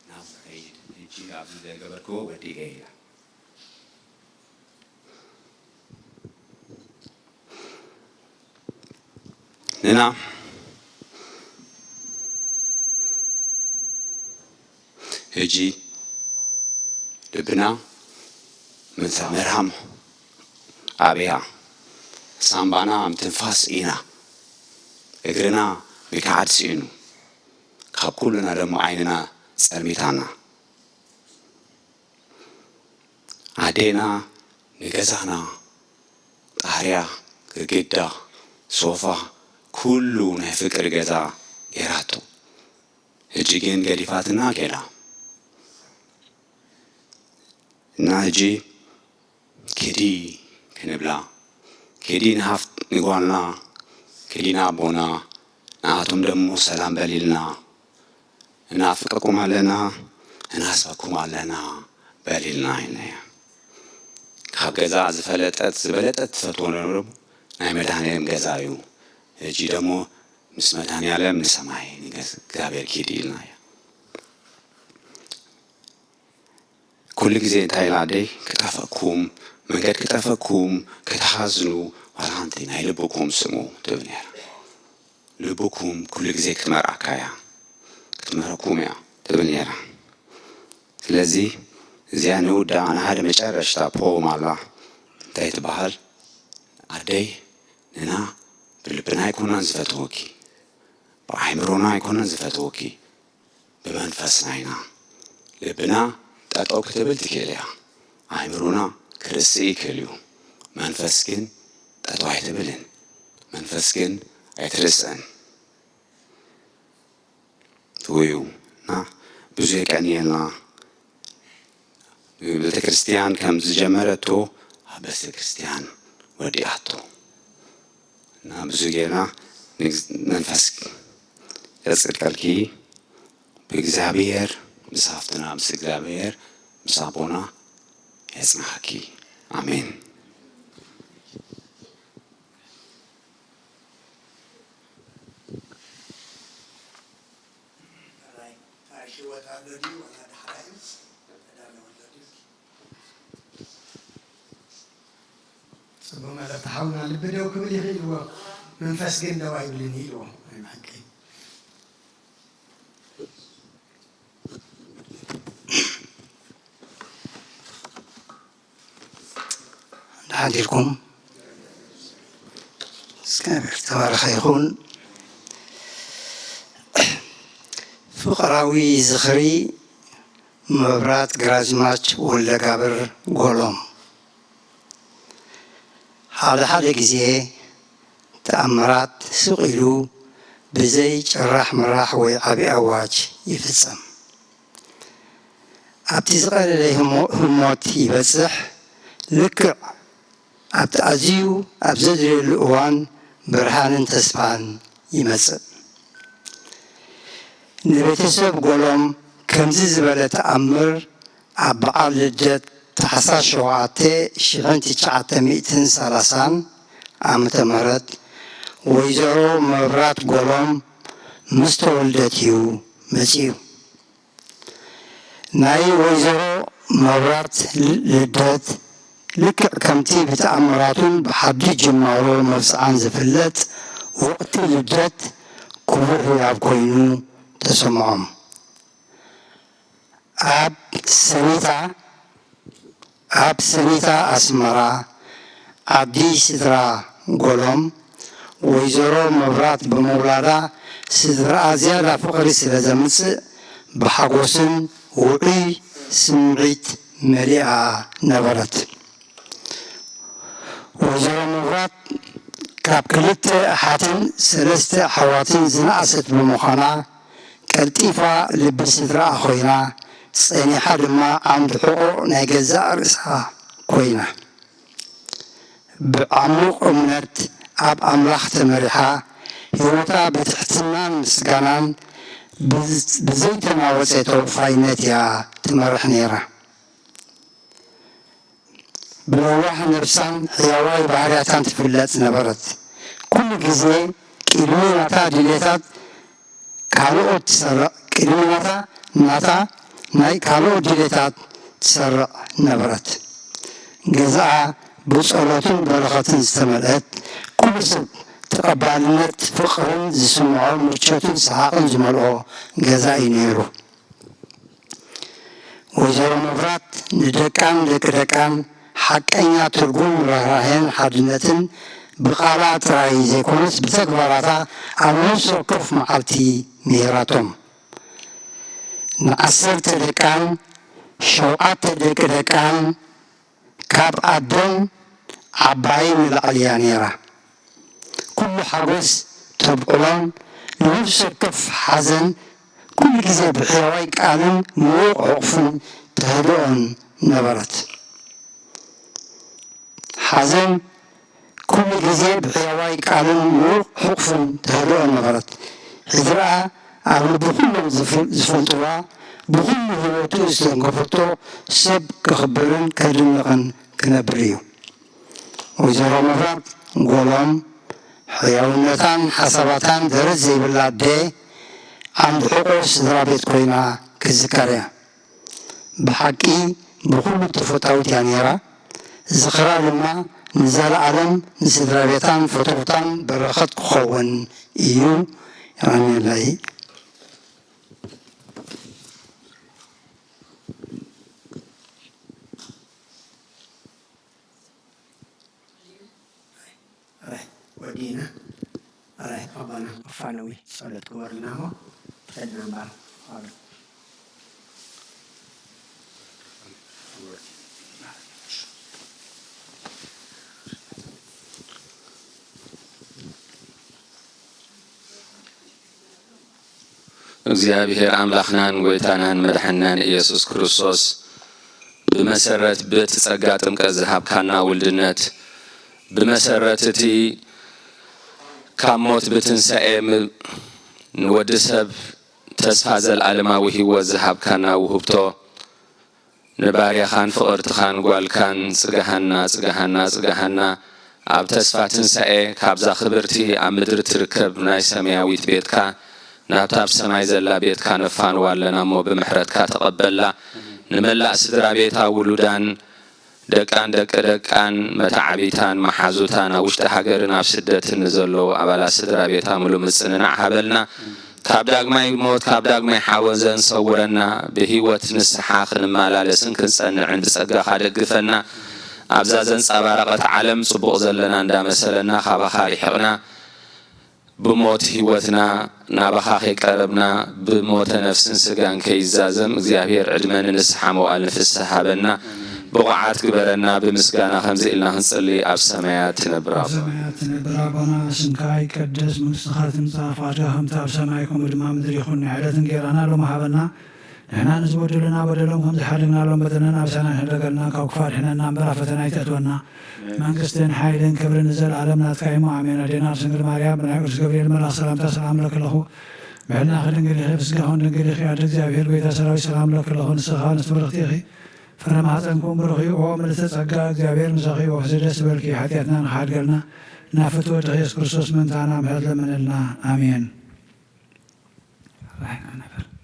ናብ ዝኸይድ፣ ሕጂ ኣብዚ ዘገበርክዎ ወዲገ ኢላ። ንና ሕጂ ልብና ምንሳ መርሃም ኣብያ፣ ሳምባና ምትንፋስ ኢና፣ እግርና ምክዓድ ስኢኑ፣ ካብ ኩልና ደሞ ዓይንና ጸልሚታና። ኣዴና ንገዛና ጣርያ፣ ግድግዳ፣ ሶፋ፣ ኩሉ ናይ ፍቅሪ ገዛ ገይራቶ። ሕጂ ግን ገዲፋትና ከይዳ። እና ሕጂ ኪዲ ክንብላ፣ ኪዲ ንሃፍት ንጓልና፣ ኪዲ ንኣቦና፣ ንኣቶም ደሞ ሰላም በሊልና፣ እናፍቀኩም ኣለና፣ እናስፈኩም ኣለና በሊልና ኢልናያ። ካብ ገዛ ዝፈለጠት ዝበለጠት ትፈትዎ ነሩ ናይ መድኃኔዓለም ገዛ እዩ። ሕጂ ደሞ ምስ መድኃኔዓለም ንሰማይ ንገዝ-፣ እግዚኣብሔር ኪድ ኢልናያ። ኩሉ ግዜ እንታይ ኢላ ኣደይ፣ ክጠፈኩም፣ መንገድ ክጠፈኩም፣ ክትሓዝኑ፣ ዋላ ሓንቲ ናይ ልብኩም ስሙ ትብል ነይራ። ልብኩም ኩሉ ግዜ ክትመርዓካ እያ፣ ክትመረኩም እያ ትብል ነይራ። ስለዚ እዚኣ ንውዳ ንሓደ መጨረሽታ ፖም ኣላ። እንታይ ትበሃል? ኣደይ ንና ብልብና ኣይኮናን ዝፈትወኪ፣ ብኣይምሮና ኣይኮናን ዝፈትወኪ፣ ብመንፈስና ኢና። ልብና ጠጠው ክትብል ትክእል እያ፣ ኣእምሮና ክርስእ ይክእል እዩ። መንፈስ ግን ጠጠው ኣይትብልን፣ መንፈስ ግን ኣይትርስእን። ትውዩ እና ብዙ የቀንየልና። ቤተ ክርስቲያን ከም ዝጀመረቶ ኣብ ቤተ ክርስቲያን ወዲኣቶ እና ብዙ ጌርና ንግዝ-፣ መንፈስ የጽድቀልኪ ብእግዚኣብሔር ምስ ሃፍትና ምስ እግዚኣብሔር ምስ ኣቦና የጽናሓኪ። ኣሜን። ጽቡቕ መልእኽቲ ሓውና። ልቢ ደው ክብል ይኽእል እዎ፣ መንፈስ ግን ደው ኣይብልን ኢልዎ። ናይ ብሓቂ። ደሓን ዲልኩም? እግዚኣብሔር ዝተባረኸ ይኹን። ፍቕራዊ ዝኽሪ መብራት ግራዝማች ወልደጋብር ጎሎም። ሓደ ሓደ ግዜ ተኣምራት ስቕ ኢሉ ብዘይ ጭራሕ ምራሕ ወይ ዓቢ ኣዋጅ ይፍጸም። ኣብቲ ዝቐለለ ህሞ-፣ ህሞት ይበጽሕ። ልክዕ ኣብቲ ኣዝዩ ኣብ ዘድልየሉ እዋን ብርሃንን ተስፋን ይመጽእ። ንቤተሰብ ጎሎም ከምዚ ዝበለ ተኣምር ኣብ በዓል ልደት ታሕሳስ ሸውዓተ ሽሕን ትሽዓተ ሚእትን ሰላሳን ዓመተ ምህረት ወይዘሮ መብራት ጎሎም ምስ ተወልደት እዩ መጺኡ። ናይ ወይዘሮ መብራት ል-፣ ልደት ልክዕ ከምቲ ብተኣምራቱን ብሓድሽ ጅማሮ መብጽዓን ዝፍለጥ፣ ወቕቲ ልደት ክቡር ህያብ ኮይኑ ተሰምዖም። ኣብ ሰኒታ፣ ኣብ ሰኒታ ኣስመራ ዓዲ ስድራ ጎሎም፣ ወይዘሮ መብራት ብምውላዳ ስድራኣ ዝያዳ ፍቕሪ ስለ ዘምጽእ፣ ብሓጎስን ውዑይ ስምዒት መሊኣ ነበረት። ወይዘሮ መብራት ካብ ክልተ ኣሓትን ሰለስተ ኣሕዋትን ዝነኣሰት ብምዃና፣ ቀልጢፋ ልቢ ስድራኣ ኮይና፣ ጸኒሓ ድማ ዓንዲ ሕቖ ናይ ገዛእ ርእሳ ኮይና። ብዓሙቕ እምነት ኣብ ኣምላኽ ተመሪሓ፣ ህይወታ ብትሕትናን ምስጋናን ብዝ-፣ ብዘይተናወጸ ተወፋይነት እያ ትመርሕ ነይራ። ብለዋህ ነብሳን ሕያዋይ ባህርያታን ትፍለጥ ነበረት። ኩሉ ግዜ ቅድሚ ናታ ድሌታት ካልኦት ትሰርዕ፣ ቅድሚ ናታ፣ ናታ ናይ ካልኦት ድሌታት ትሰርዕ ነበረት። ገዛኣ ብጸሎትን በረኸትን ዝተመልአት፣ ኩሉ ሰብ ተቐባልነት፣ ፍቕርን ዝስምዖ፣ ምቾትን ሰሓቕን ዝመልኦ ገዛ እዩ ነይሩ። ወይዘሮ መብራት ንደቃን ደቂ ደቃን ሓቀኛ ትርጉም ርህራሄን ሓድነትን ብቓላ ጥራይ ዘይኮነስ ብተግባራታ ኣብ ነፍሲ ወከፍ መዓልቲ ምሂራቶም። ንዓሰርተ ደቃን ሸውዓተ ደቂ ደቃን ካብ ኣደን ዓባይ ንላዕሊ እያ ነይራ። ኩሉ ሓጎስ ተብዕሎን ንነፍሲ ወከፍ ሓዘን ኩሉ ግዜ ብሕያዋይ ቃልን ምዉቕ ሕቑፍን ተህድኦን ነበረት። ሓዘን ኩሉ ግዜ ብሕያዋይ ቃልን ምዉቕ ሕቑፍን ተህድኦ ነበረት። ሕጂ ደኣ ኣብ ልቢ ኩሎም ዝፍ-፣ ዝፈልጥዋ፣ ብኹሉ ህይወቱ ዝተንከፈቶ ሰብ ከኽብርን ከድንቕን ክነብር እዩ። ወይዘሮ መብራት ጎሎም ሕያውነታን ሓሳባታን ደረት ዘይብላ ኣደ፣ ዓንዲ ሕቖ ስድራ ቤት ኮይና ክዝከር እያ። ብሓቂ ብኹሉ ተፈታዊት እያ ነይራ። ዝኽራ ድማ ንዘለኣለም ንስድራ ቤታን ፈተውታን በረኸት ክኸውን እዩ። የቐንየለይ። ኣራይ ወዲእና ኣራይ ኣባና ኣፋነዊ ጸሎት ግበርልና እሞ ከድና እምበር። እግዚኣብሔር ኣምላኽናን ጐይታናን መድሓንናን ኢየሱስ ክርስቶስ ብመሰረት በቲ ጸጋ ጥምቀት ዝሃብካና ውልድነት፣ ብመሰረት እቲ ካብ ሞት ብትንሳኤ ም-፣ ንወዲ ሰብ ተስፋ ዘለኣለማዊ ህይወት ዝሃብካና ውህብቶ፣ ንባርያኻን ፍቕርትኻን ጓልካን ጽግሃና፣ ጽግሃና፣ ጽግሃና፣ ኣብ ተስፋ ትንሳኤ ካብዛ ክብርቲ ኣብ ምድሪ ትርከብ ናይ ሰማያዊት ቤትካ ናብታ ኣብ ሰማይ ዘላ ቤትካ ነፋንዋ ኣለና እሞ ብምሕረትካ ተቐበላ። ንመላእ ስድራ ቤታ፣ ውሉዳን፣ ደቃን፣ ደቂ ደቃን፣ መታዓቢታን፣ መሓዙታን፣ ኣብ ውሽጢ ሃገርን ኣብ ስደትን ንዘለዉ ኣባላት ስድራ ቤታ ምሉእ ምጽንናዕ ሃበልና። ካብ ዳግማይ ሞት፣ ካብ ዳግማይ ሓወዘን ሰውረና። ብህይወት ንስሓ ክንመላለስን ክንጸንዕን ብጸጋኻ ደግፈና። ኣብዛ ዘንጸባረቐት ዓለም ጽቡቕ ዘለና እንዳመሰለና ካባኻ ርሒቕና፣ ብሞት ህይወትና ናባኻ ከይቀረብና፣ ብሞተ ነፍስን ስጋን ከይዛዘም፣ እግዚኣብሔር ዕድመ ንንስሓ መዋእል ንፍስሓ ሃበና። ብቑዓት ግበረና። ብምስጋና ከምዚ ኢልና ክንጽሊ፣ ኣብ ሰማያት ትነብር ኣብ ኣቦና። ሰማያት ትነብር ኣቦና፣ ስምካ ይቀደስ፣ መንግስትኻ ትምጻእ፣ ፍቓድካ ከምቲ ኣብ ሰማይ ከምኡ ድማ ምድሪ ይኹን። ናይ ዕለት እንጌራና ሎሚ ሃበና። ንሕና ንዝበደሉና በደሎም ከም ዝሓደግናሎም በደልና ኣበሳና ይሕደገልና፣ ካብ ክፉእ ኣድሕነና እምበር ኣብ ፈተና ኣይተእትወና። መንግስትን ሓይልን ክብርን ንዘለኣለም ናትካ እዩ። ኣሜን። ኣዴና ድንግል ማርያም ብናይ ቅዱስ ገብርኤል መልኣኽ ሰላምታ ሰላም እለኪ ኣለኹ። ብሕልናኺ ድንግል ኢኺ፣ ብስጋኺ እውን ድንግል ኢኺ። ኣደ እግዚኣብሔር ጐይታ ሰራዊት ሰላም እለኪ ኣለኹ። ንስኺ ከኣ ንስቲ ብርኽቲ ኢኺ። ፍረ ማህፀንኩም ብሩኽ እዩ። ኦ ምልዕተ ጸጋ፣ እግዚኣብሔር ምሳኺ እዩ። ወሕዚ ደስ ይበልኪ፣ ሓጢኣትና ንኽሓድገልና ናብ ፍትወ ወድኺ ኢየሱስ ክርስቶስ ምእንታና ምሕረት ለምንልና። ኣሜን። ራሕና ነበር።